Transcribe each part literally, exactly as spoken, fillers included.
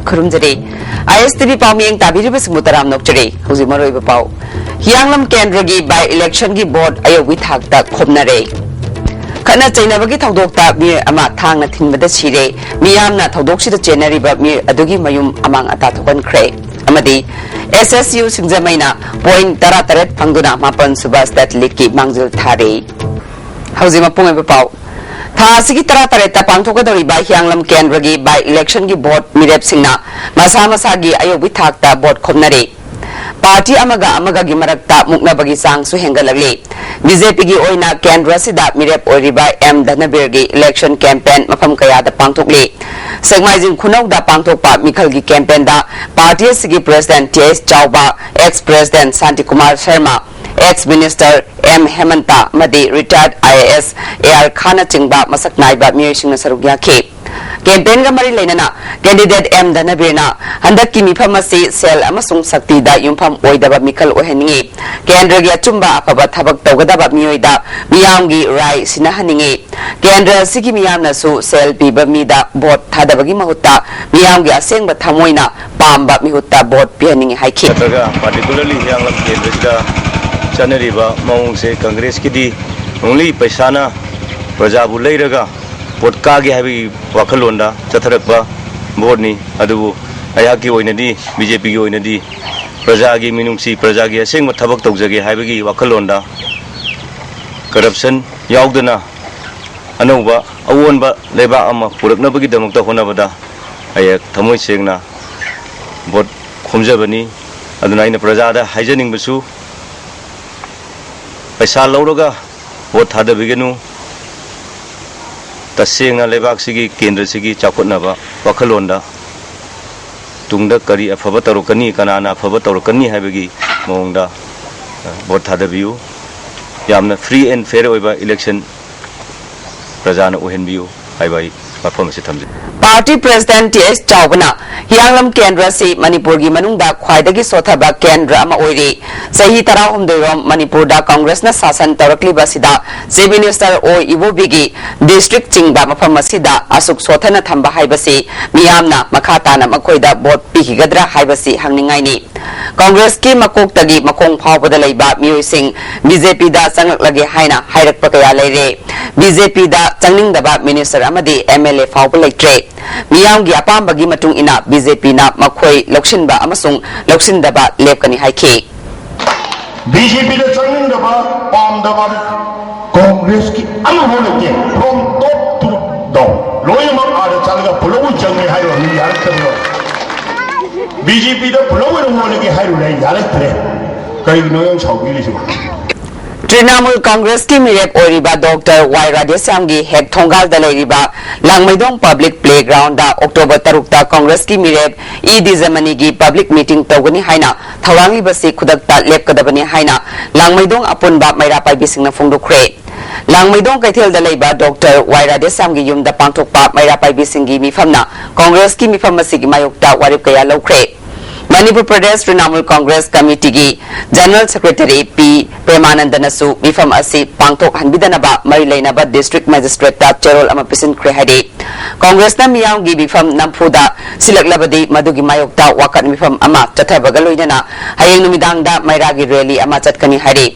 ꯈꯨꯔꯨꯝꯖꯔꯤ꯫ ꯑꯥꯏ ꯑꯦꯁ T V ꯄꯥꯎꯃꯤꯌꯦꯡ ꯇꯥꯕꯤꯔꯤꯕꯁꯤꯡꯕꯨ ꯇꯔꯥꯝꯅ ꯑꯣꯛꯆꯔꯤ꯫ ꯍꯧꯖꯤꯛ ꯃꯔꯨꯑꯣꯏꯕ ꯄꯥꯎ꯫ ꯍꯤꯌꯥꯡꯂꯝ ꯀꯦꯟꯗ꯭ꯔꯒꯤ by election ꯒꯤ vote ꯑꯌꯧꯕꯒꯤ ꯊꯥꯛꯇ ꯈꯣꯝꯅꯔꯦ꯫ ꯈꯠꯅ ꯆꯩꯅꯕꯒꯤ ꯊꯧꯗꯣꯛꯇ ꯃꯤꯑꯣꯏ ꯑꯃ ꯊꯥꯡꯅ ꯊꯤꯟꯕꯗ ꯁꯤꯔꯦ꯫ ꯃꯤꯌꯥꯝꯅ ꯊꯧꯗꯣꯛꯁꯤꯗ ꯆꯦꯟꯅꯔꯤꯕ ꯃꯤꯑꯣꯏ ꯑꯗꯨꯒꯤ ꯃꯌꯨꯝ ꯑꯃꯥꯡ ꯑꯇꯥ ꯊꯣꯛꯍꯟꯈ꯭ꯔꯦ꯫ ꯑꯃꯗꯤ ꯑꯦꯁ ꯑꯦꯁ ꯌꯨ ꯁꯤꯡꯖꯃꯩꯅ point ꯇꯔꯥꯇꯔꯦꯠ ꯐꯪꯗꯨꯅ ꯃꯥꯄꯟ ꯁꯨꯕ state league ꯀꯤ ꯃꯥꯡꯖꯤꯜ ꯊꯥꯔꯦ꯫ ꯍꯧꯖꯤꯛ ꯃꯄꯨꯡ ꯑꯣꯏꯕ ꯄꯥꯎ꯫ ꯊꯥ ꯑꯁꯤꯒꯤ ꯇꯔꯥꯇꯔꯦꯠꯇ ꯄꯥꯡꯊꯣꯛꯀꯗꯧꯔꯤꯕ ꯍꯤꯌꯥꯡꯂꯝ ꯀꯦꯟꯗ꯭ꯔꯒꯤ by election ꯒꯤ vote ꯃꯤꯔꯦꯞꯁꯤꯡꯅ ꯃꯁꯥ ꯃꯁꯥꯒꯤ ꯑꯌꯧꯕꯒꯤ ꯊꯥꯛꯇ vote ꯈꯣꯝꯅꯔꯦ꯫ Party ꯑꯃꯒ ꯑꯃꯒꯒꯤ ꯃꯔꯛꯇ ꯃꯨꯛꯅꯕꯒꯤ ꯆꯥꯡꯁꯨ ꯍꯦꯟꯒꯠꯂꯛꯂꯤ꯫ ꯕꯤ ꯖꯦ ꯄꯤ ꯒꯤ ꯑꯣꯏꯅ ꯀꯦꯟꯗ꯭ꯔ ꯑꯁꯤꯗ ꯃꯤꯔꯦꯞ ꯑꯣꯏꯔꯤꯕ ꯑꯦꯝ ꯙꯅꯕꯤꯔꯒꯤ election campaign ꯃꯐꯝ ꯀꯌꯥꯗ ꯄꯥꯡꯊꯣꯛꯂꯤ꯫ ꯁꯦꯛꯃꯥꯏꯖꯤꯡ ꯈꯨꯅꯧꯗ ꯄꯥꯡꯊꯣꯛꯄ ꯃꯤꯈꯜꯒꯤ campaign ꯗ party ꯑꯁꯤꯒꯤ president T H Chaoba, ex president Shantikumar Sharma, ex minister M Hemant ꯑꯃꯗꯤ retired I A S A R ꯈꯥꯟꯅꯆꯤꯡꯕ ꯃꯁꯛ ꯅꯥꯏꯕ ꯃꯤꯑꯣꯏꯁꯤꯡꯅ ꯁꯔꯨꯛ ꯌꯥꯈꯤ꯫ Campaign ꯒ ꯃꯔꯤ ꯂꯩꯅꯅ candidate ꯑꯦꯝ ꯙꯅꯕꯤꯔꯅ ꯍꯟꯗꯛꯀꯤ ꯃꯤꯐꯝ ꯑꯁꯤ ꯁꯦꯜ ꯑꯃꯁꯨꯡ ꯁꯛꯇꯤꯗ ꯌꯨꯝꯐꯝ ꯑꯣꯏꯗꯕ ꯃꯤꯈꯜ ꯑꯣꯏꯍꯟꯅꯤꯡꯏ꯫ ꯀꯦꯟꯗ꯭ꯔꯒꯤ ꯑꯆꯨꯝꯕ ꯑꯐꯕ ꯊꯕꯛ ꯇꯧꯒꯗꯕ ꯃꯤꯑꯣꯏꯗ ꯃꯤꯌꯥꯝꯒꯤ ꯔꯥꯏ ꯁꯤꯟꯅꯍꯟꯅꯤꯡꯏ꯫ ꯀꯦꯟꯗ꯭ꯔ ꯑꯁꯤꯒꯤ ꯃꯤꯌꯥꯝꯅꯁꯨ ꯁꯦꯜ ꯄꯤꯕ ꯃꯤꯗ vote ꯊꯥꯗꯕꯒꯤ ꯃꯍꯨꯠꯇ ꯃꯤꯌꯥꯝꯒꯤ ꯑꯁꯦꯡꯕ ꯊꯃꯣꯏꯅ ꯄꯥꯝꯕ ꯃꯤꯍꯨꯠꯇ vote ꯄꯤꯍꯟꯅꯤꯡꯏ ꯍꯥꯏꯈꯤ꯫ ꯅꯠꯇ꯭ꯔꯒ particularly ꯍꯤꯌꯥꯡꯂꯝ ꯀꯦꯟꯗ꯭ꯔꯁꯤꯗ ꯆꯠꯅꯔꯤꯕ ꯃꯑꯣꯡꯁꯦ ꯀꯪꯒ꯭ꯔꯦꯁꯀꯤꯗꯤ only ꯄꯩꯁꯥꯅ ꯄ꯭ꯔꯖꯥꯕꯨ ꯂꯩꯔꯒ vote ꯀꯥꯒꯦ ꯍꯥꯏꯕꯒꯤ ꯋꯥꯈꯜꯂꯣꯟꯗ ꯆꯠꯊꯔꯛꯄ vote ꯅꯤ꯫ ꯑꯗꯨꯕꯨ ꯑꯩꯍꯥꯛꯀꯤ ꯑꯣꯏꯅꯗꯤ, ꯕꯤ ꯖꯦ ꯄꯤ ꯒꯤ ꯑꯣꯏꯅꯗꯤ ꯄ꯭ꯔꯖꯥꯒꯤ ꯃꯤꯅꯨꯡꯁꯤ, ꯄ꯭ꯔꯖꯥꯒꯤ ꯑꯁꯦꯡꯕ ꯊꯕꯛ ꯇꯧꯖꯒꯦ ꯍꯥꯏꯕꯒꯤ ꯋꯥꯈꯜꯂꯣꯟꯗ corruption ꯌꯥꯎꯗꯅ ꯑꯅꯧꯕ ꯑꯑꯣꯟꯕ ꯂꯩꯕꯥꯛ ꯑꯃ ꯄꯨꯔꯛꯅꯕꯒꯤꯗꯃꯛꯇ ꯍꯣꯠꯅꯕꯗ ꯑꯩꯍꯥꯛ ꯊꯃꯣꯏ ꯁꯦꯡꯅ vote ꯈꯣꯝꯖꯕꯅꯤ꯫ ꯑꯗꯨꯅ ꯑꯩꯅ ꯄ꯭ꯔꯖꯥꯗ ꯍꯥꯏꯖꯅꯤꯡꯕꯁꯨ, ꯄꯩꯁꯥ ꯂꯧꯔꯒ vote ꯊꯥꯗꯕꯤꯒꯅꯨ꯫ ꯇꯁꯦꯡꯅ ꯂꯩꯕꯥꯛꯁꯤꯒꯤ, ꯀꯦꯟꯗ꯭ꯔꯁꯤꯒꯤ ꯆꯥꯎꯈꯠꯅꯕ ꯋꯥꯈꯜꯂꯣꯟꯗ ꯇꯨꯡꯗ ꯀꯔꯤ ꯑꯐꯕ ꯇꯧꯔꯛꯀꯅꯤ, ꯀꯅꯥꯅ ꯑꯐꯕ ꯇꯧꯔꯛꯀꯅꯤ ꯍꯥꯏꯕꯒꯤ ꯃꯑꯣꯡꯗ, ꯑ, vote ꯊꯥꯗꯕꯤꯌꯨ꯫ ꯌꯥꯝꯅ free and fair ꯑꯣꯏꯕ election ꯄ꯭ꯔꯖꯥꯅ ꯑꯣꯏꯍꯟꯕꯤꯌꯨ꯫ ꯍꯥꯏꯕ ꯑꯩ ꯋꯥꯐꯝ ꯑꯁꯤ ꯊꯝꯖꯩ꯫ ꯄꯥꯔꯇꯤ ꯄ꯭ꯔꯦꯁꯤꯗꯦꯟꯠ ꯇꯤ ꯑꯩꯆ ꯆꯥꯎꯕꯅ ꯍꯤꯌꯥꯡꯂꯝ ꯀꯦꯟꯗ꯭ꯔ ꯑꯁꯤ ꯃꯅꯤꯄꯨꯔꯒꯤ ꯃꯅꯨꯡꯗ ꯈ꯭ꯋꯥꯏꯗꯒꯤ ꯁꯣꯠꯊꯕ ꯀꯦꯟꯗ꯭ꯔ ꯑꯃ ꯑꯣꯏꯔꯤ꯫ ꯆꯍꯤ ꯇꯔꯥꯍꯨꯝꯗꯣꯏꯔꯣꯝ ꯃꯅꯤꯄꯨꯔꯗ ꯀꯪꯒ꯭ꯔꯦꯁꯅ ꯁꯥꯁꯟ ꯇꯧꯔꯛꯂꯤꯕ ꯑꯁꯤꯗ ꯆꯤꯐ ꯃꯤꯅꯤꯁꯇꯔ ꯑꯣ ꯏꯕꯣꯕꯤꯒꯤ ꯗꯤꯁꯇ꯭ꯔꯤꯛ ꯆꯤꯡꯕ ꯃꯐꯝ ꯑꯁꯤꯗ ꯑꯁꯨꯛ ꯁꯣꯠꯊꯅ ꯊꯝꯕ ꯍꯥꯏꯕꯁꯤ ꯃꯤꯌꯥꯝꯅ ꯃꯈꯥ ꯇꯥꯅ ꯃꯈꯣꯏꯗ ꯚꯣꯠ ꯄꯤꯈꯤꯒꯗ꯭ꯔꯥ ꯍꯥꯏꯕꯁꯤ ꯍꯪꯅꯤꯡꯉꯥꯏꯅꯤ꯫ ꯀꯪꯒ꯭ꯔꯦꯁꯀꯤ ꯃꯀꯣꯛꯇꯒꯤ ꯃꯈꯣꯡ ꯐꯥꯎꯕꯗ ꯂꯩꯕ ꯃꯤꯑꯣꯏꯁꯤꯡ ꯕꯤ ꯖꯦ ꯄꯤꯗ ꯆꯪꯂꯛꯂꯒꯦ ꯍꯥꯏꯅ ꯍꯥꯏꯔꯛꯄ ꯀꯌꯥ ꯂꯩꯔꯦ꯫ ꯕꯤ ꯖꯦ ꯄꯤꯗ ꯆꯪꯅꯤꯡꯗꯕ ꯃꯤꯅꯤꯁꯇꯔ ꯑꯃꯗꯤ ꯑꯦꯝ ꯑꯦꯜ ꯑꯦ ꯐꯥꯎꯕ ꯂꯩꯇ꯭ꯔꯦ꯫ ꯃꯤꯌꯥꯝꯒꯤ ꯑꯄꯥꯝꯕꯒꯤ ꯃꯇꯨꯡ ꯏꯟꯅ ꯕꯤ ꯖꯦ ꯄꯤꯅ ꯃꯈꯣꯏ ꯂꯧꯁꯤꯟꯕ ꯑꯃꯁꯨꯡ ꯂꯧꯁꯤꯟꯗꯕ ꯂꯦꯞꯀꯅꯤ ꯍꯥꯏꯈꯤ꯫ ꯕꯤ ꯖꯦ ꯄꯤꯗ ꯆꯪꯅꯤꯡꯗꯕ, ꯄꯥꯝꯗꯕ ꯀꯣꯡꯒ꯭ꯔꯦꯁꯀꯤ ꯑꯃꯐꯥꯎ ꯂꯩꯇꯦ꯫ From top to down ꯂꯣꯏꯅꯃꯛ ꯑꯥꯗ ꯆꯠꯂꯒ ꯄꯨꯂꯞ ꯆꯪꯉꯦ ꯍꯥꯏꯔꯣ, ꯃꯤ ꯌꯥꯔꯛꯇꯕ꯭ꯔꯣ? ꯕꯤ ꯖꯦ ꯄꯤꯗ ꯄꯨꯂꯞ ꯑꯣꯏꯅ ꯑꯣꯜꯂꯒꯦ ꯍꯥꯏꯔꯨꯔꯦ, ꯌꯥꯔꯛꯇ꯭ꯔꯦ꯫ ꯀꯔꯤꯒꯤꯅꯣ ꯌꯥꯝ ꯁꯥꯎꯕꯤꯔꯤꯁꯤꯕꯣ? ꯇ꯭ꯔꯤꯅꯥꯃꯨꯜ ꯀꯪꯒ꯭ꯔꯦꯁꯀꯤ ꯃꯤꯔꯦꯞ ꯑꯣꯏꯔꯤꯕ ꯗꯣꯛꯇꯔ ꯋꯥꯏ ꯔꯥꯙꯦꯁ꯭ꯌꯥꯝꯒꯤ ꯍꯦꯛ ꯊꯣꯡꯒꯥꯜꯗ ꯂꯩꯔꯤꯕ ꯂꯥꯡꯃꯩꯗꯣꯡ ꯄꯕ꯭ꯂꯤꯛ ꯄ꯭ꯂꯦ ꯒ꯭ꯔꯥꯎꯟꯗ ꯑꯣꯛꯇꯣꯕꯔ ꯇꯔꯨꯛꯇ ꯀꯪꯒ꯭ꯔꯦꯁꯀꯤ ꯃꯤꯔꯦꯞ ꯏ ꯗꯤꯖꯃꯅꯤꯒꯤ ꯄꯕ꯭ꯂꯤꯛ ꯃꯤꯇꯤꯡ ꯇꯧꯒꯅꯤ ꯍꯥꯏꯅ ꯊꯧꯔꯥꯡꯂꯤꯕꯁꯤ ꯈꯨꯗꯛꯇ ꯂꯦꯞꯀꯗꯕꯅꯤ ꯍꯥꯏꯅ ꯂꯥꯡꯃꯩꯗꯣꯡ ꯑꯄꯨꯟꯕ ꯃꯩꯔꯥ ꯄꯥꯏꯕꯤꯁꯤꯡꯅ ꯐꯣꯡꯗꯣꯛꯈ꯭ꯔꯦ꯫ ꯂꯥꯡꯃꯩꯗꯣꯡ ꯀꯩꯊꯦꯜꯗ ꯂꯩꯕ ꯗꯣꯛꯇꯔ ꯋꯥꯏ ꯔꯥꯙꯦꯁ꯭ꯌꯥꯝꯒꯤ ꯌꯨꯝꯗ ꯄꯥꯡꯊꯣꯛꯄ ꯃꯩꯔꯥ ꯄꯥꯏꯕꯤꯁꯤꯡꯒꯤ ꯃꯤꯐꯝꯅ ꯀꯪꯒ꯭ꯔꯦꯁꯀꯤ ꯃꯤꯐꯝ ꯑꯁꯤꯒꯤ ꯃꯥꯌꯣꯛꯇ ꯋꯥꯔꯦꯞ ꯀꯌꯥ ꯂꯧꯈ꯭ꯔꯦ꯫ ꯃꯅꯤꯄꯨꯔ ꯄ꯭ꯔꯗꯦꯁ ꯇ꯭ꯔꯤꯅꯥꯃꯨꯜ ꯀꯪꯒ꯭ꯔꯦꯁ ꯀꯃꯤꯇꯤꯒꯤ ꯖꯦꯅꯔꯦꯜ ꯁꯦꯀ꯭ꯔꯦꯇꯔꯤ ꯄꯤ ꯄ꯭ꯔꯦꯃꯥꯅꯟꯗꯅꯁꯨ ꯃꯤꯐꯝ ꯑꯁꯤ ꯄꯥꯡꯊꯣꯛꯍꯟꯕꯤꯗꯅꯕ ꯃꯔꯤ ꯂꯩꯅꯕ ꯗꯤꯁꯇ꯭ꯔꯤꯛ ꯃꯦꯖꯤꯁꯇ꯭ꯔꯦꯠꯇ ꯆꯦꯔꯣꯜ ꯑꯃ ꯄꯤꯁꯤꯟꯈ꯭ꯔꯦ ꯍꯥꯏꯔꯤ꯫ ꯀꯪꯒ꯭ꯔꯦꯁꯅ ꯃꯤꯌꯥꯝꯒꯤ ꯃꯤꯐꯝ ꯅꯝꯐꯨꯗ ꯁꯤꯜꯂꯛꯂꯕꯗꯤ ꯃꯗꯨꯒꯤ ꯃꯥꯌꯣꯛꯇ ꯋꯥꯀꯠ ꯃꯤꯐꯝ ꯑꯃ ꯆꯠꯊꯕꯒ ꯂꯣꯏꯅꯅ ꯍꯌꯦꯡ ꯅꯨꯃꯤꯗꯥꯡꯗ ꯃꯩꯔꯥꯒꯤ ꯔꯦꯂꯤ ꯑꯃ ꯆꯠꯀꯅꯤ ꯍꯥꯏꯔꯤ꯫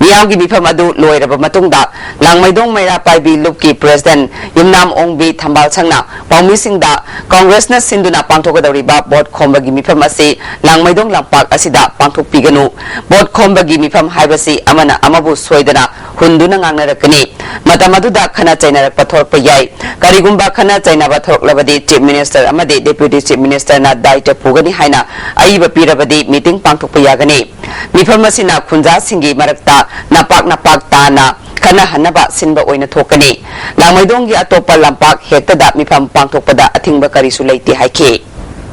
ꯃꯤꯌꯥꯝꯒꯤ ꯃꯤꯐꯝ ꯑꯗꯨ ꯂꯣꯏꯔꯕ ꯃꯇꯨꯡꯗ ꯂꯥꯡꯃꯩꯗꯣꯡ ꯃꯩꯔꯥ ꯄꯥꯏꯕꯤ ꯂꯨꯞꯀꯤ ꯄ꯭ꯔꯦꯁꯤꯗꯦꯟꯠ ꯌꯨꯝꯅꯥꯝ ꯑꯣꯡꯕꯤ ꯊꯝꯕꯥꯜ ꯁꯪꯅ ꯄꯥꯎꯃꯤꯁꯤꯡꯗ ꯀꯪꯒ꯭ꯔꯦꯁꯅ ꯁꯤꯟꯗꯨꯅ ꯄꯥꯡꯊꯣꯛꯀꯗꯧꯔꯤꯕ ꯚꯣꯠ ꯈꯣꯝꯕꯒꯤ ꯃꯤꯐꯝ ꯑꯁꯤ ꯂꯥꯡꯃꯩꯗꯣꯡ ꯂꯝꯄꯥꯛ ꯑꯁꯤꯗ ꯄꯥꯡꯊꯣꯛꯄꯤꯒꯅꯨ꯫ ꯚꯣꯠ ꯈꯣꯝꯕꯒꯤ ꯃꯤꯐꯝ ꯍꯥꯏꯕꯁꯤ ꯑꯃꯅ ꯑꯃꯕꯨ ꯁꯣꯏꯗꯅ ꯍꯨꯟꯗꯨꯅ ꯉꯥꯡꯅꯔꯛꯀꯅꯤ꯫ ꯃꯇꯝ ꯑꯗꯨꯗ ꯈꯟꯅ ꯆꯩꯅꯔꯛꯄ ꯊꯣꯛꯂꯛꯄ ꯌꯥꯏ꯫ ꯀꯔꯤꯒꯨꯝꯕ ꯈꯟꯅ ꯆꯩꯅꯕ ꯊꯣꯛꯂꯛꯂꯕꯗꯤ ꯆꯤꯐ ꯃꯤꯅꯤꯁꯇꯔ ꯑꯃꯗꯤ ꯗꯦꯄ꯭ꯌꯨꯇꯤ ꯆꯤꯐ ꯃꯤꯅꯤꯁꯇꯔꯅ ꯗꯥꯏꯇ ꯄꯨꯒꯅꯤ ꯍꯥꯏꯅ ꯑꯏꯕ ꯄꯤꯔꯕꯗꯤ ꯃꯤꯇꯤꯡ ꯄꯥꯡꯊꯣꯛꯄ ꯌꯥꯒꯅꯤ꯫ ꯃꯤꯐꯝ ꯑꯁꯤꯅ ꯈꯨꯟꯖꯥꯁꯤꯡꯒꯤ ꯃꯔꯛꯇ ꯅꯄꯥꯛ ꯅꯄꯥꯛ ꯇꯥꯅ ꯈꯟꯅꯍꯟꯅꯕ ꯁꯤꯟꯕ ꯑꯣꯏꯅ ꯊꯣꯛꯀꯅꯤ꯫ ꯂꯥꯡꯃꯩꯗꯣꯡꯒꯤ ꯑꯇꯣꯞꯄ ꯂꯝꯄꯥꯛ ꯍꯦꯛꯇꯗ ꯃꯤꯐꯝ ꯄꯥꯡꯊꯣꯛꯄꯗ ꯑꯊꯤꯡꯕ ꯀꯔꯤꯁꯨ ꯂꯩꯇꯦ ꯍꯥꯏꯈꯤ꯫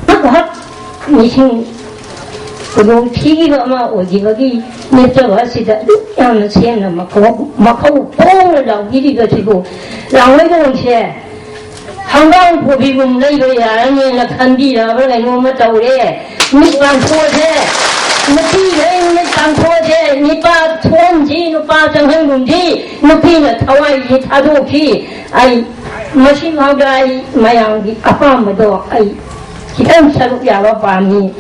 ꯉꯥꯏꯍꯥꯛ ꯅꯤꯡꯁꯤꯡ ꯈꯨꯗꯣꯡꯊꯤꯕ ꯑꯃ ꯑꯣꯏꯈꯤꯕꯒꯤ ꯅꯠꯇꯕ ꯑꯁꯤꯗ ꯑꯗꯨꯛ ꯌꯥꯝꯅ ꯁꯦꯡꯅ ꯃꯈꯧ ꯃꯈꯧ ꯄꯣꯡꯅ ꯂꯥꯎꯕꯤꯔꯤꯕꯁꯤꯕꯨ ꯂꯥꯡꯃꯩꯗꯣꯡꯁꯦ ꯍꯪꯒꯥꯝ ꯀꯣꯕꯤꯒꯨꯝ ꯂꯩꯕ ꯌꯥꯔꯅꯤꯅ ꯈꯟꯕꯤꯔꯕ꯭ꯔꯥ ꯀꯩꯅꯣꯝꯃ ꯇꯧꯔꯦ꯫ ꯃꯤꯠ ꯄꯥꯡꯊꯣꯛꯑꯁꯦ, ꯅꯨꯄꯤꯈꯩ ꯃꯤꯠ ꯄꯥꯡꯊꯣꯛꯑꯁꯦ, ꯅꯨꯄꯥ ꯊꯣꯛꯍꯟꯁꯤ, ꯅꯨꯄꯥ ꯆꯪꯍꯟꯒꯨꯝꯁꯤ, ꯅꯨꯄꯤꯅ ꯊꯋꯥꯏꯁꯤ ꯊꯥꯗꯣꯛꯈꯤ꯫ ꯑꯩ ꯃꯁꯤꯐꯥꯎꯗ ꯑꯩ ꯃꯌꯥꯝꯒꯤ ꯑꯄꯥꯝꯕꯗꯣ ꯑꯩ ꯈꯤꯇꯪ ꯁꯔꯨꯛ ꯌꯥꯕ ꯄꯥꯝꯃꯤ꯫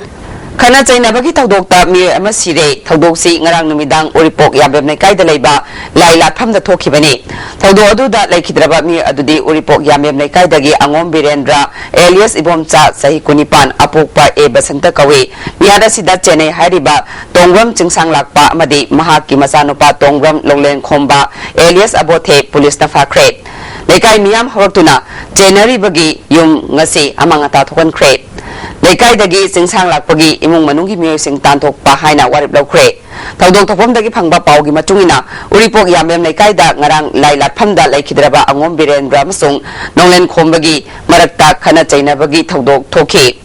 ꯈꯠꯅ ꯆꯩꯅꯕꯒꯤ ꯊꯧꯗꯣꯛꯇ ꯃꯤꯑꯣꯏ ꯑꯃ ꯁꯤꯔꯦ꯫ ꯊꯧꯗꯣꯛꯁꯤ ꯉꯔꯥꯡ ꯅꯨꯃꯤꯗꯥꯡ ꯎꯔꯤꯄꯣꯛ ꯌꯥꯝꯕꯦꯝ ꯂꯩꯀꯥꯏꯗ ꯂꯩꯕ ꯂꯥꯏ ꯂꯥꯠꯐꯝꯗ ꯊꯣꯛꯈꯤꯕꯅꯤ꯫ ꯊꯧꯗꯣꯛ ꯑꯗꯨꯗ ꯂꯩꯈꯤꯗ꯭ꯔꯕ ꯃꯤꯑꯣꯏ ꯑꯗꯨꯗꯤ ꯎꯔꯤꯄꯣꯛ ꯌꯥꯝꯕꯦꯝ ꯂꯩꯀꯥꯏꯗꯒꯤ ꯑꯉꯣꯝ ꯕꯤꯔꯦꯟꯗ꯭ꯔ ꯑꯦꯂꯤꯌꯁ ꯏꯕꯣꯝꯆꯥ, ꯆꯍꯤ ꯀꯨꯟꯅꯤꯄꯥꯟ, ꯑꯄꯣꯛꯄ ꯑꯦ ꯕꯁꯟꯇ ꯀꯧꯏ꯫ ꯃꯤꯍꯥꯠ ꯑꯁꯤꯗ ꯆꯦꯟꯅꯩ ꯍꯥꯏꯔꯤꯕ ꯇꯣꯡꯕ꯭ꯔꯝ ꯆꯤꯡꯁꯥꯡ ꯂꯥꯛꯄ ꯑꯃꯗꯤ ꯃꯍꯥꯛꯀꯤ ꯃꯆꯥꯅꯨꯄꯥ ꯇꯣꯡꯕ꯭ꯔꯝ ꯂꯧꯂꯦꯟꯈꯣꯝꯕ ꯑꯦꯂꯤꯌꯁ ꯑꯕꯣꯊꯦ ꯄꯨꯂꯤꯁꯅ ꯐꯥꯈ꯭ꯔꯦ꯫ ꯂꯩꯀꯥꯏ ꯃꯤꯌꯥꯝ ꯍꯧꯔꯛꯇꯨꯅ ꯆꯦꯟꯅꯔꯤꯕꯒꯤ ꯌꯨꯝ ꯉꯁꯤ ꯑꯃꯥꯡ ꯑꯇꯥ ꯊꯣꯛꯍꯟꯈ꯭ꯔꯦ꯫ ꯂꯩꯀꯥꯏꯗꯒꯤ ꯆꯤꯡꯁꯥꯡ ꯂꯥꯛꯄꯒꯤ ꯏꯃꯨꯡ ꯃꯅꯨꯡꯒꯤ ꯃꯤꯑꯣꯏꯁꯤꯡ ꯇꯥꯟꯊꯣꯛꯄ ꯍꯥꯏꯅ ꯋꯥꯔꯦꯞ ꯂꯧꯈ꯭ꯔꯦ꯫ ꯊꯧꯗꯣꯛ ꯊꯣꯛꯐꯝꯗꯒꯤ ꯐꯪꯕ ꯄꯥꯎꯒꯤ ꯃꯇꯨꯡ ꯏꯟꯅ, ꯎꯔꯤꯄꯣꯛ ꯌꯥꯝꯕꯦꯝ ꯂꯩꯀꯥꯏꯗ ꯉꯔꯥꯡ ꯂꯥꯏ ꯂꯥꯠꯐꯝꯗ ꯂꯩꯈꯤꯗ꯭ꯔꯕ ꯑꯉꯣꯝ ꯕꯤꯔꯦꯟꯗ꯭ꯔ ꯑꯃꯁꯨꯡ ꯅꯣꯡꯂꯦꯟ ꯈꯣꯝꯕꯒꯤ ꯃꯔꯛꯇ ꯈꯠꯅ ꯆꯩꯅꯕꯒꯤ ꯊꯧꯗꯣꯛ ꯊꯣꯛꯈꯤ꯫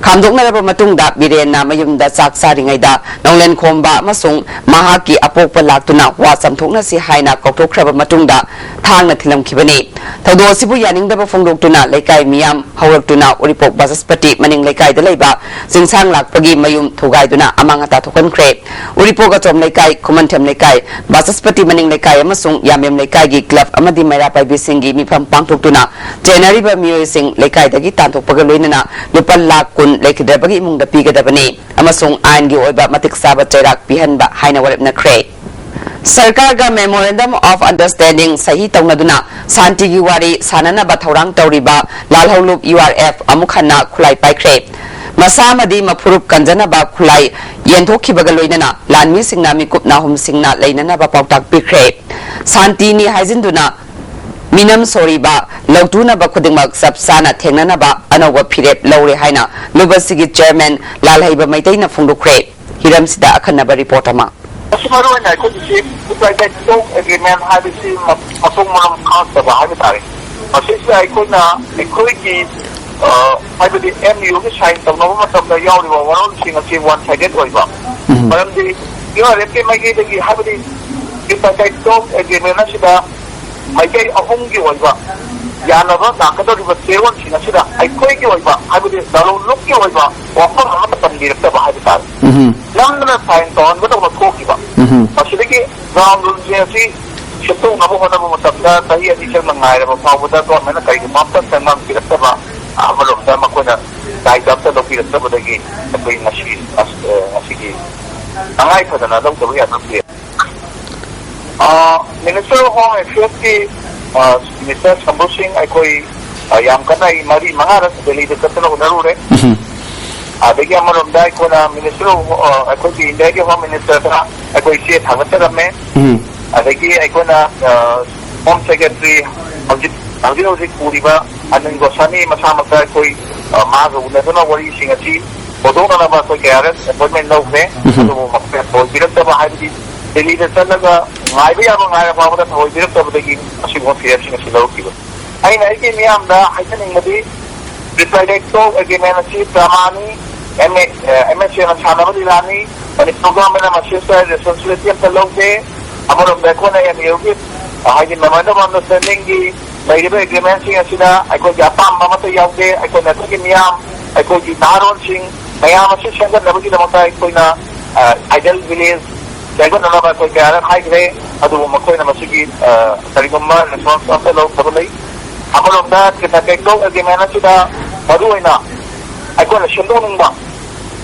ꯈꯥꯝꯗꯣꯛꯅꯔꯕ ꯃꯇꯨꯡꯗ ꯕꯤꯔꯦꯟꯅ ꯃꯌꯨꯝꯗ ꯆꯥꯛ ꯆꯥꯔꯤꯉꯩꯗ ꯅꯣꯡꯂꯦꯟ ꯈꯣꯝꯕ ꯑꯃꯁꯨꯡ ꯃꯍꯥꯛꯀꯤ ꯑꯄꯣꯛꯄ ꯂꯥꯛꯇꯨꯅ ꯋꯥ ꯆꯥꯝꯊꯣꯛꯅꯁꯤ ꯍꯥꯏꯅ ꯀꯧꯊꯣꯛꯈ꯭ꯔꯕ ꯃꯇꯨꯡꯗ ꯊꯥꯡꯅ ꯊꯤꯜꯂꯝꯈꯤꯕꯅꯤ꯫ ꯊꯧꯗꯣꯛ ꯑꯁꯤꯕꯨ ꯌꯥꯅꯤꯡꯗꯕ ꯐꯣꯡꯗꯣꯛꯇꯨꯅ ꯂꯩꯀꯥꯏ ꯃꯤꯌꯥꯝ ꯍꯧꯔꯛꯇꯨꯅ ꯎꯔꯤꯄꯣꯛ ꯕꯥꯆꯁꯄꯇꯤ ꯃꯅꯤꯡ ꯂꯩꯀꯥꯏꯗ ꯂꯩꯕ ꯆꯤꯡꯁꯥꯡ ꯂꯥꯛꯄꯒꯤ ꯃꯌꯨꯝ ꯊꯨꯒꯥꯏꯗꯨꯅ ꯑꯃꯥꯡ ꯑꯇꯥ ꯊꯣꯛꯍꯟꯈ꯭ꯔꯦ꯫ ꯎꯔꯤꯄꯣꯛ ꯑꯆꯣꯝ ꯂꯩꯀꯥꯏ, ꯈꯨꯃꯟꯊꯦꯝ ꯂꯩꯀꯥꯏ, ꯕꯥꯆꯁꯄꯇꯤ ꯃꯅꯤꯡ ꯂꯩꯀꯥꯏ ꯑꯃꯁꯨꯡ ꯌꯥꯝꯕꯦꯝ ꯂꯩꯀꯥꯏꯒꯤ ꯀ꯭ꯂꯕ ꯑꯃꯗꯤ ꯃꯩꯔꯥ ꯄꯥꯏꯕꯤꯁꯤꯡꯒꯤ ꯃꯤꯐꯝ ꯄꯥꯡꯊꯣꯛꯇꯨꯅ ꯆꯦꯟꯅꯔꯤꯕ ꯃꯤꯑꯣꯏꯁꯤꯡ ꯂꯩꯀꯥꯏꯗꯒꯤ ꯇꯥꯟꯊꯣꯛꯄꯒ ꯂꯣꯏꯅꯅ ꯂꯨꯄꯥ ꯂꯥꯈ ꯀꯨꯟ ꯂꯩꯈꯤꯗ꯭ꯔꯕꯒꯤ ꯏꯃꯨꯡꯗ ꯄꯤꯒꯗꯕꯅꯤ ꯑꯃꯁꯨꯡ ꯑꯥꯏꯟꯒꯤ ꯑꯣꯏꯕ ꯃꯇꯤꯛ ꯆꯥꯕ ꯆꯩꯔꯥꯛ ꯄꯤꯍꯟꯕ ꯍꯥꯏꯅ ꯋꯥꯔꯦꯞꯅꯈ꯭ꯔꯦ꯫ ꯁꯔꯀꯥꯔꯒ Memorandum of Understanding ꯁꯍꯤ ꯇꯧꯅꯗꯨꯅ ꯁꯥꯟꯇꯤꯒꯤ ꯋꯥꯔꯤ ꯁꯥꯟꯅꯅꯕ ꯊꯧꯔꯥꯡ ꯇꯧꯔꯤꯕ ꯂꯥꯜꯍꯧꯂꯨꯞ ꯌꯨ ꯑꯥꯔ ꯑꯦꯐ ꯑꯃꯨꯛ ꯍꯟꯅ ꯈꯨꯠꯂꯥꯏ ꯄꯥꯏꯈ꯭ꯔꯦ꯫ ꯃꯁꯥ ꯑꯃꯗꯤ ꯃꯐꯨꯔꯨꯞ ꯀꯟꯖꯅꯕ ꯈꯨꯠꯂꯥꯏ ꯌꯦꯟꯊꯣꯛꯈꯤꯕꯒ ꯂꯣꯏꯅꯅ ꯂꯥꯟꯃꯤꯁꯤꯡꯅ ꯃꯤꯀꯨꯞ ꯅꯥꯍꯨꯝꯁꯤꯡꯅ ꯂꯩꯅꯅꯕ ꯄꯥꯎꯇꯥꯛ ꯄꯤꯈ꯭ꯔꯦ꯫ ꯁꯥꯟꯇꯤꯅꯤ ꯍꯥꯏꯖꯤꯟꯗꯨꯅ ꯃꯤꯅꯝ ꯁꯣꯔꯤꯕ ꯂꯧꯇꯨꯅꯕ ꯈꯨꯗꯤꯡꯃꯛ ꯆꯞ ꯆꯥꯅ ꯊꯦꯡꯅꯅꯕ ꯑꯅꯧꯕ ꯐꯤꯔꯦꯞ ꯂꯧꯔꯦ ꯍꯥꯏꯅ ꯂꯨꯕꯁꯤꯒꯤ ꯆꯤꯌꯔꯃꯦꯟ ꯂꯥꯜꯍꯩꯕ ꯃꯩꯇꯩꯅ ꯐꯣꯡꯗꯣꯛꯈ꯭ꯔꯦ꯫ ꯍꯤꯔꯝꯁꯤꯗ ꯑꯈꯟꯅꯕ ꯔꯤꯄꯣꯔꯠ ꯑꯃ꯫ ꯃꯁꯤ ꯃꯔꯨ ꯑꯣꯏꯅ ꯑꯩꯈꯣꯏꯒꯤꯁꯤ Tripartite Talk Agreement ꯍꯥꯏꯕꯁꯤ ꯃ- ꯃꯊꯣꯡ ꯃꯔꯝ ꯈꯪꯉꯛꯇꯕ ꯍꯥꯏꯕ ꯇꯥꯔꯦ꯫ ꯃꯁꯤꯁꯤꯗ ꯑꯩꯈꯣꯏꯅ ꯑꯩꯈꯣꯏꯒꯤ ꯑ, ꯍꯥꯏꯕꯗꯤ ꯑꯦꯝ ꯌꯨꯒꯤ ꯁꯥꯏꯟ ꯇꯧꯅꯕ ꯃꯇꯝꯗ ꯌꯥꯎꯔꯤꯕ ꯋꯥꯔꯣꯜꯁꯤꯡ ꯑꯁꯤ ꯋꯥꯟ ꯁꯥꯏꯗꯦꯠ ꯑꯣꯏꯕ꯫ ꯃꯔꯝꯗꯤ ꯌꯨ ꯑꯥꯔ ꯑꯦꯐꯀꯤ ꯃꯥꯏꯀꯩꯗꯒꯤ ꯍꯥꯏꯕꯗꯤ Tripartite Talk Agreement ꯑꯁꯤꯗ ꯃꯥꯏꯀꯩ ꯑꯍꯨꯝꯒꯤ ꯑꯣꯏꯕ ꯌꯥꯅꯕ ꯂꯥꯛꯀꯗꯧꯔꯤꯕ ꯆꯦꯔꯣꯜꯁꯤꯡ ꯑꯁꯤꯗ ꯑꯩꯈꯣꯏꯒꯤ ꯑꯣꯏꯕ, ꯍꯥꯏꯕꯗꯤ ꯂꯂꯣꯟꯂꯨꯞꯀꯤ ꯑꯣꯏꯕ ꯋꯥꯐꯝ ꯑꯃꯠꯇ ꯄꯟꯕꯤꯔꯛꯇꯕ ꯍꯥꯏꯕ ꯇꯥꯔꯦ꯫ ꯎꯝ꯫ ꯅꯝꯗꯅ ꯁꯥꯏꯟ ꯇꯧꯍꯟꯒꯗꯧꯕ ꯊꯣꯛꯈꯤꯕ꯫ ꯎꯝ꯫ ꯃꯁꯤꯗꯒꯤ ꯒ꯭ꯔꯥꯎꯟ ꯔꯨꯜꯁꯤꯡ ꯑꯁꯤ ꯁꯦꯝꯗꯣꯛꯅꯕ ꯍꯣꯠꯅꯕ ꯃꯇꯝꯗ ꯆꯍꯤ ꯑꯅꯤ ꯆꯪꯅ ꯉꯥꯏꯔꯕ ꯐꯥꯎꯕꯗ ꯒꯣꯔꯃꯦꯟꯅ ꯀꯔꯤꯒꯨꯝꯕ ꯑꯝꯇ ꯆꯪꯉꯝꯕꯤꯔꯛꯇꯕ, ꯑꯃꯔꯣꯝꯗ ꯃꯈꯣꯏꯅ ꯗꯥꯏꯇ ꯑꯝꯇ ꯂꯧꯕꯤꯔꯛꯇꯕꯗꯒꯤ ꯑꯩꯈꯣꯏ ꯉꯁꯤ, ꯑꯁ-, ꯑ, ꯉꯁꯤꯒꯤ ꯇꯉꯥꯏ ꯐꯗꯅ ꯂꯧꯗꯕ ꯌꯥꯗꯕ ꯄꯤꯔꯦ꯫ ꯑ, Minister of Home Affairsꯀꯤ, ꯑ, Minister ꯁꯝꯕꯨ ꯁꯤꯡ ꯑꯩꯈꯣꯏ, ꯑ, ꯌꯥꯝ ꯀꯟꯅ ꯑꯩ ꯃꯔꯤ ꯃꯉꯥꯔꯛ ꯗꯦꯜꯂꯤꯗ ꯆꯠꯇꯅ ꯎꯅꯔꯨꯔꯦ꯫ ꯎꯝ꯫ ꯑꯗꯒꯤ ꯑꯃꯔꯣꯝꯗ ꯑꯩꯈꯣꯏꯅ Minister of, ꯑ, ꯑꯩꯈꯣꯏꯒꯤ ꯏꯟꯗꯤꯌꯥꯒꯤ Home Ministerꯗ ꯑꯩꯈꯣꯏ ꯆꯦ ꯊꯥꯒꯠꯆꯔꯝꯃꯦ꯫ ꯎꯝ꯫ ꯑꯗꯒꯤ ꯑꯩꯈꯣꯏꯅ, ꯑ, Home Secretary ꯍꯧꯖꯤꯛ, ꯍꯧꯖꯤꯛ ꯍꯧꯖꯤꯛ ꯄꯨꯔꯤꯕ ꯑꯅꯤꯜ ꯒꯣꯁꯥꯃꯤ ꯃꯁꯥꯃꯛꯇ ꯑꯩꯈꯣꯏ, ꯑ, ꯃꯥꯒ ꯎꯅꯗꯨꯅ ꯋꯥꯔꯤꯁꯤꯡ ꯑꯁꯤ ꯍꯧꯗꯣꯛꯅꯅꯕ ꯑꯩꯈꯣꯏ ꯀꯌꯥꯔꯛ ꯑꯦꯄꯣꯏꯟꯃꯦꯟ ꯂꯧꯈ꯭ꯔꯦ꯫ ꯎꯝ꯫ ꯑꯗꯨꯕꯨ ꯃꯈꯣꯏꯅ ꯊꯑꯣꯏꯕꯤꯔꯛꯇꯕ, ꯍꯥꯏꯕꯗꯤ ꯗꯦꯜꯂꯤꯗ ꯆꯠꯂꯒ ꯉꯥꯏꯕ ꯌꯥꯕ ꯉꯥꯏꯔ ꯐꯥꯎꯕꯗ ꯊꯑꯣꯏꯕꯤꯔꯛꯇꯕꯗꯒꯤ ꯑꯁꯤꯒꯨꯝꯕ ꯐꯤꯔꯦꯞꯁꯤꯡ ꯑꯁꯤ ꯂꯧꯔꯛꯈꯤꯕꯅꯤ꯫ ꯑꯩꯅ ꯑꯩꯒꯤ ꯃꯤꯌꯥꯝꯗ ꯍꯥꯏꯖꯅꯤꯡꯕꯗꯤ, ꯇ꯭ꯔꯤꯄꯥꯏꯂꯥꯏꯠꯇꯣ ꯑꯦꯒ꯭ꯔꯤꯃꯦꯟ ꯑꯁꯤ ꯗ꯭ꯔꯃꯥꯅꯤ, ꯑꯦꯝ ꯑꯦ, ꯑꯦꯝ ꯑꯦꯁ ꯑꯦꯅ ꯁꯥꯟꯅꯕ ꯂꯤꯂꯥꯅꯤ, ꯃꯅꯤꯄꯨꯔ ꯒꯣꯔꯃꯦꯟꯅ ꯃꯁꯤꯗ ꯔꯦꯁꯄꯣꯟꯁꯤꯕꯤꯂꯤꯇꯤ ꯑꯝꯇ ꯂꯧꯗꯦ꯫ ꯑꯃꯔꯣꯝꯗ ꯑꯩꯈꯣꯏꯅ ꯑꯦꯝ ꯌꯨꯒꯤ, ꯍꯥꯏꯗꯤ ꯃꯦꯃꯣꯔꯦꯟꯗꯝ ꯑꯣꯐ ꯑꯟꯗꯔꯁꯇꯦꯟꯗꯤꯡꯒꯤ ꯂꯩꯔꯤꯕ ꯑꯦꯒ꯭ꯔꯤꯃꯦꯟꯁꯤꯡ ꯑꯁꯤꯗ ꯑꯩꯈꯣꯏꯒꯤ ꯑꯄꯥꯝꯕ ꯑꯃꯠꯇ ꯌꯥꯎꯗꯦ꯫ ꯑꯩꯈꯣꯏꯅ ꯑꯩꯈꯣꯏꯒꯤ ꯃꯤꯌꯥꯝ, ꯑꯩꯈꯣꯏꯒꯤ ꯅꯍꯥꯔꯣꯜꯁꯤꯡ ꯃꯌꯥꯝ ꯑꯁꯤ ꯁꯦꯝꯒꯠꯅꯕꯒꯤꯗꯃꯛꯇ ꯑꯩꯈꯣꯏꯅ, ꯑ, ꯑꯥꯏꯗꯜ ꯚꯤꯂꯦꯖ ꯁꯦꯝꯒꯠꯅꯅꯕ ꯑꯩꯈꯣꯏ ꯀꯌꯥꯔꯛ ꯍꯥꯏꯈ꯭ꯔꯦ꯫ ꯑꯗꯨꯕꯨ ꯃꯈꯣꯏꯅ ꯃꯁꯤꯒꯤ, ꯑ, ꯀꯔꯤꯒꯨꯝꯕ ꯔꯦꯁꯄꯣꯟꯁ ꯑꯝꯇ ꯂꯧꯔꯛꯇꯕ ꯂꯩ꯫ ꯑꯃꯔꯣꯝꯗ ꯇ꯭ꯔꯤꯄꯥꯏꯂꯥꯏꯠꯇꯣ ꯑꯦꯒ꯭ꯔꯤꯃꯦꯟ ꯑꯁꯤꯗ ꯃꯔꯨꯑꯣꯏꯅ ꯑꯩꯈꯣꯏꯅ ꯁꯦꯝꯗꯣꯛꯅꯤꯡꯕ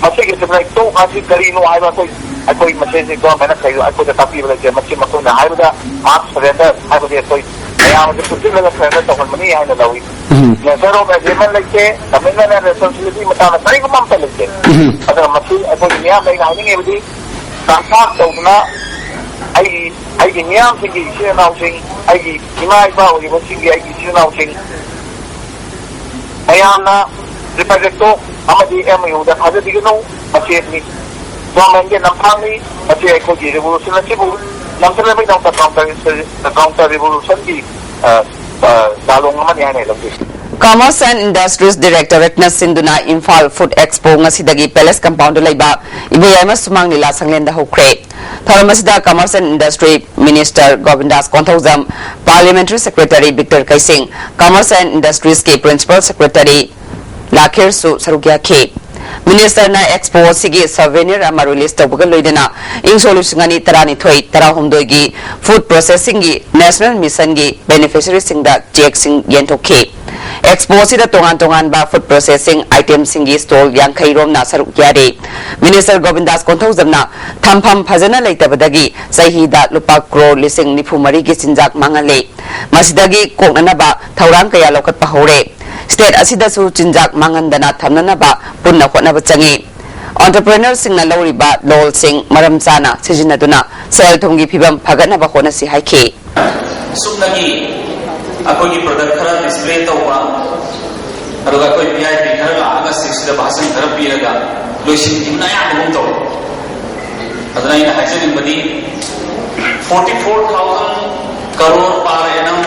ꯃꯁꯤꯒꯤ ꯇ꯭ꯔꯤꯄꯥꯏꯂꯥꯏꯠꯇꯣ ꯑꯁꯤ ꯀꯔꯤꯅꯣ ꯍꯥꯏꯕ ꯑꯩꯈꯣꯏ, ꯑꯩꯈꯣꯏ ꯃꯁꯦꯟꯁꯤ ꯒꯣꯔꯃꯦꯟꯅ ꯀꯔꯤ ꯑꯩꯈꯣꯏꯗ ꯇꯥꯛꯄꯤꯕ ꯂꯩꯇꯦ꯫ ꯃꯁꯤ ꯃꯈꯣꯏꯅ ꯍꯥꯏꯕꯗ ꯃꯥꯁ ꯁꯔꯦꯟꯗꯔ ꯍꯥꯏꯕꯗꯤ ꯑꯩꯈꯣꯏ ꯃꯌꯥꯝ ꯑꯁꯤ ꯄꯨꯟꯁꯤꯜꯂꯒ ꯁꯔꯦꯟꯗꯔ ꯇꯧꯍꯟꯕꯅꯤ ꯍꯥꯏꯅ ꯂꯧꯏ꯫ ꯎꯝ꯫ ꯅꯦꯆꯔ ꯑꯣꯐ ꯑꯦꯒ꯭ꯔꯤꯃꯦꯟ ꯂꯩꯇꯦ, ꯀꯃꯤꯠꯃꯦꯟ ꯑꯦꯟ ꯔꯦꯁꯄꯣꯟꯁꯤꯕꯤꯂꯤꯇꯤ ꯃꯇꯥꯡꯗ ꯀꯔꯤꯒꯨꯝꯕ ꯑꯝꯇ ꯂꯩꯇꯦ꯫ ꯎꯝ꯫ ꯑꯗꯨꯅ ꯃꯁꯤ ꯑꯩꯈꯣꯏꯒꯤ ꯃꯤꯌꯥꯝꯗ ꯑꯩꯅ ꯍꯥꯏꯅꯤꯡꯉꯤꯕꯗꯤ, ꯀꯟꯁꯥꯜ ꯇꯧꯗꯨꯅ ꯑꯩꯒꯤ, ꯑꯩꯒꯤ ꯃꯤꯌꯥꯝꯁꯤꯡꯒꯤ ꯏꯆꯤꯜ ꯏꯅꯥꯎꯁꯤꯡ, ꯑꯩꯒꯤ ꯏꯃꯥ ꯏꯄꯥ ꯑꯣꯏꯔꯤꯕꯁꯤꯡꯒꯤ ꯑꯩꯒꯤ ꯏꯆꯤꯜ ꯏꯅꯥꯎꯁꯤꯡ ꯃꯌꯥꯝꯅ ꯇ꯭ꯔꯤꯄꯥꯏꯂꯥꯏꯠꯇꯣ ꯑꯃꯗꯤ ꯑꯦꯝ ꯌꯨꯗ ꯊꯥꯖꯕꯤꯒꯅꯨ꯫ ꯃꯁꯤ ꯃꯤ ꯒꯣꯔꯃꯦꯟꯒꯤ ꯅꯝꯊꯥꯛꯅꯤ꯫ ꯃꯁꯤ ꯑꯩꯈꯣꯏꯒꯤ ꯔꯤꯚꯣꯂꯨꯁꯟ ꯑꯁꯤꯕꯨ ꯅꯝꯊꯅꯕꯒꯤꯗꯃꯛꯇ ꯀꯥꯎꯟꯇꯔ, ꯀꯥꯎꯟꯇꯔ ꯔꯤꯚꯣꯂꯨꯁꯟꯒꯤ, ꯑ, ꯑ, ꯂꯥꯂꯣꯡ ꯑꯃꯅꯤ ꯍꯥꯏꯅ ꯑꯩ ꯂꯧꯖꯩ꯫ Commerce and Industries Directorateꯅ ꯁꯤꯟꯗꯨꯅ ꯏꯝꯐꯥꯜ ꯐꯨꯗ ꯑꯦꯛꯁꯄꯣ ꯉꯁꯤꯗꯒꯤ ꯄꯦꯂꯦꯁ ꯀꯝꯄꯥꯎꯟꯗ ꯂꯩꯕ ꯏꯕꯣꯌꯥꯏꯃ ꯁꯨꯃꯥꯡ ꯂꯤꯂꯥ ꯁꯪꯂꯦꯟꯗ ꯍꯧꯈ꯭ꯔꯦ꯫ ꯊꯧꯔꯝ ꯑꯁꯤꯗ Commerce and Industry Minister Govindas Konthoujam, Parliamentary Secretary Victor Keishing, Commerce and Industries ꯀꯤ Principal Secretary ꯂꯥꯈꯤꯔꯁꯨ ꯁꯔꯨꯛ ꯌꯥꯈꯤ꯫ Minister ꯅ Expo ꯑꯁꯤꯒꯤ souvenir ꯑꯃ release ꯇꯧꯕꯒ ꯂꯣꯏꯅꯅ ꯏꯪ ꯁꯣꯛ ꯂꯤꯁꯤꯡ ꯑꯅꯤ ꯇꯔꯥꯅꯤꯊꯣꯏ ꯇꯔꯥꯍꯨꯝꯗꯣꯏꯒꯤ Food Processing ꯒꯤ National Mission ꯒꯤ beneficiary ꯁꯤꯡꯗ cheque ꯁꯤꯡ ꯌꯦꯟꯊꯣꯛꯈꯤ꯫ Expo ꯑꯁꯤꯗ ꯇꯣꯉꯥꯟ ꯇꯣꯉꯥꯟꯕ food processing item ꯁꯤꯡꯒꯤ stall ꯌꯥꯡꯈꯩ ꯔꯣꯝꯅ ꯁꯔꯨꯛ ꯌꯥꯔꯤ꯫ Minister ꯒꯣꯕꯤꯟꯗꯥꯁ ꯀꯣꯟꯊꯧꯖꯝꯅ ꯊꯝꯐꯝ ꯐꯖꯅ ꯂꯩꯇꯕꯗꯒꯤ ꯆꯍꯤꯗ ꯂꯨꯄꯥ ꯀ꯭ꯔꯣꯔ ꯂꯤꯁꯤꯡ ꯅꯤꯐꯨ ꯃꯔꯤꯒꯤ ꯆꯤꯟꯖꯥꯛ ꯃꯥꯡꯍꯜꯂꯤ꯫ ꯃꯁꯤꯗꯒꯤ ꯀꯣꯛꯅꯅꯕ ꯊꯧꯔꯥꯡ ꯀꯌꯥ ꯂꯧꯈꯠꯄ ꯍꯧꯔꯦ꯫ State ꯑꯁꯤꯗꯁꯨ ꯆꯤꯟꯖꯥꯛ ꯃꯥꯡꯍꯟꯗꯅ ꯊꯝꯅꯅꯕ ꯄꯨꯟꯅ ꯍꯣꯠꯅꯕ ꯆꯪꯏ꯫ Entrepreneur ꯁꯤꯡꯅ ꯂꯧꯔꯤꯕ loan ꯁꯤꯡ ꯃꯔꯝ ꯆꯥꯅ ꯁꯤꯖꯤꯟꯅꯗꯨꯅ ꯁꯦꯜ ꯊꯨꯝꯒꯤ ꯐꯤꯕꯝ ꯐꯒꯠꯅꯕ ꯍꯣꯠꯅꯁꯤ ꯍꯥꯏꯈꯤ꯫ ꯁꯨꯞꯅꯒꯤ ꯑꯩꯈꯣꯏꯒꯤ product ꯈꯔ display ꯇꯧꯕ, ꯑꯗꯨꯒ ꯑꯩꯈꯣꯏ V I P ꯈꯔ ꯂꯥꯛꯑꯒ stage ꯁꯤꯗ ꯚꯥꯁꯟ ꯈꯔ ꯄꯤꯔꯒ ꯂꯣꯏꯁꯤꯟꯈꯤꯕꯅ ꯑꯌꯥꯝꯕꯒꯨꯝ ꯇꯧꯏ꯫ ꯑꯗꯨꯅ ꯑꯩꯅ ꯍꯥꯏꯖꯅꯤꯡꯕꯗꯤ, forty four thousand crore per annum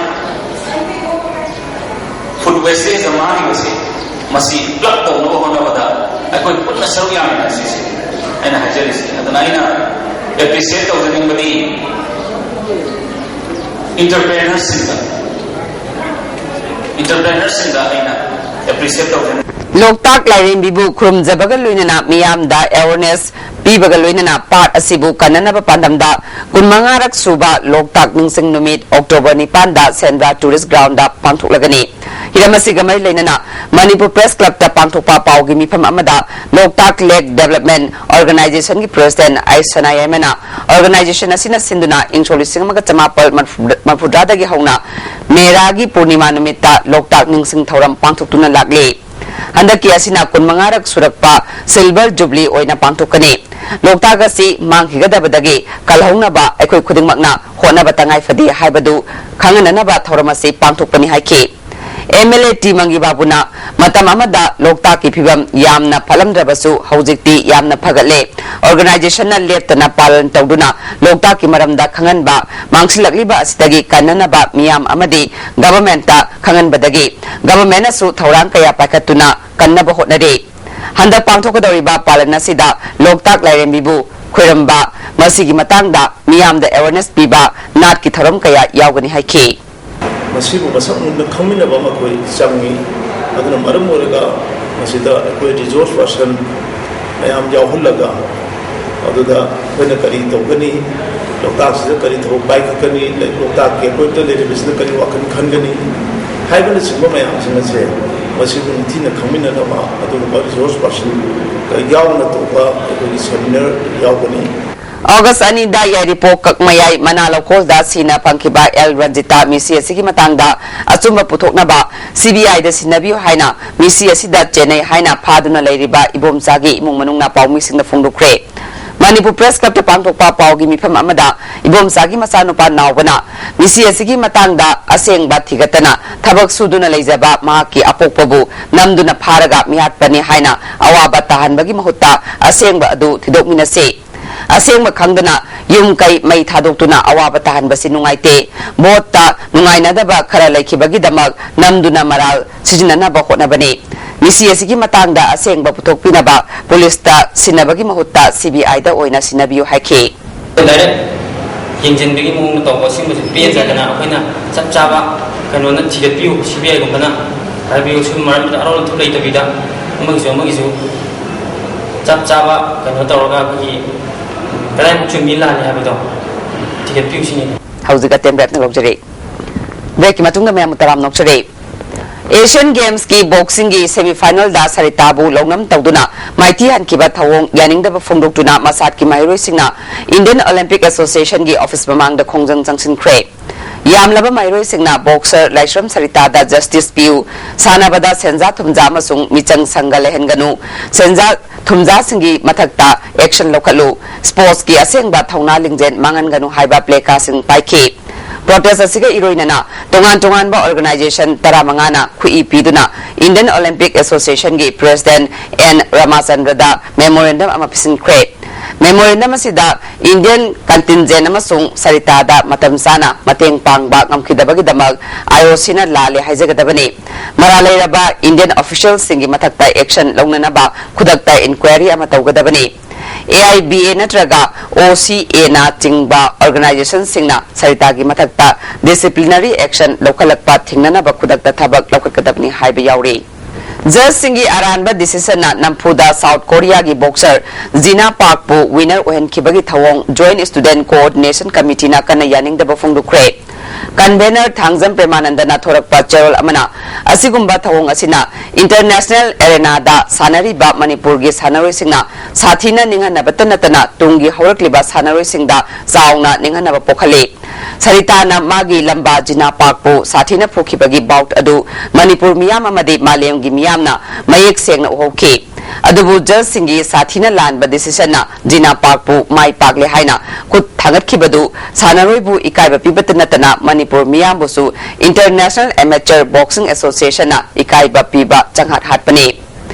food wastage ꯗ ꯃꯥꯡꯉꯤꯕꯁꯦ, ꯃꯁꯤ plug ꯇꯧꯅꯕ ꯍꯣꯠꯅꯕꯗ ꯑꯩꯈꯣꯏ ꯄꯨꯟꯅ ꯁꯔꯨꯛ ꯌꯥꯃꯤꯟꯅꯁꯤ, ꯁꯤꯅꯤ ꯑꯩꯅ ꯍꯥꯏꯖꯔꯤꯁꯤ꯫ ꯑꯗꯨꯅ ꯑꯩꯅ appreciate ꯇꯧꯖꯅꯤꯡꯕꯗꯤ entrepreneur ꯁꯤꯡꯗ, entrepreneur ꯁꯤꯡꯗ ꯑꯩꯅ appreciate ꯇꯧꯖꯅꯤꯡꯉꯤ꯫ ꯂꯣꯛꯇꯥꯛ ꯂꯥꯏꯔꯦꯝꯕꯤꯕꯨ ꯈꯨꯔꯨꯝꯖꯕꯒ ꯂꯣꯏꯅꯅ ꯃꯤꯌꯥꯝꯗ awareness ꯄꯤꯕꯒ ꯂꯣꯏꯅꯅ ꯄꯥꯠ ꯑꯁꯤꯕꯨ ꯀꯟꯅꯅꯕ ꯄꯥꯟꯗꯝꯗ ꯀꯨꯟꯃꯉꯥꯔꯛ ꯁꯨꯕ ꯂꯣꯛꯇꯥꯛ ꯅꯤꯡꯁꯤꯡ ꯅꯨꯃꯤꯠ October ꯅꯤꯄꯥꯟꯗ ꯁꯦꯟꯗ꯭ꯔꯥ Tourist Ground ꯗ ꯄꯥꯡꯊꯣꯛꯂꯒꯅꯤ꯫ ꯍꯤꯔꯝ ꯑꯁꯤꯒ ꯃꯔꯤ ꯂꯩꯅꯅ Manipur Press Club ꯇ ꯄꯥꯡꯊꯣꯛꯄ ꯄꯥꯎꯒꯤ ꯃꯤꯐꯝ ꯑꯃꯗ ꯂꯣꯛꯇꯥꯛ Lake Development Organization ꯒꯤ President ꯑꯥꯏ ꯁꯅꯥ ꯌꯥꯏꯃꯅ organization ꯑꯁꯤꯅ ꯁꯤꯟꯗꯨꯅ ꯏꯪ ꯁꯣꯛ ꯂꯤꯁꯤꯡ ꯑꯃꯒ ꯆꯃꯥꯄꯜ ꯃꯔꯐꯨꯇꯔꯥꯗꯒꯤ ꯍꯧꯅ ꯃꯦꯔꯥꯒꯤ ꯄꯨꯔꯅꯤꯃꯥ ꯅꯨꯃꯤꯠꯇ ꯂꯣꯛꯇꯥꯛ ꯅꯤꯡꯁꯤꯡ ꯊꯧꯔꯝ ꯄꯥꯡꯊꯣꯛꯇꯨꯅ ꯂꯥꯛꯂꯤ꯫ ꯍꯟꯗꯛꯀꯤ ꯑꯁꯤꯅ ꯀꯨꯟꯃꯉꯥꯔꯛ ꯁꯨꯔꯛꯄ Silver Jubilee ꯑꯣꯏꯅ ꯄꯥꯡꯊꯣꯛꯀꯅꯤ꯫ ꯂꯣꯛꯇꯥꯛ ꯑꯁꯤ ꯃꯥꯡꯈꯤꯒꯗꯕꯗꯒꯤ ꯀꯜꯍꯧꯅꯕ ꯑꯩꯈꯣꯏ ꯈꯨꯗꯤꯡꯃꯛꯅ ꯍꯣꯠꯅꯕ ꯇꯉꯥꯏ ꯐꯗꯦ ꯍꯥꯏꯕꯗꯨ ꯈꯪꯍꯟꯅꯅꯕ ꯊꯧꯔꯝ ꯑꯁꯤ ꯄꯥꯡꯊꯣꯛꯄꯅꯤ ꯍꯥꯏꯈꯤ꯫ M L A ꯇꯤ ꯃꯪꯒꯤ ꯕꯥꯕꯨꯅ ꯃꯇꯝ ꯑꯃꯗ ꯂꯣꯛꯇꯥꯛꯀꯤ ꯐꯤꯕꯝ ꯌꯥꯝꯅ ꯐꯠꯂꯝꯗ꯭ꯔꯕꯁꯨ ꯍꯧꯖꯤꯛꯇꯤ ꯌꯥꯝꯅ ꯐꯒꯠꯂꯦ꯫ Organization ꯅ ꯂꯦꯞꯇꯅ ꯄꯥꯂꯟ ꯇꯧꯗꯨꯅ ꯂꯣꯛꯇꯥꯛꯀꯤ ꯃꯔꯝꯗ ꯈꯪꯍꯟꯕ, ꯃꯥꯡꯁꯤꯜꯂꯛꯂꯤꯕ ꯑꯁꯤꯗꯒꯤ ꯀꯟꯅꯅꯕ ꯃꯤꯌꯥꯝ ꯑꯃꯗꯤ government ꯇ ꯈꯪꯍꯟꯕꯗꯒꯤ government ꯅꯁꯨ ꯊꯧꯔꯥꯡ ꯀꯌꯥ ꯄꯥꯏꯈꯠꯇꯨꯅ ꯀꯟꯅꯕ ꯍꯣꯠꯅꯔꯤ꯫ ꯍꯟꯗꯛ ꯄꯥꯡꯊꯣꯛꯀꯗꯧꯔꯤꯕ ꯄꯥꯂꯟ ꯑꯁꯤꯗ ꯂꯣꯛꯇꯥꯛ ꯂꯥꯏꯔꯦꯝꯕꯤꯕꯨ ꯈꯣꯏꯔꯝꯕ, ꯃꯁꯤꯒꯤ ꯃꯇꯥꯡꯗ ꯃꯤꯌꯥꯝꯗ awareness ꯄꯤꯕ, ꯅꯥꯠꯀꯤ ꯊꯧꯔꯝ ꯀꯌꯥ ꯌꯥꯎꯒꯅꯤ ꯍꯥꯏꯈꯤ꯫ ꯃꯁꯤꯕꯨ ꯃꯁꯛ ꯃꯨꯟꯅ ꯈꯪꯃꯤꯟꯅꯕ ꯑꯃ ꯑꯩꯈꯣꯏ ꯆꯪꯉꯤ꯫ ꯑꯗꯨꯅ ꯃꯔꯝ ꯑꯣꯏꯔꯒ ꯃꯁꯤꯗ ꯑꯩꯈꯣꯏ resource person ꯃꯌꯥꯝ ꯌꯥꯎꯍꯜꯂꯒ ꯑꯗꯨꯗ ꯑꯩꯈꯣꯏꯅ ꯀꯔꯤ ꯇꯧꯒꯅꯤ, ꯂꯣꯛꯇꯥꯛꯁꯤꯗ ꯀꯔꯤ ꯊꯕꯛ ꯄꯥꯏꯈꯠꯀꯅꯤ, ꯂꯣꯛꯇꯥꯛꯀꯤ ꯑꯀꯣꯏꯕꯗ ꯂꯩꯔꯤꯕꯁꯤꯅ ꯀꯔꯤ ꯋꯥꯈꯜ ꯈꯟꯒꯅꯤ ꯍꯥꯏꯕꯅꯆꯤꯡꯕ ꯃꯌꯥꯝꯁꯤꯡ ꯑꯁꯦ ꯃꯁꯤꯕꯨ ꯅꯤꯡꯊꯤꯅ ꯈꯪꯃꯤꯟꯅꯅꯕ ꯑꯗꯨꯒꯨꯝꯕ resource person ꯌꯥꯎꯅ ꯇꯧꯕ ꯑꯩꯈꯣꯏꯒꯤ seminar ꯌꯥꯎꯒꯅꯤ꯫ ꯑꯣꯒꯁ ꯑꯅꯤꯗ ꯌꯥꯏꯔꯤꯄꯣꯛ ꯀꯛꯃꯌꯥꯏ ꯃꯅꯥ ꯂꯧꯈꯣꯜꯗ ꯁꯤꯅ ꯐꯪꯈꯤꯕ ꯑꯦꯜ ꯔꯟꯖꯤꯇꯥ ꯃꯤꯁꯤ ꯑꯁꯤꯒꯤ ꯃꯇꯥꯡꯗ ꯑꯆꯨꯝꯕ ꯄꯨꯊꯣꯛꯅꯕ ꯁꯤꯕꯤꯑꯥꯏꯗ ꯁꯤꯟꯅꯕꯤꯌꯨ ꯍꯥꯏꯅ ꯃꯤꯁꯤ ꯑꯁꯤꯗ ꯆꯦꯟꯅꯩ ꯍꯥꯏꯅ ꯐꯥꯗꯨꯅ ꯂꯩꯔꯤꯕ ꯏꯕꯣꯝꯆꯥꯒꯤ ꯏꯃꯨꯡ ꯃꯅꯨꯡꯅ ꯄꯥꯎꯃꯤꯁꯤꯡꯗ ꯐꯣꯡꯗꯣꯛꯈ꯭ꯔꯦ꯫ ꯃꯅꯤꯄꯨꯔ ꯄ꯭ꯔꯦꯁ ꯀ꯭ꯂꯕꯇ ꯄꯥꯡꯊꯣꯛꯄ ꯄꯥꯎꯒꯤ ꯃꯤꯐꯝ ꯑꯃꯗ ꯏꯕꯣꯝꯆꯥꯒꯤ ꯃꯆꯥꯅꯨꯄꯥ ꯅꯥꯎꯕꯅ ꯃꯤꯁꯤ ꯑꯁꯤꯒꯤ ꯃꯇꯥꯡꯗ ꯑꯁꯦꯡꯕ ꯊꯤꯒꯠꯇꯅ ꯊꯕꯛ ꯁꯨꯗꯨꯅ ꯂꯩꯖꯕ ꯃꯍꯥꯛꯀꯤ ꯑꯄꯣꯛꯄꯕꯨ ꯅꯝꯗꯨꯅ ꯐꯥꯔꯒ ꯃꯤꯍꯥꯠꯄꯅꯤ ꯍꯥꯏꯅ ꯑꯋꯥꯕ ꯇꯥꯍꯟꯕꯒꯤ ꯃꯍꯨꯠꯇ ꯑꯁꯦꯡꯕ ꯑꯗꯨ ꯊꯤꯗꯣꯛꯃꯤꯟꯅꯁꯤ꯫ ꯑꯁꯦꯡꯕ ꯈꯪꯗꯅ ꯌꯨꯝ ꯀꯩ ꯃꯩ ꯊꯥꯗꯣꯛꯇꯨꯅ ꯑꯋꯥꯕ ꯇꯥꯍꯟꯕꯁꯤ ꯅꯨꯡꯉꯥꯏꯇꯦ꯫ ꯚꯣꯠꯇ ꯅꯨꯡꯉꯥꯏꯅꯗꯕ ꯈꯔ ꯂꯩꯈꯤꯕꯒꯤꯗꯃꯛ ꯅꯝꯗꯨꯅ ꯃꯔꯥꯜ ꯁꯤꯖꯤꯟꯅꯅꯕ ꯍꯣꯠꯅꯕꯅꯤ꯫ ꯃꯤꯁꯤ ꯑꯁꯤꯒꯤ ꯃꯇꯥꯡꯗ ꯑꯁꯦꯡꯕ ꯄꯨꯊꯣꯛꯄꯤꯅꯕ ꯄꯨꯂꯤꯁꯇ ꯁꯤꯟꯅꯕꯒꯤ ꯃꯍꯨꯠꯇ ꯁꯤꯕꯤꯑꯥꯏꯗ ꯑꯣꯏꯅ ꯁꯤꯟꯅꯕꯤꯌꯨ ꯍꯥꯏꯈꯤ꯫ Direct ꯌꯦꯡꯁꯤꯟꯕꯒꯤ ꯃꯑꯣꯡꯗ ꯇꯧꯕ ꯁꯤꯒꯨꯝꯕꯁꯤ ꯄꯦꯟꯖꯗꯅ ꯑꯩꯈꯣꯏꯅ ꯆꯞ ꯆꯥꯕ ꯀꯩꯅꯣꯅ ꯊꯤꯒꯠꯄꯤꯌꯨ, ꯁꯤꯕꯤꯑꯥꯏꯒꯨꯝꯕꯅ ꯍꯥꯏꯕꯤꯌꯨ꯫ ꯁꯤꯒꯨꯝꯕ ꯃꯔꯝꯁꯤꯗ ꯑꯔꯣꯟ ꯑꯊꯨꯞ ꯂꯩꯇꯕꯤꯗ ꯑꯃꯒꯤꯁꯨ ꯑꯃꯒꯤꯁꯨ ꯆꯞ ꯆꯥꯕ ꯀꯩꯅꯣ ꯇꯧꯔꯒ ꯑꯩꯈꯣꯏꯒꯤ ꯀꯗꯥꯏꯃꯨꯛ ꯆꯨꯝꯃꯤ ꯂꯥꯜꯂꯤ ꯍꯥꯏꯕꯗꯣ ꯊꯤꯒꯠꯄꯤꯌꯨ ꯁꯤꯅꯤ꯫ ꯍꯧꯖꯤꯛ ꯑꯇꯦꯟꯕ ꯂꯧꯖꯔꯤ꯫ Breakꯀꯤ ꯃꯇꯨꯡꯗ ꯃꯌꯥꯝꯕꯨ ꯇꯔꯥꯝꯅ ꯑꯣꯛꯆꯔꯤ꯫ Asian Gamesꯀꯤ boxingꯒꯤ semifinalꯗ ꯁꯔꯤꯇꯥꯕꯨ ꯂꯧꯅꯝ ꯇꯧꯗꯨꯅ ꯃꯥꯏꯊꯤ ꯍꯟꯈꯤꯕ ꯊꯧꯑꯣꯡ ꯌꯥꯅꯤꯡꯗꯕ ꯐꯣꯡꯗꯣꯛꯇꯨꯅ ꯃꯁꯥꯠꯀꯤ ꯃꯍꯩꯔꯣꯏꯁꯤꯡꯅ Indian Olympic Associationꯒꯤ office ꯃꯃꯥꯡꯗ ꯈꯣꯡꯖꯪ ꯆꯪꯁꯤꯟꯈ꯭ꯔꯦ꯫ ꯌꯥꯝꯂꯕ ꯃꯍꯩꯔꯣꯏꯁꯤꯡꯅ boxer ꯂꯥꯏꯁ꯭ꯔꯝ ꯁꯔꯤꯇꯥꯗ justice ꯄꯤꯌꯨ, ꯁꯥꯟꯅꯕꯗ ꯁꯦꯟꯖꯥ ꯊꯨꯝꯖꯥ ꯑꯃꯁꯨꯡ ꯃꯤꯆꯪ ꯁꯪꯒ ꯂꯩꯍꯟꯒꯅꯨ, ꯁꯦꯟꯖꯥ ꯊꯨꯝꯖꯥꯁꯤꯡꯒꯤ ꯃꯊꯛꯇ action ꯂꯧꯈꯠꯂꯨ, sportsꯀꯤ ꯑꯁꯦꯡꯕ ꯊꯧꯅꯥ ꯂꯤꯡꯖꯦꯜ ꯃꯥꯡꯍꯟꯒꯅꯨ ꯍꯥꯏꯕ placardꯁꯤꯡ ꯄꯥꯏꯈꯤ꯫ Protest ꯑꯁꯤꯒ ꯏꯔꯣꯏꯅꯅ ꯇꯣꯉꯥꯟ ꯇꯣꯉꯥꯟꯕ organization ꯇꯔꯥꯃꯉꯥꯅ ꯈꯨꯠꯏ ꯄꯤꯗꯨꯅ Indian Olympic Associationꯒꯤ president N ꯔꯥꯃꯥꯆꯟꯗ꯭ꯔꯗ memorandum ꯑꯃ ꯄꯤꯁꯤꯟꯈ꯭ꯔꯦ꯫ Memorandum ꯑꯁꯤꯗ Indian contingent ꯑꯃꯁꯨꯡ ꯁꯔꯤꯇꯥꯗ ꯃꯇꯝ ꯆꯥꯅ ꯃꯇꯦꯡ ꯄꯥꯡꯕ ꯉꯝꯈꯤꯗꯕꯒꯤꯗꯃꯛ IOCꯅ ꯂꯥꯜꯂꯦ ꯍꯥꯏꯖꯒꯗꯕꯅꯤ꯫ ꯃꯔꯥꯜ ꯂꯩꯔꯕ Indian officialꯁꯤꯡꯒꯤ ꯃꯊꯛꯇ action ꯂꯧꯅꯅꯕ ꯈꯨꯗꯛꯇ inquiry ꯑꯃ ꯇꯧꯒꯗꯕꯅꯤ꯫ ꯑꯦ ꯑꯥꯏ ꯕꯤ ꯑꯦ ꯅꯠꯇ꯭ꯔꯒ ꯑꯣ ꯁꯤ ꯑꯦꯅ ꯆꯤꯡꯕ organizationꯁꯤꯡꯅ ꯁꯔꯤꯇꯥꯒꯤ ꯃꯊꯛꯇ disciplinary action ꯂꯧꯈꯠꯂꯛꯄ ꯊꯤꯡꯅꯅꯕ ꯈꯨꯗꯛꯇ ꯊꯕꯛ ꯂꯧꯈꯠꯀꯗꯕꯅꯤ ꯍꯥꯏꯕ ꯌꯥꯎꯔꯤ꯫ ꯖꯖꯁꯤꯡꯒꯤ ꯑꯔꯥꯟꯕ decisionꯅ ꯅꯝꯐꯨꯗ ꯁꯥꯎꯠ ꯀꯣꯔꯤꯌꯥꯒꯤ boxer ꯖꯤꯅꯥ ꯄꯥꯛꯄꯨ winner ꯑꯣꯏꯍꯟꯈꯤꯕꯒꯤ ꯊꯧꯑꯣꯡ Joint Student Coordination Committeeꯅ ꯀꯟꯅ ꯌꯥꯅꯤꯡꯗꯕ ꯐꯣꯡꯗꯣꯛꯈ꯭ꯔꯦ꯫ Convener ꯊꯥꯡꯖꯝ ꯄ꯭ꯔꯦꯃꯥꯅꯟꯗꯅ ꯊꯣꯔꯛꯄ ꯆꯦꯔꯣꯜ ꯑꯃꯅ, ꯑꯁꯤꯒꯨꯝꯕ ꯊꯧꯑꯣꯡ ꯑꯁꯤꯅ international arenaꯗ ꯁꯥꯟꯅꯔꯤꯕ ꯃꯅꯤꯄꯨꯔꯒꯤ ꯁꯥꯟꯅꯔꯣꯏꯁꯤꯡꯅ ꯁꯥꯊꯤꯅ ꯅꯤꯡꯍꯟꯅꯕꯇ ꯅꯠꯇꯅ ꯇꯨꯡꯒꯤ ꯍꯧꯔꯛꯂꯤꯕ ꯁꯥꯟꯅꯔꯣꯏꯁꯤꯡꯗ ꯆꯥꯎꯅ ꯅꯤꯡꯍꯟꯅꯕ ꯄꯣꯛꯍꯜꯂꯤ꯫ ꯁꯔꯤꯇꯥꯅ ꯃꯥꯒꯤ ꯂꯝꯕꯥ ꯖꯤꯅꯥ ꯄꯥꯛꯄꯨ ꯁꯥꯊꯤꯅ ꯐꯨꯈꯤꯕꯒꯤ bout ꯑꯗꯨ ꯃꯅꯤꯄꯨꯔ ꯃꯤꯌꯥꯝ ꯑꯃꯗꯤ ꯃꯥꯂꯦꯝꯒꯤ ꯃꯤꯌꯥꯝꯅ ꯃꯌꯦꯛ ꯁꯦꯡꯅ ꯎꯍꯧꯈꯤ꯫ ꯑꯗꯨꯕꯨ ꯖꯖꯁꯤꯡꯒꯤ ꯁꯥꯊꯤꯅ ꯂꯥꯟꯕ decisionꯅ ꯖꯤꯅꯥ ꯄꯥꯛꯄꯨ ꯃꯥꯏ ꯄꯥꯛꯂꯦ ꯍꯥꯏꯅ ꯈꯨꯠ ꯊꯥꯡꯒꯠꯈꯤꯕꯗꯨ ꯁꯥꯟꯅꯔꯣꯏꯕꯨ ꯏꯀꯥꯏꯕ ꯄꯤꯕꯇ ꯅꯠꯇꯅ ꯃꯅꯤꯄꯨꯔ ꯃꯤꯌꯥꯝꯕꯨꯁꯨ International Amateur Boxing Associationꯅ ꯏꯀꯥꯏꯕ ꯄꯤꯕ ꯆꯪꯍꯠ ꯍꯥꯠꯄꯅꯤ꯫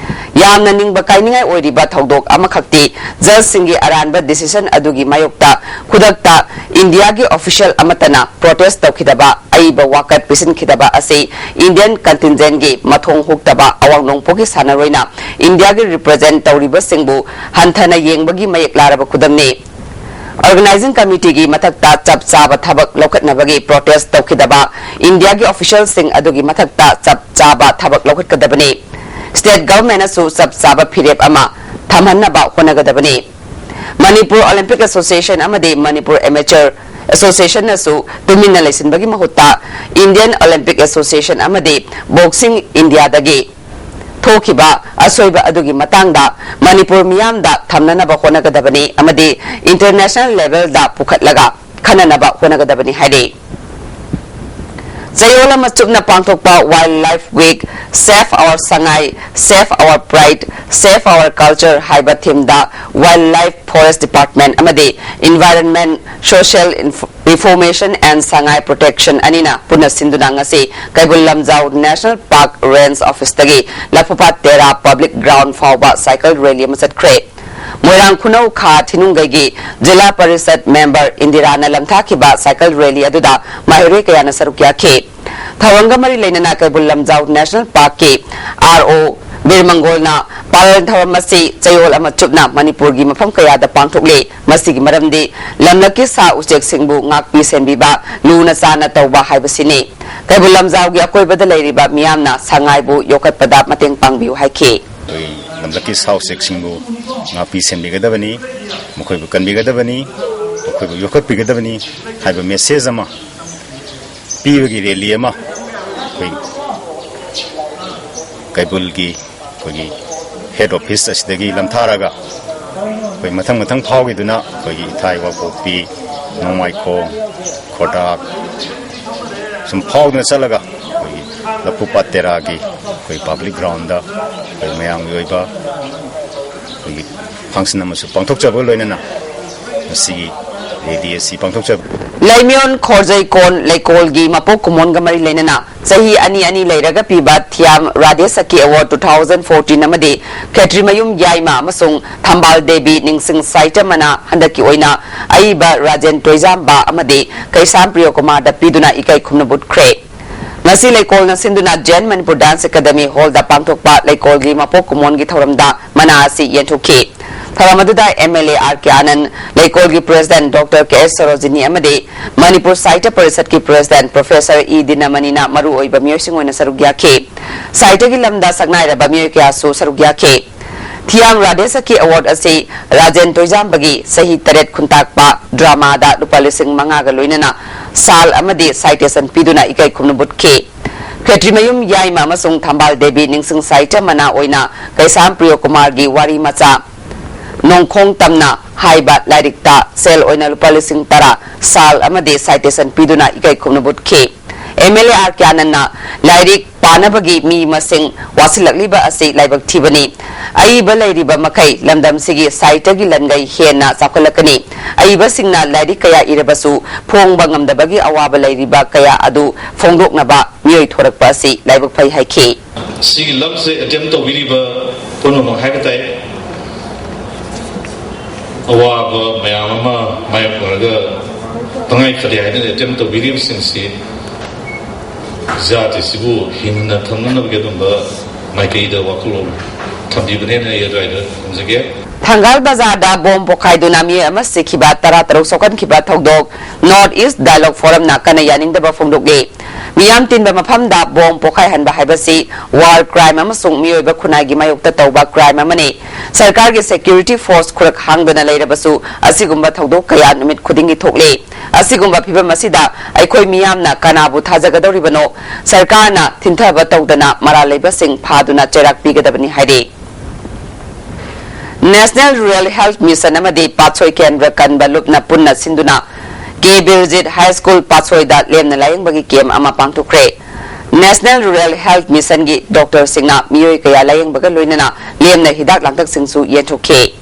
ꯌꯥꯝꯅ ꯅꯤꯡꯕ ꯀꯥꯏꯅꯤꯡꯉꯥꯏ ꯑꯣꯏꯔꯤꯕ ꯊꯧꯗꯣꯛ ꯑꯃꯈꯛꯇꯤ ꯖꯖꯁꯤꯡꯒꯤ ꯑꯔꯥꯟꯕ decision ꯑꯗꯨꯒꯤ ꯃꯥꯌꯣꯛꯇ ꯈꯨꯗꯛꯇ ꯏꯟꯗꯤꯌꯥꯒꯤ official ꯑꯃꯠꯇꯅ protest ꯇꯧꯈꯤꯗꯕ, ꯑꯏꯕ ꯋꯥꯀꯠ ꯄꯤꯁꯤꯟꯈꯤꯗꯕ ꯑꯁꯤ Indian contingentꯒꯤ ꯃꯊꯣꯡ ꯍꯨꯛꯇꯕ ꯑꯋꯥꯡ ꯅꯣꯡꯄꯣꯛꯀꯤ ꯁꯥꯟꯅꯔꯣꯏꯅ ꯏꯟꯗꯤꯌꯥꯒꯤ represent ꯇꯧꯔꯤꯕꯁꯤꯡꯕꯨ ꯍꯟꯊꯅ ꯌꯦꯡꯕꯒꯤ ꯃꯌꯦꯛ ꯂꯥꯔꯕ ꯈꯨꯗꯝꯅꯤ꯫ Organizing Committeeꯒꯤ ꯃꯊꯛꯇ ꯆꯞ ꯆꯥꯕ ꯊꯕꯛ ꯂꯧꯈꯠꯅꯕꯒꯤ protest ꯇꯧꯈꯤꯗꯕ ꯏꯟꯗꯤꯌꯥꯒꯤ officialꯁꯤꯡ ꯑꯗꯨꯒꯤ ꯃꯊꯛꯇ ꯆꯞ ꯆꯥꯕ ꯊꯕꯛ ꯂꯧꯈꯠꯀꯗꯕꯅꯤ꯫ State governmentꯅꯁꯨ ꯆꯞ ꯆꯥꯕ ꯐꯤꯔꯦꯞ ꯑꯃ ꯊꯝꯍꯟꯅꯕ ꯍꯣꯠꯅꯒꯗꯕꯅꯤ꯫ Manipur Olympic Association ꯑꯃꯗꯤ Manipur Amateur Associationꯅꯁꯨ ꯇꯨꯃꯤꯟꯅ ꯂꯩꯁꯤꯟꯕꯒꯤ ꯃꯍꯨꯠꯇ Indian Olympic Association ꯑꯃꯗꯤ Boxing Indiaꯗꯒꯤ ꯊꯣꯛꯈꯤꯕ ꯑꯁꯣꯏꯕ ꯑꯗꯨꯒꯤ ꯃꯇꯥꯡꯗ ꯃꯅꯤꯄꯨꯔ ꯃꯤꯌꯥꯝꯗ ꯊꯝꯅꯅꯕ ꯍꯣꯠꯅꯒꯗꯕꯅꯤ ꯑꯃꯗꯤ international levelꯗ ꯄꯨꯈꯠꯂꯒ ꯈꯟꯅꯅꯕ ꯍꯣꯠꯅꯒꯗꯕꯅꯤ ꯍꯥꯏꯔꯤ꯫ ꯆꯌꯣꯜ ꯑꯃ ꯆꯨꯞꯅ ꯄꯥꯡꯊꯣꯛꯄ Wildlife Week, Save Our Sangai, Save Our Pride, Save Our Culture ꯍꯥꯏꯕ themeꯗ Wildlife Forest Department ꯑꯃꯗꯤ Environment, Social Inf-, Reformation and Sangai Protection ꯑꯅꯤꯅ ꯄꯨꯟꯅ ꯁꯤꯟꯗꯨꯅ ꯉꯁꯤ Keibul Lamjao National Park Range Officeꯇꯒꯤ ꯂꯐꯨꯄꯥꯠ ꯇꯦꯔꯥ Public Ground ꯐꯥꯎꯕ cycle rally ꯑꯃ ꯆꯠꯈ꯭ꯔꯦ꯫ ꯃꯣꯏꯔꯥꯡ ꯈꯨꯅꯧ ꯈꯥ ꯊꯤꯅꯨꯡꯒꯩꯒꯤ ꯖꯤꯂꯥ ꯄꯔꯤꯁꯠ member ꯏꯟꯗꯤꯔꯥꯅ ꯂꯝꯊꯥꯈꯤꯕ cycle rally ꯑꯗꯨꯗ ꯃꯍꯩꯔꯣꯏ ꯀꯌꯥꯅ ꯁꯔꯨꯛ ꯌꯥꯈꯤ꯫ ꯊꯧꯔꯝꯒ ꯃꯔꯤ ꯂꯩꯅꯅ Keibul Lamjao National Parkꯀꯤ R O ꯕꯤꯔ ꯃꯪꯒꯣꯜꯅ ꯄꯥꯂꯟ ꯊꯧꯔꯝ ꯑꯁꯤ ꯆꯌꯣꯜ ꯑꯃ ꯆꯨꯞꯅ ꯃꯅꯤꯄꯨꯔꯒꯤ ꯃꯐꯝ ꯀꯌꯥꯗ ꯄꯥꯡꯊꯣꯛꯂꯤ꯫ ꯃꯁꯤꯒꯤ ꯃꯔꯝꯗꯤ ꯂꯝꯂꯛꯀꯤ ꯁꯥ ꯎꯆꯦꯛꯁꯤꯡꯕꯨ ꯉꯥꯛꯄꯤ ꯁꯦꯟꯕꯤꯕ, ꯂꯨꯅ ꯆꯥꯅ ꯇꯧꯕ ꯍꯥꯏꯕꯁꯤꯅꯤ꯫ ꯀꯩꯕꯨꯜ ꯂꯝꯖꯥꯎꯒꯤ ꯑꯀꯣꯏꯕꯗ ꯂꯩꯔꯤꯕ ꯃꯤꯌꯥꯝꯅ ꯁꯉꯥꯏꯕꯨ ꯌꯣꯛꯈꯠꯄꯗ ꯃꯇꯦꯡ ꯄꯥꯡꯕꯤꯌꯨ ꯍꯥꯏꯈꯤ꯫ ꯑꯩꯈꯣꯏ ꯂꯝꯂꯛꯀꯤ ꯁꯥ ꯎꯆꯦꯛꯁꯤꯡꯕꯨ ꯉꯥꯛꯄꯤ ꯁꯦꯟꯕꯤꯒꯗꯕꯅꯤ, ꯃꯈꯣꯏꯕꯨ ꯀꯟꯕꯤꯒꯗꯕꯅꯤ, ꯃꯈꯣꯏꯕꯨ ꯌꯣꯛꯈꯠꯄꯤꯒꯗꯕꯅꯤ ꯍꯥꯏꯕ ꯃꯦꯁꯦꯖ ꯑꯃ ꯄꯤꯕꯒꯤ ꯔꯦꯂꯤ ꯑꯃ ꯑꯩꯈꯣꯏ ꯀꯩꯕꯨꯜꯒꯤ ꯑꯩꯈꯣꯏꯒꯤ ꯍꯦꯗ ꯑꯣꯐꯤꯁ ꯑꯁꯤꯗꯒꯤ ꯂꯝꯊꯥꯔꯒ ꯑꯩꯈꯣꯏ ꯃꯊꯪ ꯃꯊꯪ ꯐꯥꯎꯈꯤꯗꯨꯅ ꯑꯩꯈꯣꯏꯒꯤ ꯏꯊꯥꯏ ꯋꯥꯄꯣꯛꯄꯤ, ꯅꯣꯡꯃꯥꯏꯈꯣꯡ, ꯈꯣꯔꯗꯥꯛ, ꯁꯨꯝ ꯐꯥꯎꯗꯨꯅ ꯆꯠꯂꯒ ꯑꯩꯈꯣꯏꯒꯤ ꯂꯐꯨꯄꯥꯠ ꯇꯦꯔꯥꯒꯤ ꯑꯩꯈꯣꯏ ꯄꯕ꯭ꯂꯤꯛ ꯒ꯭ꯔꯥꯎꯟꯗ ꯑꯩꯈꯣꯏ ꯃꯌꯥꯝꯒꯤ ꯑꯣꯏꯕ ꯑꯩꯈꯣꯏꯒꯤ ꯐꯪꯁꯟ ꯑꯃꯁꯨ ꯄꯥꯡꯊꯣꯛꯆꯕꯒ ꯂꯣꯏꯅꯅ ꯉꯁꯤꯒꯤ ꯔꯦꯂꯤ ꯑꯁꯤ ꯄꯥꯡꯊꯣꯛꯆꯕ꯫ ꯂꯩꯃꯌꯣꯟ ꯈꯣꯔꯖꯩꯀꯣꯟ ꯂꯩꯀꯣꯜꯒꯤ ꯃꯄꯣꯛ ꯀꯨꯝꯑꯣꯟꯒ ꯃꯔꯤ ꯂꯩꯅꯅ ꯆꯍꯤ ꯑꯅꯤ ꯑꯅꯤ ꯂꯩꯔꯒ ꯄꯤꯕ ꯊꯤꯌꯥꯝ Radhe ꯁꯈꯤ award two thousand fourteen ꯑꯃꯗꯤ ꯈꯦꯇ꯭ꯔꯤꯃꯌꯨꯝ ꯌꯥꯏꯃ ꯑꯃꯁꯨꯡ ꯊꯝꯕꯥꯜ ꯗꯦꯕꯤ ꯅꯤꯡꯁꯤꯡ ꯁꯥꯍꯤꯇ꯭ꯌ ꯃꯅꯥ ꯍꯟꯗꯛꯀꯤ ꯑꯣꯏꯅ ꯑꯏꯕ ꯔꯥꯖꯦꯟ ꯇꯣꯏꯖꯥꯝꯕ ꯑꯃꯗꯤ ꯀꯩꯁꯥꯝ ꯄ꯭ꯔꯤꯌꯣꯀꯨꯃꯥꯔꯗ ꯄꯤꯗꯨꯅ ꯏꯀꯥꯏ ꯈꯨꯝꯅꯕ ꯎꯠꯈ꯭ꯔꯦ꯫ ꯉꯁꯤ ꯂꯩꯀꯣꯜꯅ ꯁꯤꯟꯗꯨꯅ ꯖꯦꯟ ꯃꯅꯤꯄꯨꯔ ꯗꯥꯟꯁ ꯑꯦꯀꯥꯗꯃꯤ ꯍꯣꯜꯗ ꯄꯥꯡꯊꯣꯛꯄ ꯂꯩꯀꯣꯜꯒꯤ ꯃꯄꯣꯛ ꯀꯨꯝꯑꯣꯟꯒꯤ ꯊꯧꯔꯝꯗ ꯃꯅꯥ ꯑꯁꯤ ꯌꯦꯟꯊꯣꯛꯈꯤ꯫ ꯊꯧꯔꯝ ꯑꯗꯨꯗ M L A R K Anand, ꯂꯩꯀꯣꯜꯒꯤ president doctor K S Sorojini ꯑꯃꯗꯤ ꯃꯅꯤꯄꯨꯔ ꯁꯥꯍꯤꯇ꯭ꯌ ꯄꯔꯤꯁꯠꯀꯤ ꯄ꯭ꯔꯦꯁꯤꯗꯦꯟꯠ ꯄ꯭ꯔꯣꯐꯦꯁꯔ ꯏ ꯗꯤꯅꯃꯅꯤꯅ ꯃꯔꯨꯑꯣꯏꯕ ꯃꯤꯑꯣꯏꯁꯤꯡ ꯑꯣꯏꯅ ꯁꯔꯨꯛ ꯌꯥꯈꯤ꯫ ꯁꯥꯍꯤꯇ꯭ꯌꯒꯤ ꯂꯝꯗ ꯁꯛꯅꯥꯏꯔꯕ ꯃꯤꯑꯣꯏ ꯀꯌꯥꯁꯨ ꯁꯔꯨꯛ ꯌꯥꯈꯤ꯫ ꯊꯤꯌꯥꯝ ꯔꯥꯙꯦ ꯁꯈꯤ ꯑꯦꯋꯥꯔꯗ ꯑꯁꯤ ꯔꯥꯖꯦꯟ ꯇꯣꯏꯖꯥꯝꯕꯒꯤ ꯆꯍꯤ ꯇꯔꯦꯠ ꯈꯨꯟꯇꯥꯛꯄ ꯗ꯭ꯔꯃꯥꯗ ꯂꯨꯄꯥ ꯂꯤꯁꯤꯡ ꯃꯉꯥꯒ ꯂꯣꯏꯅꯅ ꯁꯥꯜ ꯑꯃꯗꯤ ꯁꯥꯏꯇꯦꯁꯟ ꯄꯤꯗꯨꯅ ꯏꯀꯥꯏ ꯈꯨꯝꯅꯕ ꯎꯠꯈꯤ꯫ ꯈꯦꯇ꯭ꯔꯤꯃꯌꯨꯝ ꯌꯥꯏꯃ ꯑꯃꯁꯨꯡ ꯊꯝꯕꯥꯜ ꯗꯦꯕꯤ ꯅꯤꯡꯁꯤꯡ ꯁꯥꯍꯤꯇ꯭ꯌ ꯃꯅꯥ ꯑꯣꯏꯅ ꯀꯩꯁꯥꯝ ꯄ꯭ꯔꯤꯌꯣꯀꯨꯃꯥꯔꯒꯤ ꯋꯥꯔꯤ ꯃꯆꯥ ꯅꯣꯡꯈꯣꯡ ꯇꯝꯅ ꯍꯥꯏꯕ ꯂꯥꯏꯔꯤꯛꯇ ꯁꯦꯜ ꯑꯣꯏꯅ ꯂꯨꯄꯥ ꯂꯤꯁꯤꯡ ꯇꯔꯥ ꯁꯥꯜ ꯑꯃꯗꯤ ꯁꯥꯏꯇꯦꯁꯟ ꯄꯤꯗꯨꯅ ꯏꯀꯥꯏ ꯈꯨꯝꯅꯕ ꯎꯠꯈꯤ꯫ ꯑꯦꯝ ꯑꯦꯜ ꯑꯦ ꯑꯥꯔ ꯀꯦ ꯑꯥꯅꯟꯅ ꯂꯥꯏꯔꯤꯛ ꯄꯥꯅꯕꯒꯤ ꯃꯤ ꯃꯁꯤꯡ ꯋꯥꯠꯁꯤꯜꯂꯛꯂꯤꯕ ꯑꯁꯤ ꯂꯥꯏꯕꯛ ꯊꯤꯕꯅꯤ꯫ ꯑꯏꯕ ꯂꯩꯔꯤꯕ ꯃꯈꯩ ꯂꯝꯗꯝꯁꯤꯒꯤ ꯁꯥꯍꯤꯇ꯭ꯌꯒꯤ ꯂꯟꯒꯩ ꯍꯦꯟꯅ ꯆꯥꯎꯈꯠꯂꯛꯀꯅꯤ꯫ ꯑꯏꯕꯁꯤꯡꯅ ꯂꯥꯏꯔꯤꯛ ꯀꯌꯥ ꯏꯔꯕꯁꯨ ꯐꯣꯡꯕ ꯉꯝꯗꯕꯒꯤ ꯑꯋꯥꯕ ꯂꯩꯔꯤꯕ ꯀꯌꯥ ꯑꯗꯨ ꯐꯣꯡꯗꯣꯛꯅꯕ ꯃꯤꯑꯣꯏ ꯊꯣꯔꯛꯄ ꯑꯁꯤ ꯂꯥꯏꯕꯛ ꯐꯩ ꯍꯥꯏꯈꯤ꯫ ꯁꯤꯒꯤ ꯂꯝꯁꯦ ꯑꯦꯇꯦꯝ ꯇꯧꯕꯤꯔꯤꯕ ꯄꯨꯝꯅꯃꯛ ꯍꯥꯏꯕ ꯇꯥꯏ꯫ ꯑꯋꯥꯕ ꯃꯌꯥꯝ ꯑꯃ ꯃꯥꯌꯣꯛꯅꯔꯒ ꯇꯉꯥꯏ ꯐꯗꯦ ꯍꯥꯏꯗꯅ ꯑꯦꯇꯦꯝ ꯇꯧꯕꯤꯔꯤꯕꯁꯤꯡꯁꯤ ꯖꯥꯇꯤꯁꯤꯕꯨ ꯍꯤꯡꯅ ꯊꯝꯅꯅꯕꯒꯤ ꯑꯗꯨꯝꯕ ꯃꯥꯏꯀꯩꯗ ꯋꯥꯈꯜꯂꯣꯟ ꯊꯝꯕꯤꯕꯅꯦꯅ ꯑꯩ ꯑꯗꯨꯋꯥꯏꯗ ꯊꯝꯖꯒꯦ꯫ ꯊꯪꯒꯥꯜ ꯕꯖꯥꯔꯗ ꯕꯣꯝ ꯄꯣꯈꯥꯏꯗꯨꯅ ꯃꯤꯑꯣꯏ ꯑꯃ ꯁꯤꯈꯤꯕ, ꯇꯔꯥ ꯇꯔꯨꯛ ꯁꯣꯛꯍꯟꯈꯤꯕ ꯊꯧꯗꯣꯛ North East Dialogue Forumꯅ ꯀꯟꯅ ꯌꯥꯅꯤꯡꯗꯕ ꯐꯣꯡꯗꯣꯛꯂꯤ꯫ ꯃꯤꯌꯥꯝ ꯇꯤꯟꯕ ꯃꯐꯝꯗ ꯕꯣꯝ ꯄꯣꯈꯥꯏꯍꯟꯕ ꯍꯥꯏꯕꯁꯤ war crime ꯑꯃꯁꯨꯡ ꯃꯤꯑꯣꯏꯕ ꯈꯨꯟꯅꯥꯏꯒꯤ ꯃꯥꯌꯣꯛꯇ ꯇꯧꯕ crime ꯑꯃꯅꯤ꯫ ꯁꯔꯀꯥꯔꯒꯤ security force ꯈꯨꯔꯛ ꯍꯥꯡꯗꯅ ꯂꯩꯔꯕꯁꯨ ꯑꯁꯤꯒꯨꯝꯕ ꯊꯧꯗꯣꯛ ꯀꯌꯥ ꯅꯨꯃꯤꯠ ꯈꯨꯗꯤꯡꯒꯤ ꯊꯣꯛꯂꯤ꯫ ꯑꯁꯤꯒꯨꯝꯕ ꯐꯤꯚꯝ ꯑꯁꯤꯗ ꯑꯩꯈꯣꯏ ꯃꯤꯌꯥꯝꯅ ꯀꯅꯥꯕꯨ ꯊꯥꯖꯒꯗꯧꯔꯤꯕꯅꯣ? ꯁꯔꯀꯥꯔꯅ ꯊꯤꯟꯊꯕ ꯇꯧꯗꯅ ꯃꯔꯥꯜ ꯂꯩꯕꯁꯤꯡ ꯐꯥꯗꯨꯅ ꯆꯩꯔꯥꯛ ꯄꯤꯒꯗꯕꯅꯤ ꯍꯥꯏꯔꯤ꯫ National Rural Health Mission ꯑꯃꯗꯤ ꯄꯥꯠꯁꯣꯏ ꯀꯦꯟꯗ꯭ꯔ ꯀꯟꯕ ꯂꯨꯞꯅ ꯄꯨꯟꯅ ꯁꯤꯟꯗꯨꯅ ꯀꯦ ꯕꯤꯔꯖꯤꯠ High School ꯄꯥꯠꯁꯣꯏꯗ ꯂꯦꯝꯅ ꯂꯥꯌꯦꯡꯕꯒꯤ camp ꯑꯃ ꯄꯥꯡꯊꯣꯛꯈ꯭ꯔꯦ꯫ National Rural Health Missionꯒꯤ doctorꯁꯤꯡꯅ ꯃꯤꯑꯣꯏ ꯀꯌꯥ ꯂꯥꯌꯦꯡꯕꯒ ꯂꯣꯏꯅꯅ ꯂꯦꯝꯅ ꯍꯤꯗꯥꯛ ꯂꯥꯡꯊꯛꯁꯤꯡꯁꯨ ꯌꯦꯟꯊꯣꯛꯈꯤ꯫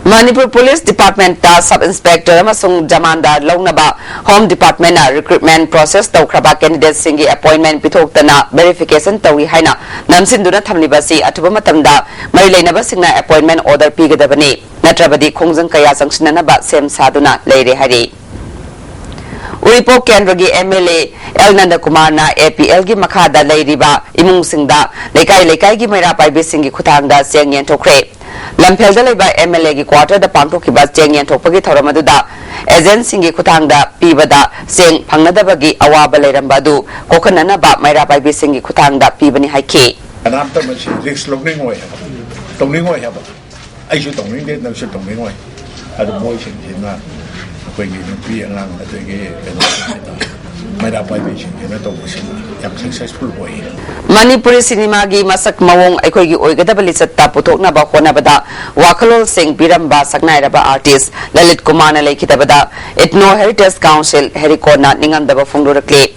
ꯃꯅꯤꯄꯨꯔ Police Departmentꯇ Sub Inspector ꯑꯃꯁꯨꯡ ꯖꯃꯥꯟꯗꯥꯔ ꯂꯧꯅꯕ Home Departmentꯅ recruitment process ꯇꯧꯈ꯭ꯔꯕ candidateꯁꯤꯡꯒꯤ appointment ꯄꯤꯊꯣꯛꯇꯅ verification ꯇꯧꯔꯤ ꯍꯥꯏꯅ ꯅꯝꯁꯤꯟꯗꯨꯅ ꯊꯝꯂꯤꯕ ꯑꯁꯤ ꯑꯊꯨꯕ ꯃꯇꯝꯗ ꯃꯔꯤ ꯂꯩꯅꯕꯁꯤꯡꯅ appointment order ꯄꯤꯒꯗꯕꯅꯤ, ꯅꯠꯇ꯭ꯔꯕꯗꯤ ꯈꯣꯡꯖꯪ ꯀꯌꯥ ꯆꯪꯁꯤꯟꯅꯅꯕ ꯁꯦꯝ ꯁꯥꯗꯨꯅ ꯂꯩꯔꯦ ꯍꯥꯏꯔꯤ꯫ ꯎꯔꯤꯄꯣꯛ ꯀꯦꯟꯗ꯭ꯔꯒꯤ MLA ꯑꯦꯜ ꯅꯟꯗꯀꯨꯃꯥꯔꯅ APLꯒꯤ ꯃꯈꯥꯗ ꯂꯩꯔꯤꯕ ꯏꯃꯨꯡꯁꯤꯡꯗ ꯂꯩꯀꯥꯏ ꯂꯩꯀꯥꯏꯒꯤ ꯃꯩꯔꯥ ꯄꯥꯏꯕꯤꯁꯤꯡꯒꯤ ꯈꯨꯠꯊꯥꯡꯗ ꯆꯦꯡ ꯌꯦꯟꯊꯣꯛꯈ꯭ꯔꯦ꯫ ꯂꯝꯐꯦꯜꯗ ꯂꯩꯕ MLAꯒꯤ quarterꯗ ꯄꯥꯡꯊꯣꯛꯈꯤꯕ ꯆꯦꯡ ꯌꯦꯟꯊꯣꯛꯄꯒꯤ ꯊꯧꯔꯝ ꯑꯗꯨꯗ agentꯁꯤꯡꯒꯤ ꯈꯨꯠꯊꯥꯡꯗ ꯄꯤꯕꯗ ꯆꯦꯡ ꯐꯪꯅꯗꯕꯒꯤ ꯑꯋꯥꯕ ꯂꯩꯔꯝꯕ ꯑꯗꯨ ꯀꯣꯛꯍꯟꯅꯅꯕ ꯃꯩꯔꯥ ꯄꯥꯏꯕꯤꯁꯤꯡꯒꯤ ꯈꯨꯠꯊꯥꯡꯗ ꯄꯤꯕꯅꯤ ꯍꯥꯏꯈꯤ꯫ ꯀꯅꯥꯝꯇ ꯃꯁꯤ risk ꯂꯧꯅꯤꯡꯉꯣꯏ ꯍꯥꯏꯕ, ꯇꯧꯅꯤꯡꯉꯣꯏ ꯍꯥꯏꯕ꯫ ꯑꯩꯁꯨ ꯇꯧꯅꯤꯡꯗꯦ, ꯅꯪꯁꯨ ꯇꯧꯅꯤꯡꯉꯣꯏ꯫ ꯑꯗꯨ ꯃꯣꯏꯁꯤꯡꯁꯤꯅ ꯑꯩꯈꯣꯏꯒꯤ ꯅꯨꯄꯤ ꯑꯉꯥꯡ ꯑꯗꯒꯤ ꯀꯩꯅꯣꯁꯤꯡꯁꯤꯗ ꯃꯩꯔꯥ ꯄꯥꯏꯕꯤꯁꯤꯡꯁꯤꯅ ꯇꯧꯕꯁꯤꯅ ꯌꯥꯝ successful ꯑꯣꯏ꯫ ꯃꯅꯤꯄꯨꯔꯤ ꯁꯤꯅꯦꯃꯥꯒꯤ ꯃꯁꯛ ꯃꯑꯣꯡ ꯑꯩꯈꯣꯏꯒꯤ ꯑꯣꯏꯒꯗꯕ ꯂꯤꯆꯠꯇ ꯄꯨꯊꯣꯛꯅꯕ ꯍꯣꯠꯅꯕꯗ ꯋꯥꯈꯜꯂꯣꯟꯁꯤꯡ ꯄꯤꯔꯝꯕ ꯁꯛꯅꯥꯏꯔꯕ artist ꯂꯂꯤꯠ ꯀꯨꯃꯥꯔꯅ ꯂꯩꯈꯤꯗꯕꯗ Ethno Heritage Council ꯍꯦꯔꯤꯀꯣꯟꯅ ꯅꯤꯡꯉꯝꯗꯕ ꯐꯣꯡꯗꯣꯔꯛꯂꯤ꯫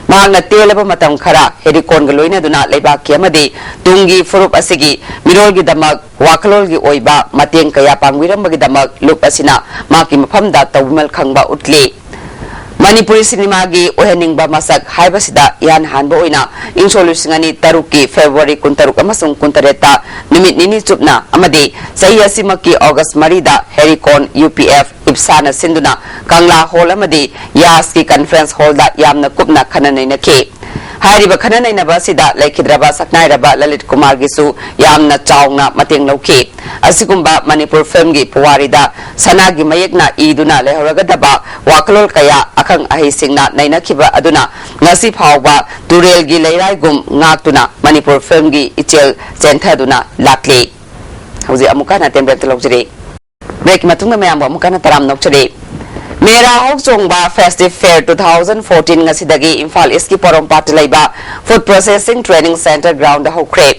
ꯃꯍꯥꯛꯅ ꯇꯦꯜꯂꯕ ꯃꯇꯝ ꯈꯔ ꯍꯦꯔꯤꯀꯣꯟꯒ ꯂꯣꯏꯅꯗꯨꯅ ꯂꯩꯕꯥꯛꯀꯤ ꯑꯃꯗꯤ ꯇꯨꯡꯒꯤ ꯐꯨꯔꯨꯞ ꯑꯁꯤꯒꯤ ꯃꯤꯔꯣꯜꯒꯤꯗꯃꯛ ꯋꯥꯈꯜꯂꯣꯟꯒꯤ ꯑꯣꯏꯕ ꯃꯇꯦꯡ ꯀꯌꯥ ꯄꯥꯡꯕꯤꯔꯝꯕꯒꯤꯗꯃꯛ ꯂꯨꯞ ꯑꯁꯤꯅ ꯃꯍꯥꯛꯀꯤ ꯃꯐꯝꯗ ꯇꯧꯕꯤꯃꯜ ꯈꯪꯕ ꯎꯠꯂꯤ꯫ ꯃꯅꯤꯄꯨꯔꯤ ꯁꯤꯅꯦꯃꯥꯒꯤ ꯑꯣꯏꯍꯟꯅꯤꯡꯕ ꯃꯁꯛ ꯍꯥꯏꯕꯁꯤꯗ ꯏꯍꯥꯟ ꯍꯥꯟꯕ ꯑꯣꯏꯅ ꯏꯪ ꯁꯣꯛ ꯂꯤꯁꯤꯡ ꯑꯅꯤ ꯇꯔꯨꯛꯀꯤ February ꯀꯨꯟꯇꯔꯨꯛ ꯑꯃꯁꯨꯡ ꯀꯨꯟꯇꯔꯦꯠꯇ ꯅꯨꯃꯤꯠ ꯅꯤꯅꯤ ꯆꯨꯞꯅ ꯑꯃꯗꯤ ꯆꯍꯤ ꯑꯁꯤꯃꯛꯀꯤ August ꯃꯔꯤꯗ ꯍꯦꯔꯤꯀꯣꯟ UPF ꯏꯞꯁꯥꯅ ꯁꯤꯟꯗꯨꯅ ꯀꯪꯂꯥ ꯍꯣꯜ ꯑꯃꯗꯤ ꯌꯥꯁꯀꯤ conference hallꯗ ꯌꯥꯝꯅ ꯀꯨꯞꯅ ꯈꯟꯅ ꯅꯩꯅꯈꯤ꯫ ꯍꯥꯏꯔꯤꯕ ꯈꯟꯅ ꯅꯩꯅꯕ ꯑꯁꯤꯗ ꯂꯩꯈꯤꯗ꯭ꯔꯕ ꯁꯛꯅꯥꯏꯔꯕ ꯂꯂꯤꯠ ꯀꯨꯃꯥꯔꯒꯤꯁꯨ ꯌꯥꯝꯅ ꯆꯥꯎꯅ ꯃꯇꯦꯡ ꯂꯧꯈꯤ꯫ ꯑꯁꯤꯒꯨꯝꯕ ꯃꯅꯤꯄꯨꯔ ꯐꯤꯜꯝꯒꯤ ꯄꯨꯋꯥꯔꯤꯗ ꯁꯅꯥꯒꯤ ꯃꯌꯦꯛꯅ ꯏꯗꯨꯅ ꯂꯩꯍꯧꯔꯒꯗꯕ ꯋꯥꯈꯜꯂꯣꯟ ꯀꯌꯥ ꯑꯈꯪ ꯑꯍꯩꯁꯤꯡꯅ ꯅꯩꯅꯈꯤꯕ ꯑꯗꯨꯅ ꯉꯁꯤ ꯐꯥꯎꯕ ꯇꯨꯔꯦꯜꯒꯤ ꯂꯩꯔꯥꯏꯒꯨꯝ ꯉꯥꯛꯇꯨꯅ ꯃꯅꯤꯄꯨꯔ ꯐꯤꯜꯝꯒꯤ ꯏꯆꯦꯜ ꯆꯦꯟꯊꯗꯨꯅ ꯂꯥꯛꯂꯤ꯫ ꯍꯧꯖꯤꯛ ꯑꯃꯨꯛꯀ ꯍꯟꯅ ꯇꯦꯝꯕꯦꯛꯇ ꯂꯧꯖꯔꯤ꯫ ꯕ꯭ꯔꯦꯛꯀꯤ ꯃꯇꯨꯡꯗ ꯃꯌꯥꯝꯕꯨ ꯑꯃꯨꯛ ꯍꯟꯅ ꯇꯔꯥꯝꯅ ꯑꯣꯛꯆꯔꯤ꯫ ꯃꯦꯔꯥ ꯍꯧꯆꯣꯡꯕ festive fair two thousand fourteen ꯉꯁꯤꯗꯒꯤ ꯏꯝꯐꯥꯜ ꯏꯁꯀꯤ ꯄꯣꯔꯣꯝꯄꯥꯠꯇ ꯂꯩꯕ food processing training centre ground ꯍꯧꯈ꯭ꯔꯦ꯫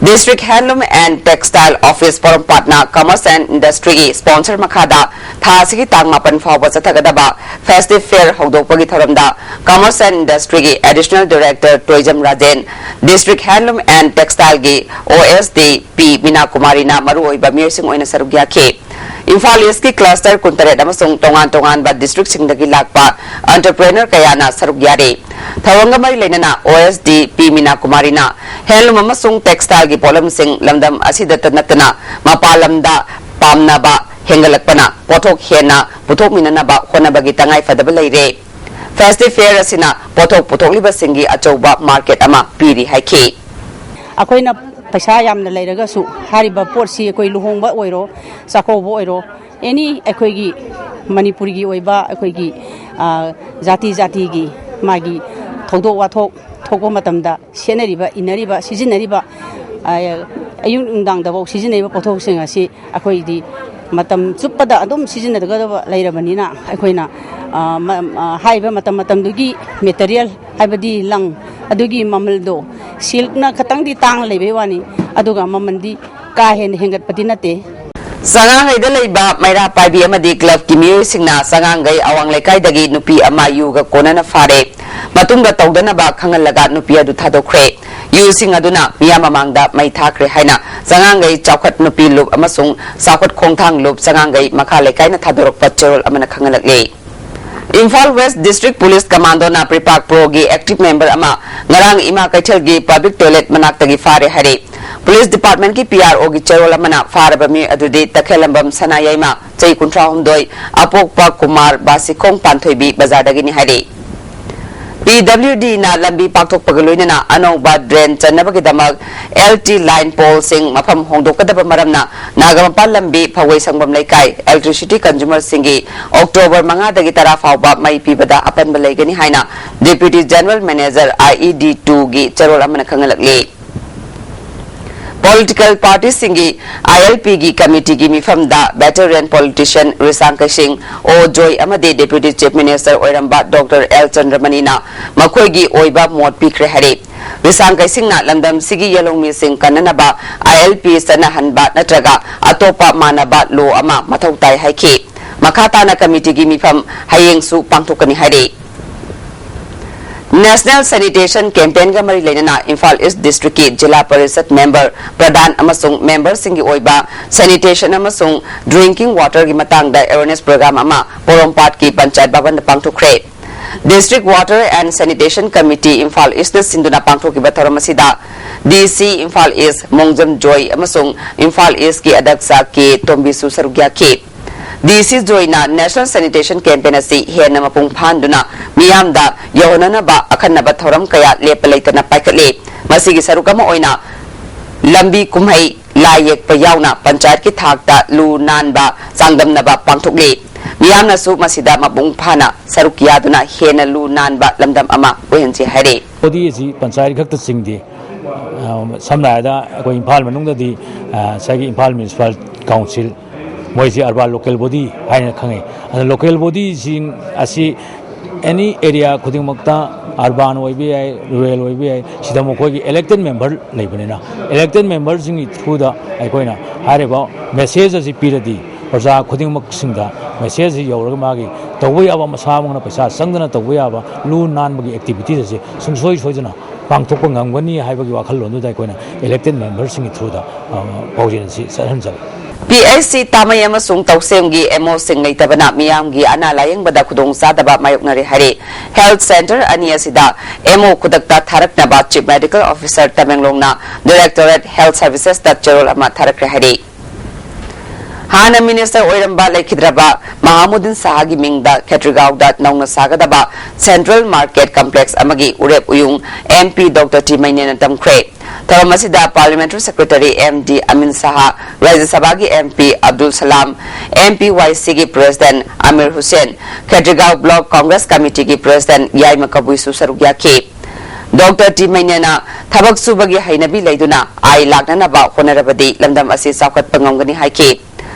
District handloom and textile office ꯄꯣꯔꯣꯝꯄꯥꯠꯅ ꯀꯃꯔꯁ ꯑꯦꯟ ꯏꯟꯗꯁꯇ꯭ꯔꯤꯒꯤ ꯁ꯭ꯄꯣꯟꯁꯔ ꯃꯈꯥꯗ ꯊꯥ ꯑꯁꯤꯒꯤ ꯇꯥꯡ ꯃꯥꯄꯟ ꯐꯥꯎꯕ ꯆꯠꯊꯒꯗꯕ ꯐꯦꯁꯇꯤꯚ ꯐꯦꯌꯔ ꯍꯧꯗꯣꯛꯄꯒꯤ ꯊꯧꯔꯝꯗ ꯀꯃꯔꯁ ꯑꯦꯟ ꯏꯟꯗꯁꯇ꯭ꯔꯤꯒꯤ additional director Toijam Rajen, district handloom and ꯇꯦꯛꯁꯇꯥꯏꯜꯒꯤ ꯑꯣ ꯑꯦꯁ ꯗꯤ ꯄꯤ ꯃꯤꯅꯥ ꯀꯨꯃꯥꯔꯤꯅ ꯃꯔꯨꯑꯣꯏꯕ ꯃꯤꯑꯣꯏꯁꯤꯡ ꯑꯣꯏꯅ ꯁꯔꯨꯛ ꯌꯥꯈꯤ꯫ ꯏꯝꯐꯥꯜ ꯏꯁꯀꯤ ꯀ꯭ꯂꯁꯇꯔ ꯀꯨꯟꯇꯔꯦꯠ ꯑꯃꯁꯨꯡ ꯇꯣꯉꯥꯟ ꯇꯣꯉꯥꯟꯕ ꯗꯤꯁꯇ꯭ꯔꯤꯛꯁꯤꯡꯗꯒꯤ ꯂꯥꯛꯄ ꯑꯟꯇꯔꯄ꯭ꯔꯦꯅꯔ ꯀꯌꯥꯅ ꯁꯔꯨꯛ ꯌꯥꯔꯤ꯫ ꯊꯧꯔꯝꯒ ꯃꯔꯤ ꯂꯩꯅꯅ ꯑꯣ ꯑꯦꯁ ꯗꯤ ꯄꯤ ꯃꯤꯅꯥ ꯀꯨꯃꯥꯔꯤꯅ ꯍꯦꯟꯂꯨꯝ ꯑꯃꯁꯨꯡ ꯇꯦꯛꯁꯇꯥꯏꯜꯒꯤ ꯄꯣꯠꯂꯝꯁꯤꯡ ꯂꯝꯗꯝ ꯑꯁꯤꯗꯇ ꯅꯠꯇꯅ ꯃꯄꯥꯟ ꯂꯝꯗ ꯄꯥꯝꯅꯕ ꯍꯦꯟꯒꯠꯂꯛꯄꯅ ꯄꯣꯠꯊꯣꯛ ꯍꯦꯟꯅ ꯄꯨꯊꯣꯛꯃꯤꯟꯅꯅꯕ ꯍꯣꯠꯅꯕꯒꯤ ꯇꯉꯥꯏꯐꯗꯕ ꯂꯩꯔꯦ꯫ ꯐꯦꯁꯇꯤꯚ ꯐꯦꯌꯔ ꯑꯁꯤꯅ ꯄꯣꯠꯊꯣꯛ ꯄꯨꯊꯣꯛꯂꯤꯕꯁꯤꯡꯒꯤ ꯑꯆꯧꯕ ꯃꯥꯔꯀꯦꯠ ꯑꯃ ꯄꯤꯔꯤ ꯍꯥꯏꯈꯤ꯫ ꯑꯩꯈꯣꯏꯅ ꯄꯩꯁꯥ ꯌꯥꯝꯅ ꯂꯩꯔꯒꯁꯨ ꯍꯥꯏꯔꯤꯕ ꯄꯣꯠꯁꯤ ꯑꯩꯈꯣꯏ ꯂꯨꯍꯣꯡꯕ ꯑꯣꯏꯔꯣ, ꯆꯥꯛꯀꯧꯕ ꯑꯣꯏꯔꯣ, ꯑꯦꯅꯤ ꯑꯩꯈꯣꯏꯒꯤ ꯃꯅꯤꯄꯨꯔꯒꯤ ꯑꯣꯏꯕ ꯑꯩꯈꯣꯏꯒꯤ, ꯑ, ꯖꯥꯇꯤ ꯖꯥꯇꯤꯒꯤ ꯃꯥꯒꯤ ꯊꯧꯗꯣꯛ ꯋꯥꯊꯣꯛ ꯊꯣꯛꯄ ꯃꯇꯝꯗ ꯁꯦꯠꯅꯔꯤꯕ, ꯏꯟꯅꯔꯤꯕ, ꯁꯤꯖꯤꯟꯅꯔꯤꯕ, ꯑ, ꯑꯌꯨꯛ ꯅꯨꯡꯗꯥꯡꯗꯐꯥꯎ ꯁꯤꯖꯤꯟꯅꯔꯤꯕ ꯄꯣꯠꯊꯣꯛꯁꯤꯡ ꯑꯁꯤ ꯑꯩꯈꯣꯏꯗꯤ ꯃꯇꯝ ꯆꯨꯞꯄꯗ ꯑꯗꯨꯝ ꯁꯤꯖꯤꯟꯅꯒꯗꯕ ꯂꯩꯔꯕꯅꯤꯅ ꯑꯩꯈꯣꯏꯅ, ꯑ, ꯃ-, ꯑ, ꯍꯥꯏꯔꯤꯕ ꯃꯇꯝ ꯃꯇꯝꯗꯨꯒꯤ ꯃꯦꯇꯔꯤꯌꯦꯜ ꯍꯥꯏꯕꯗꯤ ꯂꯪ ꯑꯗꯨꯒꯤ ꯃꯃꯜꯗꯣ ꯁꯤꯜꯛꯅ ꯈꯇꯪꯗꯤ ꯇꯥꯡꯅ ꯂꯩꯕꯩ ꯋꯥꯅꯤ, ꯑꯗꯨꯒ ꯃꯃꯜꯗꯤ ꯀꯥ ꯍꯦꯟꯅ ꯍꯦꯟꯒꯠꯄꯗꯤ ꯅꯠꯇꯦ꯫ ꯆꯉꯥꯡꯉꯩꯗ ꯂꯩꯕ ꯃꯩꯔꯥ ꯄꯥꯏꯕꯤ ꯑꯃꯗꯤ ꯀ꯭ꯂꯕꯀꯤ ꯃꯤꯑꯣꯏꯁꯤꯡꯅ ꯆꯉꯥꯡꯒꯩ ꯑꯋꯥꯡ ꯂꯩꯀꯥꯏꯗꯒꯤ ꯅꯨꯄꯤ ꯑꯃ ꯌꯨꯒ ꯀꯣꯟꯅꯅ ꯐꯥꯔꯦ꯫ ꯃꯇꯨꯡꯗ ꯇꯧꯗꯅꯕ ꯈꯪꯍꯜꯂꯒ ꯅꯨꯄꯤ ꯑꯗꯨ ꯊꯥꯗꯣꯛꯈ꯭ꯔꯦ꯫ ꯌꯨꯁꯤꯡ ꯑꯗꯨꯅ ꯃꯤꯌꯥꯝ ꯃꯃꯥꯡꯗ ꯃꯩ ꯊꯥꯈ꯭ꯔꯦ ꯍꯥꯏꯅ ꯆꯉꯥꯡꯒꯩ ꯆꯥꯎꯈꯠ ꯅꯨꯄꯤ ꯂꯨꯞ ꯑꯃꯁꯨꯡ ꯆꯥꯎꯈꯠ ꯈꯣꯡꯊꯥꯡ ꯂꯨꯞ ꯆꯉꯥꯡꯒꯩ ꯃꯈꯥ ꯂꯩꯀꯥꯏꯅ ꯊꯥꯗꯣꯔꯛꯄ ꯆꯦꯔꯣꯜ ꯑꯃꯅ ꯈꯪꯍꯜꯂꯛꯂꯤ꯫ ꯏꯝꯐꯥꯜ ꯋꯦꯁ ꯗꯤꯁꯇ꯭ꯔꯤꯛ ꯄꯨꯂꯤꯁ ꯀꯃꯥꯟꯗꯣꯅ ꯄ꯭ꯔꯤꯄꯥꯛ ꯄ꯭ꯔꯣꯒꯤ ꯑꯦꯛꯇꯤꯚ ꯃꯦꯝꯕꯔ ꯑꯃ ꯉꯔꯥꯡ ꯏꯃꯥ ꯀꯩꯊꯦꯜꯒꯤ ꯄꯕ꯭ꯂꯤꯛ ꯇꯣꯏꯂꯦꯠ ꯃꯅꯥꯛꯇꯒꯤ ꯐꯥꯔꯦ ꯍꯥꯏꯔꯤ꯫ ꯄꯨꯂꯤꯁ ꯗꯤꯄꯥꯔꯠꯃꯦꯟꯠꯀꯤ ꯄꯤ ꯑꯥꯔ ꯑꯣꯒꯤ ꯆꯦꯔꯣꯜ ꯑꯃꯅ ꯐꯥꯔꯕ ꯃꯤꯑꯣꯏ ꯑꯗꯨꯗꯤ ꯇꯈꯦꯜꯂꯝꯕꯝ ꯁꯅꯥꯌꯥꯏꯃ, ꯆꯍꯤ ꯀꯨꯟꯊ꯭ꯔꯥ ꯍꯨꯝꯗꯣꯏ, ꯑꯄꯣꯛꯄ ꯀꯨꯃꯥꯔ ꯕꯥꯁꯤꯈꯣꯡ ꯄꯥꯟꯊꯣꯏꯕꯤ ꯕꯖꯥꯔꯗꯒꯤꯅꯤ ꯍꯥꯏꯔꯤ꯫ ꯄꯤ ꯗꯕ꯭ꯂꯤꯎ ꯗꯤꯅ ꯂꯝꯕꯤ ꯄꯥꯛꯊꯣꯛꯄꯒ ꯂꯣꯏꯅꯅ ꯑꯅꯧꯕ ꯗ꯭ꯔꯦꯟ ꯆꯟꯅꯕꯒꯤꯗꯃꯛ ꯑꯦꯜ ꯇꯤ ꯂꯥꯏꯟ ꯄꯣꯜꯁꯤꯡ ꯃꯐꯝ ꯍꯣꯡꯗꯣꯛꯀꯗꯕ ꯃꯔꯝꯅ ꯅꯥꯒꯥꯃꯄꯥꯜ ꯂꯝꯕꯤ ꯐꯧꯋꯩ ꯁꯪꯕꯝ ꯂꯩꯀꯥꯏ ꯏꯂꯦꯛꯇ꯭ꯔꯤꯁꯤꯇꯤ ꯀꯟꯖꯨꯃꯔꯁꯤꯡꯒꯤ ꯑꯣꯛꯇꯣꯕꯔ ꯃꯉꯥꯗꯒꯤ ꯇꯔꯥ ꯐꯥꯎꯕ ꯃꯩ ꯄꯤꯕꯗ ꯑꯄꯟꯕ ꯂꯩꯒꯅꯤ ꯍꯥꯏꯅ ꯗꯦꯄ꯭ꯌꯨꯇꯤ ꯖꯦꯅꯔꯦꯜ ꯃꯦꯅꯦꯖꯔ ꯑꯥꯏ ꯏ ꯗꯤ ꯇꯨꯒꯤ ꯆꯦꯔꯣꯜ ꯑꯃꯅ ꯈꯪꯍꯜꯂꯛꯂꯤ꯫ ꯄꯣꯂꯤꯇꯤꯀꯦꯜ ꯄꯥꯔꯇꯤꯁꯤꯡꯒꯤ ꯑꯥꯏ ꯑꯦꯜ ꯄꯤꯒꯤ ꯀꯃꯤꯇꯤꯒꯤ ꯃꯤꯐꯝꯗ ꯚꯦꯇꯔꯦꯟ ꯄꯣꯂꯤꯇꯤꯁꯤꯌꯥꯟ ꯔꯤꯁꯥꯡ ꯀꯩꯁꯤꯡ ꯑꯣ ꯖꯣꯏ ꯑꯃꯗꯤ ꯗꯦꯄ꯭ꯌꯨꯇꯤ ꯆꯤꯐ ꯃꯤꯅꯤꯁꯇꯔ ꯑꯣꯏꯔꯝꯕ ꯗꯣꯛꯇꯔ ꯑꯦꯜ ꯆꯟꯗ꯭ꯔꯃꯅꯤꯅ ꯃꯈꯣꯏꯒꯤ ꯑꯣꯏꯕ ꯃꯣꯠ ꯄꯤꯈ꯭ꯔꯦ ꯍꯥꯏꯔꯤ꯫ ꯔꯤꯁꯥꯡ ꯀꯩꯁꯤꯡꯅ ꯂꯝꯗꯝꯁꯤꯒꯤ ꯌꯦꯜꯍꯧꯃꯤꯁꯤꯡ ꯀꯟꯅꯅꯕ ꯑꯥꯏ ꯑꯦꯜ ꯄꯤ ꯆꯠꯅꯍꯟꯕ ꯅꯠꯇ꯭ꯔꯒ ꯑꯇꯣꯞꯄ ꯃꯥꯟꯅꯕ ꯂꯣ ꯑꯃ ꯃꯊꯧ ꯇꯥꯏ ꯍꯥꯏꯈꯤ꯫ ꯃꯈꯥ ꯇꯥꯅ ꯀꯃꯤꯇꯤꯒꯤ ꯃꯤꯐꯝ ꯍꯌꯦꯡꯁꯨ ꯄꯥꯡꯊꯣꯛꯀꯅꯤ ꯍꯥꯏꯔꯤ꯫ ꯅꯦꯁꯅꯦꯜ ꯁꯦꯅꯤꯇꯦꯁꯟ ꯀꯦꯝꯄꯦꯟꯒ ꯃꯔꯤ ꯂꯩꯅꯅ ꯏꯝꯐꯥꯜ ꯏꯁ ꯗꯤꯁꯇ꯭ꯔꯤꯛꯀꯤ ꯖꯤꯂꯥ ꯄꯔꯤꯁꯠ ꯃꯦꯝꯕꯔ, ꯄ꯭ꯔꯙꯥꯟ ꯑꯃꯁꯨꯡ ꯃꯦꯝꯕꯔꯁꯤꯡꯒꯤ ꯑꯣꯏꯕ ꯁꯦꯅꯤꯇꯦꯁꯟ ꯑꯃꯁꯨꯡ ꯗ꯭ꯔꯤꯡꯀꯤꯡ ꯋꯥꯇꯔꯒꯤ ꯃꯇꯥꯡꯗ ꯑꯦꯋꯦꯔꯅꯦꯁ ꯄ꯭ꯔꯣꯒ꯭ꯔꯥꯝ ꯑꯃ ꯄꯣꯔꯣꯝꯄꯥꯠꯀꯤ ꯄꯟꯆꯥꯌꯠ ꯚꯕꯟꯗ ꯄꯥꯡꯊꯣꯛꯈ꯭ꯔꯦ꯫ District water and sanitation committee Imphal ꯏꯁꯅ ꯁꯤꯟꯗꯨꯅ ꯄꯥꯡꯊꯣꯛꯈꯤꯕ ꯊꯧꯔꯝ ꯑꯁꯤꯗ ꯗꯤ ꯁꯤ ꯏꯝꯐꯥꯜ ꯏꯁ ꯃꯣꯡꯖꯝ ꯖꯣꯏ ꯑꯃꯁꯨꯡ ꯏꯝꯐꯥꯜ ꯏꯁꯀꯤ ꯑꯗꯛꯁ ꯀꯦ ꯇꯣꯝꯕꯤꯁꯨ ꯁꯔꯨꯛ ꯌꯥꯈꯤ꯫ ꯗꯤ ꯁꯤ ꯖꯣꯏꯅ ꯅꯦꯁꯅꯦꯜ ꯁꯦꯅꯤꯇꯦꯁꯟ ꯀꯦꯝꯄꯦꯟ ꯑꯁꯤ ꯍꯦꯟꯅ ꯃꯄꯨꯡ ꯐꯥꯍꯟꯗꯨꯅ ꯃꯤꯌꯥꯝꯗ ꯌꯧꯍꯟꯅꯅꯕ ꯑꯈꯟꯅꯕ ꯊꯧꯔꯝ ꯀꯌꯥ ꯂꯦꯞꯄ ꯂꯩꯇꯅ ꯄꯥꯏꯈꯠꯂꯤ꯫ ꯃꯁꯤꯒꯤ ꯁꯔꯨꯛ ꯑꯃ ꯑꯣꯏꯅ ꯂꯝꯕꯤ ꯀꯨꯝꯍꯩ, ꯂꯥꯏ ꯌꯦꯛꯄ ꯌꯥꯎꯅ ꯄꯟꯆꯥꯌꯠꯀꯤ ꯊꯥꯛꯇ ꯂꯨ ꯅꯥꯟꯕ ꯆꯥꯡꯗꯝꯅꯕ ꯄꯥꯡꯊꯣꯛꯂꯤ꯫ ꯃꯤꯌꯥꯝꯅꯁꯨ ꯃꯁꯤꯗ ꯃꯄꯨꯡ ꯐꯥꯅ ꯁꯔꯨꯛ ꯌꯥꯗꯨꯅ ꯍꯦꯟꯅ ꯂꯨ ꯅꯥꯟꯕ ꯂꯝꯗꯝ ꯑꯃ ꯑꯣꯏꯍꯟꯁꯤ ꯍꯥꯏꯔꯤ꯫ ꯕꯣꯗꯤ ꯑꯁꯤ ꯄꯟꯆꯥꯌꯠ ꯈꯛꯇ ꯆꯤꯡꯗꯦ꯫ ꯑ, ꯁꯝꯅ ꯍꯥꯏꯔꯕꯗ ꯑꯩꯈꯣꯏ ꯏꯝꯐꯥꯜ ꯃꯅꯨꯡꯗꯗꯤ, ꯑ, ꯉꯁꯥꯏꯒꯤ ꯏꯝꯐꯥꯜ ꯃ꯭ꯌꯨꯅꯤꯁꯤꯄꯥꯜ ꯀꯥꯎꯟꯁꯤꯜ, ꯃꯣꯏꯁꯤ ꯑꯔꯕꯥꯟ ꯂꯣꯀꯦꯜ ꯕꯣꯗꯤ ꯍꯥꯏꯅ ꯈꯪꯅꯩ꯫ ꯑꯗꯨ ꯂꯣꯀꯦꯜ ꯕꯣꯗꯤꯁꯤꯡ ꯑꯁꯤ ꯑꯦꯅꯤ ꯑꯦꯔꯤꯌꯥ ꯈꯨꯗꯤꯡꯃꯛꯇ, ꯑꯔꯕꯥꯟ ꯑꯣꯏꯕ ꯌꯥꯏ, ꯔꯨꯔꯦꯜ ꯑꯣꯏꯕ ꯌꯥꯏ, ꯁꯤꯗ ꯃꯈꯣꯏꯒꯤ ꯏꯂꯦꯛꯇꯦꯠ ꯃꯦꯝꯕꯔ ꯂꯩꯕꯅꯤꯅ, ꯏꯂꯦꯛꯇꯦꯠ ꯃꯦꯝꯕꯔꯁꯤꯡꯒꯤ ꯊ꯭ꯔꯨꯗ ꯑꯩꯈꯣꯏꯅ ꯍꯥꯏꯔꯤꯕ ꯃꯦꯁꯦꯖ ꯑꯁꯤ ꯄꯤꯔꯗꯤ, ꯄ꯭ꯔꯖꯥ ꯈꯨꯗꯤꯡꯃꯛꯁꯤꯡꯗ ꯃꯦꯁꯦꯖ ꯑꯁꯤ ꯌꯧꯔꯒ ꯃꯥꯒꯤ ꯇꯧꯕ ꯌꯥꯕ, ꯃꯁꯥꯃꯛꯅ ꯄꯩꯁꯥ ꯆꯪꯗꯅ ꯇꯧꯕ ꯌꯥꯕ ꯂꯨ ꯅꯥꯟꯕꯒꯤ ꯑꯦꯛꯇꯤꯚꯤꯇꯤꯁ ꯑꯁꯤ ꯁꯨꯡꯁꯣꯏ ꯁꯣꯏꯗꯅ ꯄꯥꯡꯊꯣꯛꯄ ꯉꯝꯒꯅꯤ ꯍꯥꯏꯕꯒꯤ ꯋꯥꯈꯜꯂꯣꯟꯗꯨꯗ ꯑꯩꯈꯣꯏꯅ ꯏꯂꯦꯛꯇꯦꯠ ꯃꯦꯝꯕꯔꯁꯤꯡꯒꯤ ꯊ꯭ꯔꯨꯗ, ꯑ, ꯄꯥꯎꯖꯦꯜ ꯑꯁꯤ ꯆꯠꯍꯟꯖꯕ꯫ ꯄꯤ ꯑꯩꯆ ꯁꯤ ꯇꯥꯃꯩ ꯑꯃꯁꯨꯡ ꯇꯧꯁꯦꯝꯒꯤ ꯑꯦꯝ ꯑꯣꯁꯤꯡ ꯂꯩꯇꯕꯅ ꯃꯤꯌꯥꯝꯒꯤ ꯑꯅꯥ ꯂꯥꯌꯦꯡꯕꯗ ꯈꯨꯗꯣꯡꯆꯥꯗꯕ ꯃꯥꯌꯣꯛꯅꯔꯦ ꯍꯥꯏꯔꯦ꯫ ꯍꯦꯜꯊ ꯁꯦꯟꯇꯔ ꯑꯅꯤ ꯑꯁꯤꯗ ꯑꯦꯝ ꯑꯣ ꯈꯨꯗꯛꯇ ꯊꯥꯔꯛꯅꯕ ꯆꯤꯐ ꯃꯦꯗꯤꯀꯦꯜ ꯑꯣꯐꯤꯁꯔ ꯇꯃꯦꯡꯂꯣꯡꯅ ꯗꯥꯏꯔꯦꯛꯇꯣꯔꯦꯠ ꯍꯦꯜꯊ ꯁꯔꯚꯤꯁꯦꯁꯇ ꯆꯦꯔꯣꯜ ꯑꯃ ꯊꯥꯔꯛꯈ꯭ꯔꯦ ꯍꯥꯏꯔꯦ꯫ ꯍꯥꯟꯅ ꯃꯤꯅꯤꯁꯇꯔ ꯑꯣꯏꯔꯝꯕ ꯂꯩꯈꯤꯗ꯭ꯔꯕ ꯃꯍꯥꯃꯨꯗꯤꯟ ꯁꯍꯥꯒꯤ ꯃꯤꯡꯗ ꯈꯦꯇ꯭ꯔꯤꯒꯥꯎꯗ ꯅꯧꯅ ꯁꯥꯒꯗꯕ ꯁꯦꯟꯇ꯭ꯔꯦꯜ ꯃꯥꯔꯀꯦꯠ ꯀꯝꯄ꯭ꯂꯦꯛꯁ ꯑꯃꯒꯤ ꯎꯔꯦꯞ ꯎꯌꯨꯡ ꯑꯦꯝ ꯄꯤ ꯗꯣꯛꯇꯔ ꯇꯤ ꯃꯩꯅꯦꯅ ꯇꯝꯈ꯭ꯔꯦ꯫ ꯊꯧꯔꯝ ꯑꯁꯤꯗ parliamentary secretary M D Amin Saha, Rajya ꯁꯚꯥꯒꯤ M P Abdul Salam, M P Y ꯁꯤꯒꯤ ꯄ꯭ꯔꯦꯁꯤꯗꯦꯟꯠ ꯑꯃꯤꯔ ꯍꯨꯁꯦꯟ, ꯈꯦꯇ꯭ꯔꯤꯒꯥꯎ ꯕ꯭ꯂꯣꯛ ꯀꯣꯡꯒ꯭ꯔꯦꯁ ꯀꯃꯤꯇꯤꯒꯤ ꯄ꯭ꯔꯦꯁꯤꯗꯦꯟꯠ ꯌꯥꯏꯃ ꯀꯕꯨꯏꯁꯨ ꯁꯔꯨꯛ ꯌꯥꯈꯤ꯫ ꯗꯣꯛꯇꯔ ꯇꯤ ꯃꯩꯅꯦꯅ ꯊꯕꯛ ꯁꯨꯕꯒꯤ ꯍꯩꯅꯕꯤ ꯂꯩꯗꯨꯅ ꯑꯥꯏ ꯂꯥꯛꯅꯅꯕ ꯍꯣꯠꯅꯔꯕꯗꯤ ꯂꯝꯗꯝ ꯑꯁꯤ ꯆꯥꯎꯈꯠꯄ ꯉꯝꯒꯅꯤ ꯍꯥꯏꯈꯤ꯫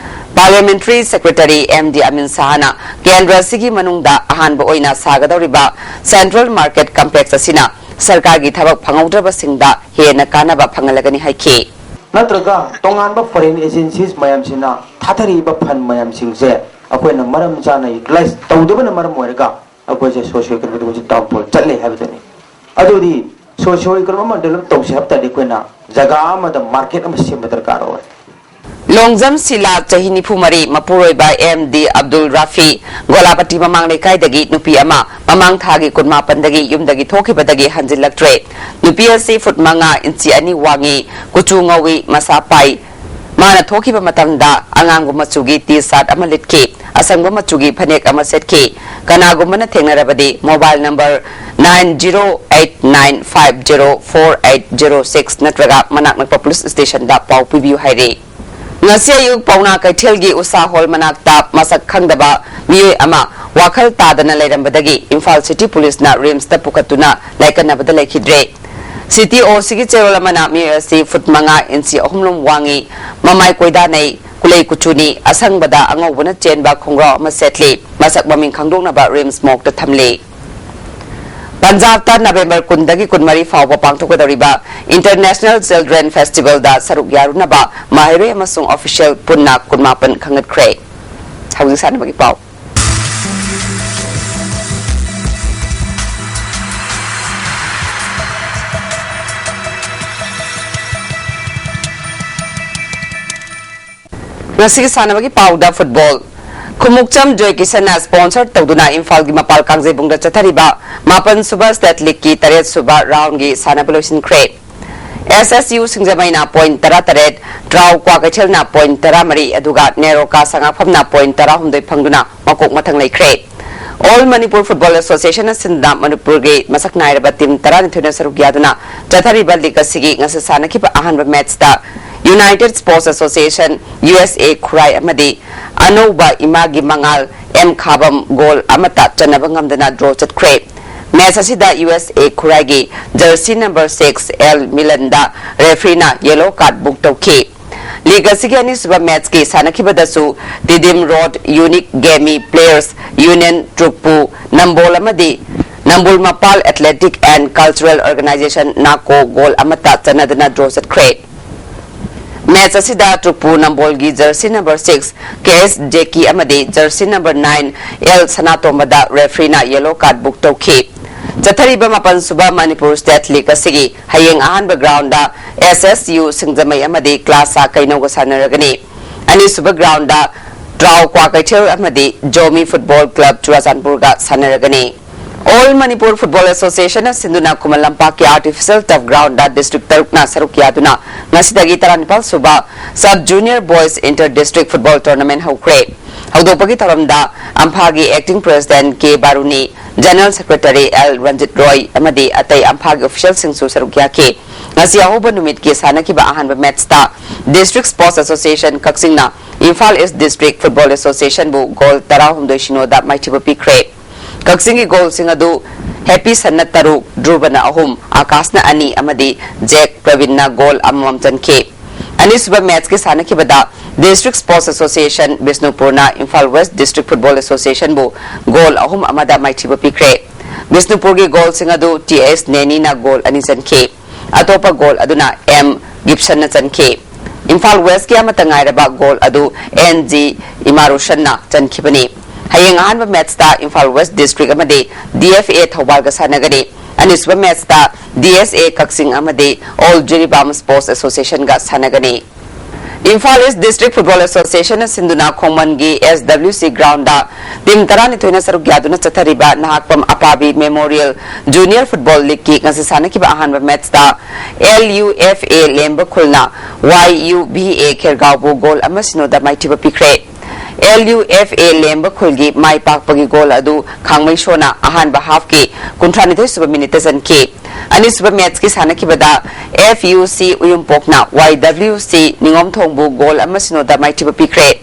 ꯄꯥꯔꯂꯤꯌꯥꯃꯦꯟꯇꯔꯤ ꯁꯦꯀ꯭ꯔꯦꯇꯔꯤ ꯑꯦꯝ ꯗꯤ ꯑꯃꯤꯟ ꯁꯍꯥꯅ ꯀꯦꯟꯗ꯭ꯔ ꯑꯁꯤꯒꯤ ꯃꯅꯨꯡꯗ ꯑꯍꯥꯟꯕ ꯑꯣꯏꯅ ꯁꯥꯒꯗꯧꯔꯤꯕ ꯁꯦꯟꯇ꯭ꯔꯦꯜ ꯃꯥꯔꯀꯦꯠ ꯀꯝꯄ꯭ꯂꯦꯛꯁ ꯑꯁꯤꯅ ꯁꯔꯀꯥꯔꯒꯤ ꯊꯕꯛ ꯐꯪꯍꯧꯗ꯭ꯔꯕꯁꯤꯡꯗ ꯍꯦꯟꯅ ꯀꯥꯟꯅꯕ ꯐꯪꯍꯜꯂꯒꯅꯤ ꯍꯥꯏꯈꯤ꯫ ꯅꯠꯇ꯭ꯔꯒ ꯇꯣꯉꯥꯟꯕ ꯐꯣꯔꯦꯟ ꯑꯦꯖꯦꯟꯁꯤꯁ ꯃꯌꯥꯝꯁꯤꯅ ꯊꯥꯗꯔꯤꯕ ꯐꯟ ꯃꯌꯥꯝꯁꯤꯡꯁꯦ ꯑꯩꯈꯣꯏꯅ ꯃꯔꯝ ꯆꯥꯅ ꯌꯨꯇꯤꯂꯥꯏꯖ ꯇꯧꯗꯕꯅ ꯃꯔꯝ ꯑꯣꯏꯔꯒ ꯑꯩꯈꯣꯏꯁꯦ ꯁꯣꯁꯤꯌꯣ ꯏꯀꯣꯅꯣꯃꯤꯛ ꯗꯥꯎꯟꯐꯣꯜ ꯆꯠꯂꯦ ꯍꯥꯏꯕꯗꯨꯅꯤ꯫ ꯑꯗꯨꯗꯤ ꯁꯣꯁꯤꯌꯣ ꯏꯀꯣꯅꯣꯃꯤꯛ ꯑꯃ ꯗꯦꯕꯂꯞ ꯇꯧꯁꯦ ꯍꯥꯏꯕ ꯇꯥꯔꯗꯤ ꯑꯩꯈꯣꯏꯅ ꯖꯒꯥ ꯑꯃꯗ ꯃꯥꯔꯀꯦꯠ ꯑꯃ ꯁꯦꯝꯕ ꯗꯔꯀꯥꯔ ꯑꯣꯏ꯫ ꯂꯣꯡꯖꯝ ꯁꯤꯂꯥ, ꯆꯍꯤ ꯅꯤꯐꯨ ꯃꯔꯤ, ꯃꯄꯨꯔꯣꯏꯕ ꯑꯦꯝ ꯗꯤ ꯑꯕꯗꯨꯜ ꯔꯥꯐꯤ, ꯒꯣꯂꯥꯄꯇꯤ ꯃꯃꯥꯡ ꯂꯩꯀꯥꯏꯗꯒꯤ ꯅꯨꯄꯤ ꯑꯃ ꯃꯃꯥꯡ ꯊꯥꯒꯤ ꯀꯨꯟꯃꯥꯄꯟꯗꯒꯤ ꯌꯨꯝꯗꯒꯤ ꯊꯣꯛꯈꯤꯕꯗꯒꯤ ꯍꯟꯖꯤꯜꯂꯛꯇ꯭ꯔꯦ꯫ ꯅꯨꯄꯤ ꯑꯁꯤ ꯐꯨꯠ ꯃꯉꯥ ꯏꯟꯆꯤ ꯑꯅꯤ ꯋꯥꯡꯉꯤ, ꯀꯨꯆꯨ ꯉꯧꯏ, ꯃꯁꯥ ꯄꯥꯏ꯫ ꯃꯥꯅ ꯊꯣꯛꯈꯤꯕ ꯃꯇꯝꯗ ꯑꯉꯥꯡꯕ ꯃꯆꯨꯒꯤ ꯇꯤ ꯁꯥꯔꯠ ꯑꯃ ꯂꯤꯠꯈꯤ, ꯑꯁꯪꯕ ꯃꯆꯨꯒꯤ ꯐꯅꯦꯛ ꯑꯃ ꯁꯦꯠꯈꯤ꯫ ꯀꯅꯥꯒꯨꯝꯕꯅ ꯊꯦꯡꯅꯔꯕꯗꯤ mobile number nine zero eight nine five zero four eight zero six ꯅꯠꯇ꯭ꯔꯒ ꯃꯅꯥꯛ ꯅꯛꯄ ꯄꯨꯂꯤꯁ ꯁ꯭ꯇꯦꯁꯟꯗ ꯄꯥꯎ ꯄꯤꯕꯤꯌꯨ ꯍꯥꯏꯔꯤ꯫ ꯉꯁꯤ ꯑꯌꯨꯛ ꯄꯥꯎꯅꯥ ꯀꯩꯊꯦꯜꯒꯤ ꯎꯁꯥ ꯍꯣꯜ ꯃꯅꯥꯛꯇ ꯃꯁꯛ ꯈꯪꯗꯕ ꯃꯤꯑꯣꯏ ꯑꯃ ꯋꯥꯈꯜ ꯇꯥꯗꯅ ꯂꯩꯔꯝꯕꯗꯒꯤ ꯏꯝꯐꯥꯜ ꯁꯤꯇꯤ ꯄꯨꯂꯤꯁꯅ ꯔꯤꯝꯁꯇ ꯄꯨꯈꯠꯇꯨꯅ ꯂꯥꯏꯀꯠꯅꯕꯗ ꯂꯩꯈꯤꯗ꯭ꯔꯦ꯫ ꯁꯤꯇꯤ ꯑꯣꯁꯤꯒꯤ ꯆꯦꯔꯣꯜ ꯑꯃꯅ ꯃꯤꯑꯣꯏ ꯑꯁꯤ ꯐꯨꯠ ꯃꯉꯥ ꯏꯟꯆꯤ ꯑꯍꯨꯝ ꯂꯣꯝ ꯋꯥꯡꯉꯤ, ꯃꯃꯥꯏ ꯀꯣꯏꯗꯥꯅꯩ, ꯀꯨꯂꯩ ꯀꯨꯆꯨꯅꯤ, ꯑꯁꯪꯕꯗ ꯑꯉꯧꯕꯅ ꯆꯦꯟꯕ ꯈꯣꯡꯒ꯭ꯔꯥꯎ ꯑꯃ ꯁꯦꯠꯂꯤ꯫ ꯃꯁꯛ ꯃꯃꯤꯡ ꯈꯪꯗꯣꯛꯅꯕ ꯔꯤꯝꯁ ꯃꯣꯔꯒꯇ ꯊꯝꯂꯤ꯫ ꯄꯟꯖꯥꯕꯇ ꯅꯕꯦꯝꯕꯔ ꯀꯨꯟꯗꯒꯤ ꯀꯨꯟꯃꯔꯤ ꯐꯥꯎꯕ ꯄꯥꯡꯊꯣꯛꯀꯗꯧꯔꯤꯕ ꯏꯟꯇꯔꯅꯦꯁꯅꯦꯜ ꯆꯤꯜꯗ꯭ꯔꯦꯟ ꯐꯦꯁꯇꯤꯚꯦꯜꯗ ꯁꯔꯨꯛ ꯌꯥꯔꯨꯅꯕ ꯃꯍꯩꯔꯣꯏ ꯑꯃꯁꯨꯡ ꯑꯣꯐꯤꯁꯤꯌꯦꯜ ꯄꯨꯟꯅ ꯀꯨꯟꯃꯥꯄꯟ ꯈꯪꯒꯠꯈ꯭ꯔꯦ꯫ ꯍꯧꯖꯤꯛ ꯁꯥꯟꯅꯕꯒꯤ ꯄꯥꯎ꯫ ꯉꯁꯤꯒꯤ ꯁꯥꯟꯅꯕꯒꯤ ꯄꯥꯎꯗ ꯐꯨꯠꯕꯣꯜ꯫ ꯈꯨꯃꯨꯛꯆꯝ ꯖꯣꯏ ꯀꯤꯁꯟꯅ ꯁ꯭ꯄꯣꯟꯁꯔ ꯇꯧꯗꯨꯅ ꯏꯝꯐꯥꯜꯒꯤ ꯃꯄꯥꯜ ꯀꯥꯡꯖꯩꯕꯨꯡꯗ ꯆꯠꯊꯔꯤꯕ ꯃꯥꯄꯟ ꯁꯨꯕ ꯁ꯭ꯇꯦꯠ ꯂꯤꯒꯀꯤ ꯇꯔꯦꯠ ꯁꯨꯕ ꯔꯥꯎꯟꯒꯤ ꯁꯥꯟꯅꯕ ꯂꯣꯏꯁꯤꯟꯈ꯭ꯔꯦ꯫ ꯑꯦꯁ ꯑꯦꯁ ꯌꯨ ꯁꯤꯡꯖꯃꯩꯅ point ꯇꯔꯥꯇꯔꯦꯠ, ꯇ꯭ꯔꯥꯎ ꯀ꯭ꯋꯥꯀꯩꯊꯦꯜꯅ point ꯇꯔꯥꯃꯔꯤ, ꯑꯗꯨꯒ ꯅꯦꯔꯣꯀꯥ ꯁꯉꯥꯛꯐꯝꯅ point ꯇꯔꯥꯍꯨꯝꯗꯣꯏ ꯐꯪꯗꯨꯅ ꯃꯀꯣꯛ ꯃꯊꯪ ꯂꯩꯈ꯭ꯔꯦ꯫ All Manipur Football Association ꯑꯁꯤꯅ ꯃꯅꯤꯄꯨꯔꯒꯤ ꯃꯁꯛ ꯅꯥꯏꯔꯕ team ꯇꯔꯥꯅꯤꯊꯣꯏꯅ ꯁꯔꯨꯛ ꯌꯥꯗꯨꯅ ꯆꯠꯊꯔꯤꯕ league ꯑꯁꯤꯒꯤ ꯉꯁꯤ ꯁꯥꯟꯅꯈꯤꯕ ꯑꯍꯥꯟꯕ matchꯇ United Sports Association, U S A ꯈꯨꯔꯥꯏ ꯑꯃꯗꯤ ꯑꯅꯧꯕ ꯏꯃꯥꯒꯤ ꯃꯉꯥꯜ, M ꯈꯥꯕꯝ, goal ꯑꯃꯠꯇ ꯆꯟꯅꯕ ꯉꯝꯗꯅ draw ꯆꯠꯈ꯭ꯔꯦ꯫ Match ꯑꯁꯤꯗ U S A ꯈꯨꯔꯥꯏꯒꯤ jersey number six, L ꯃꯤꯂꯟꯗ refereeꯅ yellow card book ꯇꯧꯈꯤ꯫ League ꯑꯁꯤꯒꯤ ꯑꯅꯤꯁꯨꯕ matchꯀꯤ ꯁꯥꯟꯅꯈꯤꯕꯗꯁꯨ Tidim Road Unique Gammy Players Union ꯇ꯭ꯔꯨꯛꯄꯨ ꯅꯝꯕꯣꯜ ꯑꯃꯗꯤ ꯅꯝꯕꯣꯜ ꯃꯄꯥꯜ Athletic and Cultural Organization, ꯅꯥꯀꯣ, goal ꯑꯃꯠꯇ ꯆꯟꯅꯗꯅ draw ꯆꯠꯈ꯭ꯔꯦ꯫ Match ꯑꯁꯤꯗ ꯇ꯭ꯔꯨꯛꯄꯨ ꯅꯝꯕꯣꯜꯒꯤ jersey number six, K S ꯖꯦꯀꯤ ꯑꯃꯗꯤ jersey number nine, L ꯁꯅꯥꯇꯣꯝꯕꯗ refereeꯅ yellow card book ꯇꯧꯈꯤ꯫ ꯆꯠꯊꯔꯤꯕ ꯃꯥꯄꯟꯁꯨꯕ ꯃꯅꯤꯄꯨꯔ State League ꯑꯁꯤꯒꯤ ꯍꯌꯦꯡ ꯑꯍꯥꯟꯕ groundꯗ S S U ꯁꯤꯡꯖꯃꯩ ꯑꯃꯗꯤ ꯀ꯭ꯂꯥꯁꯥ ꯀꯩꯅꯧꯒ ꯁꯥꯟꯅꯔꯒꯅꯤ꯫ ꯑꯅꯤꯁꯨꯕ groundꯗ ꯇ꯭ꯔꯥꯎ ꯀ꯭ꯋꯥꯀꯩꯊꯦꯜ ꯑꯃꯗꯤ Zomi Football Club ꯆꯨꯔꯥꯆꯥꯟꯄꯨꯔꯒ ꯁꯥꯟꯅꯔꯒꯅꯤ꯫ All Manipur Football Association ꯅ ꯁꯤꯟꯗꯨꯅ ꯈꯨꯃꯟ ꯂꯝꯄꯥꯛꯀꯤ artificial turf groundꯗ district ꯇꯔꯨꯛꯅ ꯁꯔꯨꯛ ꯌꯥꯗꯨꯅ ꯉꯁꯤꯗꯒꯤ ꯇꯔꯥꯅꯤꯄꯥꯜ ꯁꯨꯕ Sub Junior Boys Inter District Football Tournament ꯍꯧꯈ꯭ꯔꯦ꯫ ꯍꯧꯗꯣꯛꯄꯒꯤ ꯊꯧꯔꯝꯗ ꯑꯝꯐꯥꯒꯤ Acting President ꯀꯦ ꯕꯥꯔꯨꯅꯤ, General Secretary ꯑꯦꯜ ꯔꯟꯖꯤꯠ ꯔꯣꯏ ꯑꯃꯗꯤ ꯑꯇꯩ ꯑꯝꯐꯥꯒꯤ officialꯁꯤꯡꯁꯨ ꯁꯔꯨꯛ ꯌꯥꯈꯤ꯫ ꯉꯁꯤ ꯑꯍꯧꯕ ꯅꯨꯃꯤꯠꯀꯤ ꯁꯥꯟꯅꯈꯤꯕ ꯑꯍꯥꯟꯕ matchꯇ District Sports Association ꯀꯛꯆꯤꯡꯅ Imphal East District Football Associationꯕꯨ goal ꯇꯔꯥꯍꯨꯝꯗꯣꯏ ꯁꯤꯅꯣꯗ ꯃꯥꯏꯊꯤꯕ ꯄꯤꯈ꯭ꯔꯦ꯫ ꯀꯛꯆꯤꯡꯒꯤ goalꯁꯤꯡ ꯑꯗꯨ ꯍꯦꯄꯤꯁꯟꯅ ꯇꯔꯨꯛ, ꯙ꯭ꯔꯨꯕꯅ ꯑꯍꯨꯝ, ꯑꯀꯥꯁꯅ ꯑꯅꯤ ꯑꯃꯗꯤ ꯖꯦꯛ ꯄ꯭ꯔꯕꯤꯟꯅ goal ꯑꯃꯃꯝ ꯆꯟꯈꯤ꯫ ꯑꯅꯤꯁꯨꯕ matchꯀꯤ ꯁꯥꯟꯅꯈꯤꯕꯗ District Sports Association ꯕꯤꯁꯅꯨꯄꯨꯔꯅ Imphal West District Football Associationꯕꯨ goal ꯑꯍꯨꯝ ꯑꯃꯗ ꯃꯥꯏꯊꯤꯕ ꯄꯤꯈ꯭ꯔꯦ꯫ ꯕꯤꯁꯅꯨꯄꯨꯔꯒꯤ goalꯁꯤꯡ ꯑꯗꯨ ꯇꯤ ꯑꯦꯁ ꯅꯦꯅꯤꯅ goal ꯑꯅꯤ ꯆꯟꯈꯤ꯫ ꯑꯇꯣꯞꯄ goal ꯑꯗꯨꯅ ꯑꯦꯝ ꯒꯤꯞꯁꯟꯅ ꯆꯟꯈꯤ꯫ ꯏꯝꯐꯥꯜ Westꯀꯤ ꯑꯃꯠꯇ ꯉꯥꯏꯔꯕ goal ꯑꯗꯨ ꯑꯦꯟ ꯖꯤ ꯏꯃꯥꯔꯨꯁꯟꯅ ꯆꯟꯈꯤꯕꯅꯤ꯫ ꯍꯌꯦꯡ ꯑꯍꯥꯟꯕ matchꯇ Imphal West District ꯑꯃꯗꯤ D F A ꯊꯧꯕꯥꯜꯒ ꯁꯥꯟꯅꯒꯅꯤ꯫ ꯑꯅꯤꯁꯨꯕ matchꯇ D S A ꯀꯛꯆꯤꯡ ꯑꯃꯗꯤ All Jiribam Sports Associationꯒ ꯁꯥꯟꯅꯒꯅꯤ꯫ ꯏꯝꯐꯥꯜ ꯏꯁ ꯗꯤꯁꯇ꯭ꯔꯤꯛ ꯐꯨꯠꯕꯣꯜ ꯑꯦꯁꯣꯁꯤꯌꯦꯁꯟꯅ ꯁꯤꯟꯗꯨꯅ ꯈꯣꯡꯃꯟꯒꯤ S W C groundꯗ ꯇꯤꯝ ꯇꯔꯥꯅꯤꯊꯣꯏꯅ ꯁꯔꯨꯛ ꯌꯥꯗꯨꯅ ꯆꯠꯊꯔꯤꯕ Nahakpam Apabi memorial junior football ꯂꯤꯒꯀꯤ ꯉꯁꯤ ꯁꯥꯟꯅꯈꯤꯕ ꯑꯍꯥꯟꯕ ꯃꯦꯠꯆꯇ L U F A ꯂꯦꯝꯕ ꯈꯨꯜꯅ Y U B A ꯈꯦꯔꯒꯥꯎꯕꯨ ꯒꯣꯜ ꯑꯃ ꯁꯤꯅꯣꯗ ꯃꯥꯏꯊꯤꯕ ꯄꯤꯈ꯭ꯔꯦ꯫ L U F A ꯂꯦꯝꯕ ꯈꯨꯜꯒꯤ ꯃꯥꯏ ꯄꯥꯛꯄꯒꯤ ꯒꯣꯜ ꯑꯗꯨ ꯈꯥꯡꯃꯩꯁꯣꯅ ꯑꯍꯥꯟꯕ ꯍꯥꯐꯀꯤ ꯀꯨꯟꯊ꯭ꯔꯥꯅꯤꯊꯣꯏ ꯁꯨꯕ ꯃꯤꯅꯤꯠꯇ ꯆꯟꯈꯤ꯫ ꯑꯅꯤꯁꯨꯕ ꯃꯦꯠꯆꯀꯤ ꯁꯥꯟꯅꯈꯤꯕꯗ F U C ꯎꯌꯨꯝꯄꯣꯛꯅ Y W C ꯅꯤꯉꯣꯝꯊꯣꯡꯕꯨ ꯒꯣꯜ ꯑꯃ ꯁꯤꯅꯣꯗ ꯃꯥꯏꯊꯤꯕ ꯄꯤꯈ꯭ꯔꯦ꯫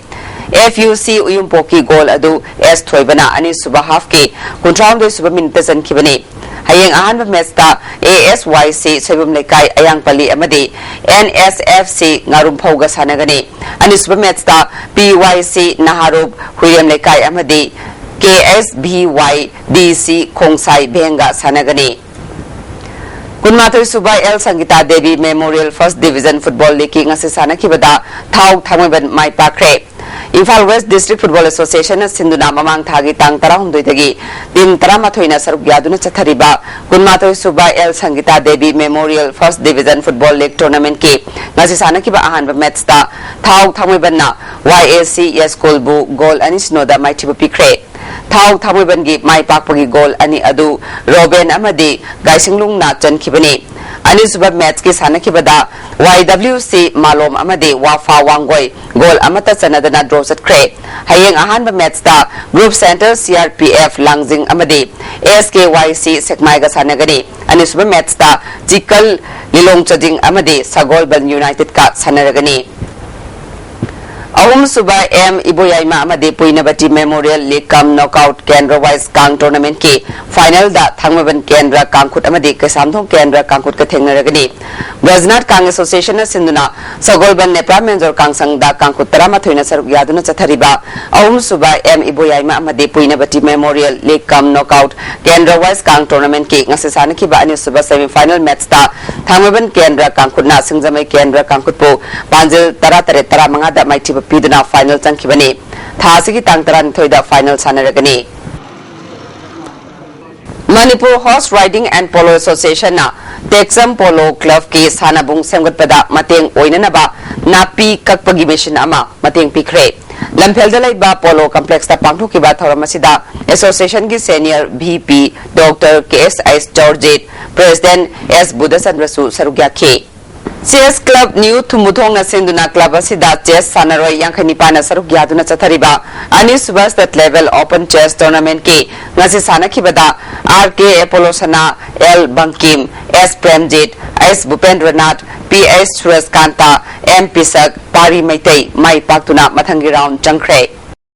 F U C ꯎꯌꯨꯝꯄꯣꯛꯀꯤ ꯒꯣꯜ ꯑꯗꯨ S ꯊꯣꯏꯕꯅ ꯑꯅꯤꯁꯨꯕ ꯍꯥꯐꯀꯤ ꯀꯨꯟꯊ꯭ꯔꯥꯍꯨꯝꯗꯣꯏ ꯁꯨꯕ ꯃꯤꯅꯤꯠꯇ ꯆꯟꯈꯤꯕꯅꯤ꯫ ꯍꯌꯦꯡ ꯑꯍꯥꯟꯕ ꯃꯦꯠꯆꯇ A S Y C Soibam ꯂꯩꯀꯥꯏ ꯑꯌꯥꯡꯄꯜꯂꯤ ꯑꯃꯗꯤ N S F C ꯉꯥꯔꯨꯝꯐꯧꯒ ꯁꯥꯟꯅꯒꯅꯤ꯫ ꯑꯅꯤꯁꯨꯕ ꯃꯦꯠꯆꯇ P Y C ꯅꯍꯥꯔꯨꯞ ꯍꯨꯏꯔꯦꯝ ꯂꯩꯀꯥꯏ ꯑꯃꯗꯤ K S B Y D C ꯈꯣꯡꯁꯥꯏ ꯚꯦꯡꯒ ꯁꯥꯟꯅꯒꯅꯤ꯫ ꯀꯨꯟꯃꯥꯊꯣꯏ ꯁꯨꯕ L Sangita Devi memorial first division football ꯂꯤꯒꯀꯤ ꯉꯁꯤ ꯁꯥꯟꯅꯈꯤꯕꯗ ꯊꯥꯎ ꯊꯥꯡꯃꯩꯕꯟ ꯃꯥꯏ ꯄꯥꯛꯈ꯭ꯔꯦ꯫ ꯏꯝꯐꯥꯜ ꯋꯦꯁ ꯗꯤꯁꯇ꯭ꯔꯤꯛ ꯐꯨꯠꯕꯣꯜ ꯑꯦꯁꯣꯁꯤꯌꯦꯁꯟꯅ ꯁꯤꯟꯗꯨꯅ ꯃꯃꯥꯡ ꯊꯥꯒꯤ ꯇꯥꯡ ꯇꯔꯥꯍꯨꯝꯗꯣꯏꯗꯒꯤ ꯇꯤꯝ ꯇꯔꯥꯃꯥꯊꯣꯏꯅ ꯁꯔꯨꯛ ꯌꯥꯗꯨꯅ ꯆꯠꯊꯔꯤꯕ ꯀꯨꯟꯃꯥꯊꯣꯏ ꯁꯨꯕ L Sangita Devi memorial first division football league ꯇꯣꯔꯅꯥꯃꯦꯟꯠꯀꯤ ꯉꯁꯤ ꯁꯥꯟꯅꯈꯤꯕ ꯑꯍꯥꯟꯕ ꯃꯦꯠꯆꯇ ꯊꯥꯎ ꯊꯥꯡꯃꯩꯕꯟꯅ Y A C ꯌꯥꯏꯁ꯭ꯀꯨꯜꯕꯨ ꯒꯣꯜ ꯑꯅꯤ ꯁꯤꯅꯣꯗ ꯃꯥꯏꯊꯤꯕ ꯄꯤꯈ꯭ꯔꯦ꯫ ꯊꯥꯎ ꯊꯥꯡꯃꯩꯕꯟꯒꯤ ꯃꯥꯏ ꯄꯥꯛꯄꯒꯤ ꯒꯣꯜ ꯑꯅꯤ ꯑꯗꯨ ꯔꯣꯕꯦꯟ ꯑꯃꯗꯤ ꯒꯥꯏꯁꯤꯡꯂꯨꯡꯅ ꯆꯟꯈꯤꯕꯅꯤ꯫ ꯑꯅꯤꯁꯨꯕ ꯃꯦꯠꯆꯀꯤ ꯁꯥꯟꯅꯈꯤꯕꯗ Y W C ꯃꯥꯂꯣꯝ ꯑꯃꯗꯤ ꯋꯥꯐꯥ ꯋꯥꯡꯒꯣꯏ ꯒꯣꯜ ꯑꯃꯠꯇ ꯆꯟꯅꯗꯅ ꯗ꯭ꯔꯣ ꯆꯠꯈ꯭ꯔꯦ꯫ ꯍꯌꯦꯡ ꯑꯍꯥꯟꯕ ꯃꯦꯠꯆꯇ group centre C R P F ꯂꯥꯡꯖꯤꯡ ꯑꯃꯗꯤ S K Y C ꯁꯦꯛꯃꯥꯏꯒ ꯁꯥꯟꯅꯒꯅꯤ꯫ ꯑꯅꯤꯁꯨꯕ ꯃꯦꯠꯆꯇ ꯆꯤꯀꯜ ꯂꯤꯂꯣꯡ ꯆꯗꯤꯡ ꯑꯃꯗꯤ ꯁꯒꯣꯜꯕꯟ ꯌꯨꯅꯥꯏꯇꯦꯗꯀ ꯁꯥꯟꯅꯔꯒꯅꯤ꯫ ꯑꯍꯨꯝꯁꯨꯕ M ꯏꯕꯣꯌꯥꯏꯃ ꯑꯃꯗꯤ ꯄꯨꯏꯅꯕꯇꯤ ꯃꯦꯃꯣꯔꯤꯌꯦꯜ ꯂꯤꯒ ꯀꯝ ꯅꯣꯛꯑꯥꯎꯠ ꯀꯦꯟꯗ꯭ꯔ ꯋꯥꯏꯁ ꯀꯥꯡ ꯇꯣꯔꯅꯥꯃꯦꯟꯠꯀꯤ ꯐꯥꯏꯅꯦꯜꯗ ꯊꯥꯡꯃꯩꯕꯟ ꯀꯦꯟꯗ꯭ꯔ ꯀꯥꯡꯈꯨꯠ ꯑꯃꯗꯤ ꯀꯩꯁꯥꯝꯊꯣꯡ ꯀꯦꯟꯗ꯭ꯔ ꯀꯥꯡꯈꯨꯠꯀ ꯊꯦꯡꯅꯔꯒꯅꯤ꯫ ꯕ꯭ꯔꯖꯅꯥꯊ ꯀꯥꯡ ꯑꯦꯁꯣꯁꯤꯌꯦꯁꯟꯅ ꯁꯤꯟꯗꯨꯅ ꯁꯒꯣꯜꯕꯟ ꯅꯦꯄ꯭ꯔꯥ ꯃꯦꯟꯖꯣꯔ ꯀꯥꯡꯁꯪꯗ ꯀꯥꯡꯈꯨꯠ ꯇꯔꯥꯃꯥꯊꯣꯏꯅ ꯁꯔꯨꯛ ꯌꯥꯗꯨꯅ ꯆꯠꯊꯔꯤꯕ ꯑꯍꯨꯝꯁꯨꯕ M ꯏꯕꯣꯌꯥꯏꯃ ꯑꯃꯗꯤ ꯄꯨꯏꯅꯕꯇꯤ ꯃꯦꯃꯣꯔꯤꯌꯦꯜ ꯂꯤꯒ ꯀꯝ ꯅꯣꯛꯑꯥꯎꯠ ꯀꯦꯟꯗ꯭ꯔ ꯋꯥꯏꯁ ꯀꯥꯡ ꯇꯣꯔꯅꯥꯃꯦꯟꯠꯀꯤ ꯉꯁꯤ ꯁꯥꯟꯅꯈꯤꯕ ꯑꯅꯤꯁꯨꯕ ꯁꯦꯃꯤ ꯐꯥꯏꯅꯦꯜ ꯃꯦꯠꯆꯇ ꯊꯥꯡꯃꯩꯕꯟ ꯀꯦꯟꯗ꯭ꯔ ꯀꯥꯡꯈꯨꯠꯅ ꯁꯤꯡꯖꯃꯩ ꯀꯦꯟꯗ꯭ꯔ ꯀꯥꯡꯈꯨꯠꯄꯨ ꯄꯥꯟꯖꯤꯜ ꯇꯔꯥ ꯇꯔꯦꯠ, ꯇꯔꯥ ꯃꯉꯥꯗ ꯃꯥꯏꯊꯤꯕ ꯄꯤꯗꯨꯅ ꯐꯥꯏꯅꯦꯜ ꯆꯪꯈꯤꯕꯅꯤ꯫ ꯊꯥ ꯑꯁꯤꯒꯤ ꯇꯥꯡ ꯇꯔꯥꯅꯤꯊꯣꯏꯗ final ꯁꯥꯟꯅꯔꯒꯅꯤ꯫ Manipur Horse Riding and Polo Association ꯅ ꯇꯦꯛꯆꯝ ꯄꯣꯂꯣ ꯀ꯭ꯂꯕꯀꯤ ꯁꯥꯟꯅꯕꯨꯡ ꯁꯦꯝꯒꯠꯄꯗ ꯃꯇꯦꯡ ꯑꯣꯏꯅꯅꯕ ꯅꯥꯄꯤ ꯀꯛꯄꯒꯤ ꯃꯦꯁꯤꯟ ꯑꯃ ꯃꯇꯦꯡ ꯄꯤꯈ꯭ꯔꯦ꯫ ꯂꯝꯐꯦꯜꯗ ꯂꯩꯕ ꯄꯣꯂꯣ ꯀꯝꯄ꯭ꯂꯦꯛꯁꯇ ꯄꯥꯡꯊꯣꯛꯈꯤꯕ ꯊꯧꯔꯝ ꯑꯁꯤꯗ ꯑꯦꯁꯣꯁꯤꯌꯦꯁꯟꯒꯤ senior V P doctor K ꯑꯦꯁ ꯑꯩꯁ ꯆꯧꯔꯖꯤꯠ, ꯄ꯭ꯔꯦꯁꯤꯗꯦꯟꯠ ꯑꯦꯁ ꯕꯨꯙꯆꯟꯗ꯭ꯔꯁꯨ ꯁꯔꯨꯛ ꯌꯥꯈꯤ꯫ ꯆꯦꯁ ꯀ꯭ꯂꯕ ꯅ꯭ꯌꯨ ꯊꯨꯝꯕꯨꯊꯣꯡꯅ ꯁꯤꯟꯗꯨꯅ ꯀ꯭ꯂꯕ ꯑꯁꯤꯗ ꯆꯦꯁ ꯁꯥꯟꯅꯔꯣꯏ ꯌꯥꯡꯈꯩ ꯅꯤꯄꯥꯟꯅ ꯁꯔꯨꯛ ꯌꯥꯗꯨꯅ ꯆꯠꯊꯔꯤꯕ ꯑꯅꯤꯁꯨꯕ ꯁ꯭ꯇꯦꯠ ꯂꯦꯚꯦꯜ ꯑꯣꯄꯟ ꯆꯦꯁ ꯇꯣꯔꯅꯥꯃꯦꯟꯠꯀꯤ ꯉꯁꯤ ꯁꯥꯟꯅꯈꯤꯕꯗ ꯑꯥꯔ ꯀꯦ ꯑꯦꯄꯣꯂꯣ ꯁꯅꯥ, ꯑꯦꯜ ꯕꯪꯀꯤꯝ, ꯑꯦꯁ ꯄ꯭ꯔꯦꯝꯖꯤꯠ, ꯑꯩꯁ ꯚꯨꯄꯦꯟꯗ꯭ꯔꯅꯥꯊ, ꯄꯤ ꯑꯩꯁ ꯁꯨꯔꯖꯀꯥꯟꯇ, ꯑꯦꯝ ꯄꯤꯁꯛ, ꯄꯥꯔꯤ ꯃꯩꯇꯩ ꯃꯥꯏ ꯄꯥꯛꯇꯨꯅ ꯃꯊꯪꯒꯤ ꯔꯥꯎꯟ ꯆꯪꯈ꯭ꯔꯦ꯫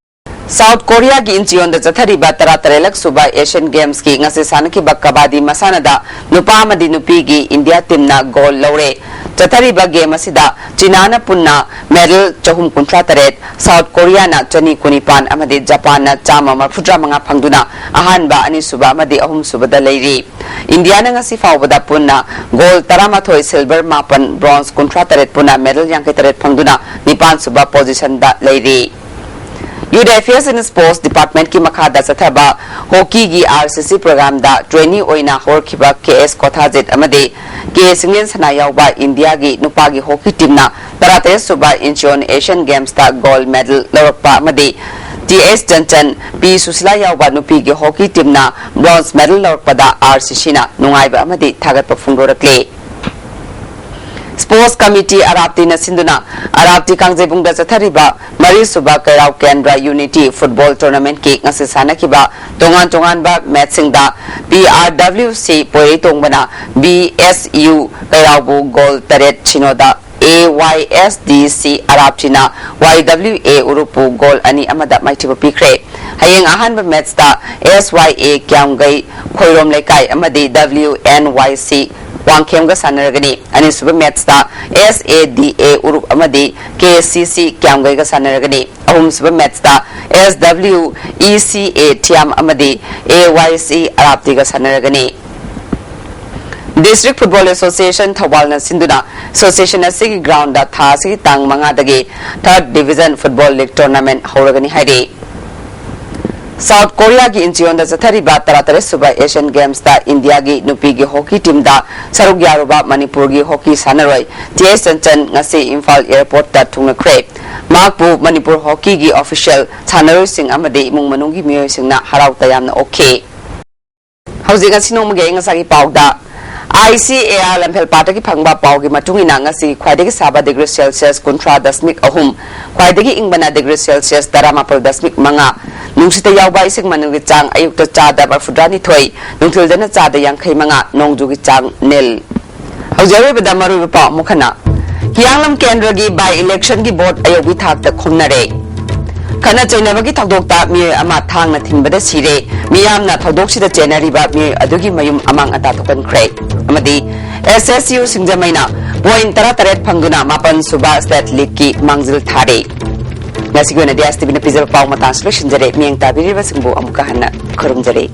ꯁꯥꯎꯠ ꯀꯣꯔꯤꯌꯥꯒꯤ ꯏꯟꯆꯤꯌꯣꯟꯗ ꯆꯠꯊꯔꯤꯕ ꯇꯔꯥꯇꯔꯦꯠꯂꯛ ꯁꯨꯕ ꯑꯦꯁꯤꯌꯟ ꯒꯦꯝꯁꯀꯤ ꯉꯁꯤ ꯁꯥꯟꯅꯈꯤꯕ ꯀꯕꯥꯗꯤ ꯃꯁꯥꯟꯅꯗ ꯅꯨꯄꯥ ꯑꯃꯗꯤ ꯅꯨꯄꯤꯒꯤ ꯏꯟꯗꯤꯌꯥ ꯇꯤꯝꯅ ꯒꯣꯜ ꯂꯧꯔꯦ꯫ ꯆꯠꯊꯔꯤꯕ ꯒꯦꯝ ꯑꯁꯤꯗ ꯆꯤꯅꯥꯅ ꯄꯨꯟꯅ ꯃꯦꯗꯜ ꯆꯍꯨꯝ ꯀꯨꯟꯊ꯭ꯔꯥ ꯇꯔꯦꯠ, ꯁꯥꯎꯠ ꯀꯣꯔꯤꯌꯥꯅ ꯆꯅꯤ ꯀꯨꯟꯅꯤꯄꯥꯟ ꯑꯃꯗꯤ ꯖꯄꯥꯟꯅ ꯆꯥꯝꯃ ꯃꯔꯤꯐꯨꯇꯔꯥ ꯃꯉꯥ ꯐꯪꯗꯨꯅ ꯑꯍꯥꯟꯕ, ꯑꯅꯤꯁꯨꯕ ꯑꯃꯗꯤ ꯑꯍꯨꯝꯁꯨꯕꯗ ꯂꯩꯔꯤ꯫ ꯏꯟꯗꯤꯌꯥꯅ ꯉꯁꯤ ꯐꯥꯎꯕꯗ ꯄꯨꯟꯅ ꯒꯣꯜ ꯇꯔꯥꯃꯥꯊꯣꯏ, ꯁꯤꯜꯚꯔ ꯃꯥꯄꯟ, ꯕ꯭ꯔꯣꯟꯖ ꯀꯨꯟꯊ꯭ꯔꯥ ꯇꯔꯦꯠ, ꯄꯨꯟꯅ ꯃꯦꯗꯜ ꯌꯥꯡꯈꯩ ꯇꯔꯦꯠ ꯐꯪꯗꯨꯅ ꯅꯤꯄꯥꯟꯁꯨꯕ ꯄꯣꯖꯤꯁꯟꯗ ꯂꯩꯔꯤ꯫ Youth Affairs and Sports Departmentꯀꯤ ꯃꯈꯥꯗ ꯆꯠꯊꯕ ꯍꯣꯀꯤꯒꯤ ꯑꯥꯔ ꯁꯤ ꯁꯤ ꯄ꯭ꯔꯣꯒ꯭ꯔꯥꯝꯗ ꯇ꯭ꯔꯦꯅꯤ ꯑꯣꯏꯅ ꯍꯧꯔꯛꯈꯤꯕ ꯀꯦ ꯑꯦꯁ ꯀꯣꯊꯥꯖꯤꯠ ꯑꯃꯗꯤ ꯀꯦ ꯁꯤꯡꯂꯦꯟ ꯁꯅꯥ ꯌꯥꯎꯕ ꯏꯟꯗꯤꯌꯥꯒꯤ ꯅꯨꯄꯥꯒꯤ ꯍꯣꯀꯤ ꯇꯤꯝꯅ ꯇꯔꯥꯇꯔꯦꯠ ꯁꯨꯕ ꯏꯟꯆꯤꯌꯣꯟ ꯑꯦꯁꯤꯌꯟ ꯒꯦꯝꯁꯇ ꯒꯣꯜꯗ ꯃꯦꯗꯜ ꯂꯧꯔꯛꯄ ꯑꯃꯗꯤ T S Chanchan, P Susila ꯌꯥꯎꯕ ꯅꯨꯄꯤꯒꯤ ꯍꯣꯀꯤ ꯇꯤꯝꯅ ꯕ꯭ꯔꯣꯟꯖ ꯃꯦꯗꯜ ꯂꯧꯔꯛꯄꯗ ꯑꯥꯔ ꯁꯤ ꯁꯤꯅ ꯅꯨꯡꯉꯥꯏꯕ ꯑꯃꯗꯤ ꯊꯥꯒꯠꯄ ꯐꯣꯡꯗꯣꯔꯛꯂꯤ꯫ ꯁ꯭ꯄꯣꯔꯠꯁ ꯀꯃꯤꯇꯤ ꯑꯔꯥꯞꯇꯤꯅ ꯁꯤꯟꯗꯨꯅ ꯑꯔꯥꯞꯇꯤ ꯀꯥꯡꯖꯩꯕꯨꯡꯗ ꯆꯠꯊꯔꯤꯕ ꯃꯔꯤꯁꯨꯕ ꯀꯩꯔꯥꯎ ꯀꯦꯟꯗ꯭ꯔ ꯌꯨꯅꯤꯇꯤ ꯐꯨꯠꯕꯣꯜ ꯇꯣꯔꯅꯥꯃꯦꯟꯠꯀꯤ ꯉꯁꯤ ꯁꯥꯟꯅꯈꯤꯕ ꯇꯣꯉꯥꯟ ꯇꯣꯉꯥꯟꯕ ꯃꯦꯆꯁꯤꯡꯗ ꯄꯤ ꯑꯥꯔ ꯗꯕ꯭ꯂꯤꯎ ꯁꯤ ꯄꯣꯏꯔꯩꯇꯣꯡꯕꯅ ꯕꯤ ꯑꯦꯁ ꯌꯨ ꯀꯩꯔꯥꯎꯕꯨ ꯒꯣꯜ ꯇꯔꯦꯠ ꯁꯤꯅꯣꯗ, ꯑꯦ ꯋꯥꯏ ꯑꯦꯁ ꯗꯤ ꯁꯤ ꯑꯔꯥꯞꯇꯤꯅ ꯋꯥꯏ ꯗꯕ꯭ꯂꯤꯎ ꯑꯦ ꯎꯔꯨꯞꯄꯨ ꯒꯣꯜ ꯑꯅꯤ ꯑꯃꯗ ꯃꯥꯏꯊꯤꯕ ꯄꯤꯈ꯭ꯔꯦ꯫ ꯍꯌꯦꯡ ꯑꯍꯥꯟꯕ ꯃꯦꯆꯇ ꯑꯦꯁ ꯋꯥꯏ ꯑꯦ ꯀ꯭ꯌꯥꯝꯒꯩ ꯈꯣꯏꯔꯣꯝ ꯂꯩꯀꯥꯏ ꯑꯃꯗꯤ ꯗꯕ꯭ꯂꯤꯎ ꯑꯦꯟ ꯋꯥꯏ ꯁꯤ ꯋꯥꯡꯈꯦꯝꯒ ꯁꯥꯟꯅꯔꯒꯅꯤ꯫ ꯑꯅꯤꯁꯨꯕ ꯃꯦꯆꯇ ꯑꯦꯁ ꯑꯦ ꯗꯤ ꯑꯦ ꯎꯔꯨꯞ ꯑꯃꯗꯤ ꯀꯦ ꯁꯤ ꯁꯤ ꯀ꯭ꯌꯥꯝꯒꯩꯒ ꯁꯥꯟꯅꯔꯒꯅꯤ꯫ ꯑꯍꯨꯝꯁꯨꯕ ꯃꯦꯆꯇ ꯑꯦꯁ ꯗꯕ꯭ꯂꯤꯎ ꯏ ꯁꯤ ꯑꯦ ꯊꯤꯌꯥꯝ ꯑꯃꯗꯤ ꯑꯦ ꯋꯥꯏ ꯁꯤ ꯑꯔꯥꯞꯇꯤꯒ ꯁꯥꯟꯅꯔꯒꯅꯤ꯫ District Football Association ꯊꯧꯕꯥꯜꯅ ꯁꯤꯟꯗꯨꯅ ꯑꯦꯁꯣꯁꯤꯌꯦꯁꯟ ꯑꯁꯤꯒꯤ ꯒ꯭ꯔꯥꯎꯟꯗ ꯊꯥ ꯑꯁꯤꯒꯤ ꯇꯥꯡ ꯃꯉꯥꯗꯒꯤ ꯊꯥꯔꯠ ꯗꯤꯕꯤꯖꯟ ꯐꯨꯠꯕꯣꯜ ꯂꯤꯒ ꯇꯣꯔꯅꯥꯃꯦꯟꯠ ꯍꯧꯔꯒꯅꯤ ꯍꯥꯏꯔꯤ꯫ ꯁꯥꯎꯠ ꯀꯣꯔꯤꯌꯥꯒꯤ ꯏꯟꯆꯤꯌꯣꯟꯗ ꯆꯠꯊꯔꯤꯕ ꯇꯔꯥꯇꯔꯦꯠ ꯁꯨꯕ ꯑꯦꯁꯤꯌꯥꯟ ꯒꯦꯝꯁꯇ ꯏꯟꯗꯤꯌꯥꯒꯤ ꯅꯨꯄꯤꯒꯤ ꯍꯣꯀꯤ ꯇꯤꯝꯗ ꯁꯔꯨꯛ ꯌꯥꯔꯨꯕ ꯃꯅꯤꯄꯨꯔꯒꯤ ꯍꯣꯀꯤ ꯁꯥꯟꯅꯔꯣꯏ ꯇꯤ ꯑꯦꯁ ꯆꯟꯆꯟ ꯉꯁꯤ ꯏꯝꯐꯥꯜ ꯑꯦꯌꯔꯄꯣꯔꯠꯇ ꯊꯨꯡꯂꯈ꯭ꯔꯦ꯫ ꯃꯍꯥꯛꯄꯨ ꯃꯅꯤꯄꯨꯔ ꯍꯣꯀꯤꯒꯤ ꯑꯣꯐꯤꯁꯤꯌꯦꯜ, ꯁꯥꯟꯅꯔꯣꯏꯁꯤꯡ ꯑꯃꯗꯤ ꯏꯃꯨꯡ ꯃꯅꯨꯡꯒꯤ ꯃꯤꯑꯣꯏꯁꯤꯡꯅ ꯍꯔꯥꯎ ꯇꯌꯥꯝꯅ ꯑꯣꯛꯈꯤ꯫ ꯍꯧꯖꯤꯛ ꯉꯁꯤ ꯅꯣꯡꯃꯒꯤ ꯑꯏꯪ ꯑꯁꯥꯒꯤ ꯄꯥꯎꯗ, ꯑꯥꯏ ꯁꯤ ꯑꯦ ꯑꯥꯔ ꯂꯝꯐꯦꯜ ꯄꯥꯠꯇꯒꯤ ꯐꯪꯕ ꯄꯥꯎꯒꯤ ꯃꯇꯨꯡ ꯏꯟꯅ, ꯉꯁꯤ ꯈ꯭ꯋꯥꯏꯗꯒꯤ ꯁꯥꯕ ꯗꯤꯒ꯭ꯔꯤ ꯁꯦꯜꯁꯤꯌꯁ ꯀꯨꯟꯊ꯭ꯔꯥ ꯗꯁꯃꯤꯛ ꯑꯍꯨꯝ, ꯈ꯭ꯋꯥꯏꯗꯒꯤ ꯏꯪꯕꯅ ꯗꯤꯒ꯭ꯔꯤ ꯁꯦꯜꯁꯤꯌꯁ ꯇꯔꯥꯃꯥꯄꯜ ꯗꯁꯃꯤꯛ ꯃꯉꯥ, ꯅꯨꯡꯁꯤꯠꯇ ꯌꯥꯎꯕ ꯏꯁꯤꯡ ꯃꯅꯨꯡꯒꯤ ꯆꯥꯡ ꯑꯌꯨꯛꯇ ꯆꯥꯗ ꯃꯔꯐꯨꯇꯔꯥꯅꯤꯊꯣꯏ, ꯅꯨꯡꯊꯤꯜꯗꯅ ꯆꯥꯗ ꯌꯥꯡꯈꯩ ꯃꯉꯥ, ꯅꯣꯡꯖꯨꯒꯤ ꯆꯥꯡ ꯅꯤꯜ꯫ ꯍꯧꯖꯤꯛ ꯑꯔꯣꯏꯕꯗ ꯃꯔꯨꯑꯣꯏꯕ ꯄꯥꯎ ꯑꯃꯨꯛ ꯍꯟꯅ꯫ ꯍꯤꯌꯥꯡꯂꯝ ꯀꯦꯟꯗ꯭ꯔꯒꯤ ꯕꯥꯏ ꯏꯂꯦꯛꯁꯟꯒꯤ ꯚꯣꯠ ꯑꯌꯧꯕꯤ ꯊꯥꯛꯇ ꯈꯨꯝꯅꯔꯦ꯫ ꯈꯠꯅ ꯆꯩꯅꯕꯒꯤ ꯊꯧꯗꯣꯛꯇ ꯃꯤꯑꯣꯏ ꯑꯃ ꯊꯥꯡꯅ ꯊꯤꯟꯕꯗ ꯁꯤꯔꯦ꯫ ꯃꯤꯌꯥꯝꯅ ꯊꯧꯗꯣꯛꯁꯤꯗ ꯆꯦꯟꯅꯔꯤꯕ ꯃꯤꯑꯣꯏ ꯑꯗꯨꯒꯤ ꯃꯌꯨꯝ ꯑꯃꯥꯡ ꯑꯇꯥ ꯊꯣꯛꯍꯟꯈ꯭ꯔꯦ꯫ ꯑꯃꯗꯤ ꯑꯦꯁ ꯑꯦꯁ ꯌꯨ ꯁꯤꯡꯖꯃꯩꯅ ꯄꯣꯏꯟ ꯇꯔꯥꯇꯔꯦꯠ ꯐꯪꯗꯨꯅ ꯃꯥꯄꯟ ꯁꯨꯕ ꯁ꯭ꯇꯦꯠ ꯂꯤꯒꯀꯤ ꯃꯥꯡꯖꯤꯜ ꯊꯥꯔꯦ꯫ ꯉꯁꯤꯒꯤ ꯑꯣꯏꯅꯗꯤ ꯑꯦꯁ ꯇꯤ ꯚꯤꯅ ꯄꯤꯖꯕ ꯄꯥꯎ ꯃꯇꯥꯡꯁꯤ ꯂꯣꯏꯁꯤꯟꯖꯔꯦ꯫ ꯃꯤꯠꯌꯦꯡ ꯇꯥꯕꯤꯔꯤꯕꯁꯤꯡꯕꯨ ꯑꯃꯨꯛꯀ ꯍꯟꯅ ꯈꯨꯔꯨꯝꯖꯔꯤ꯫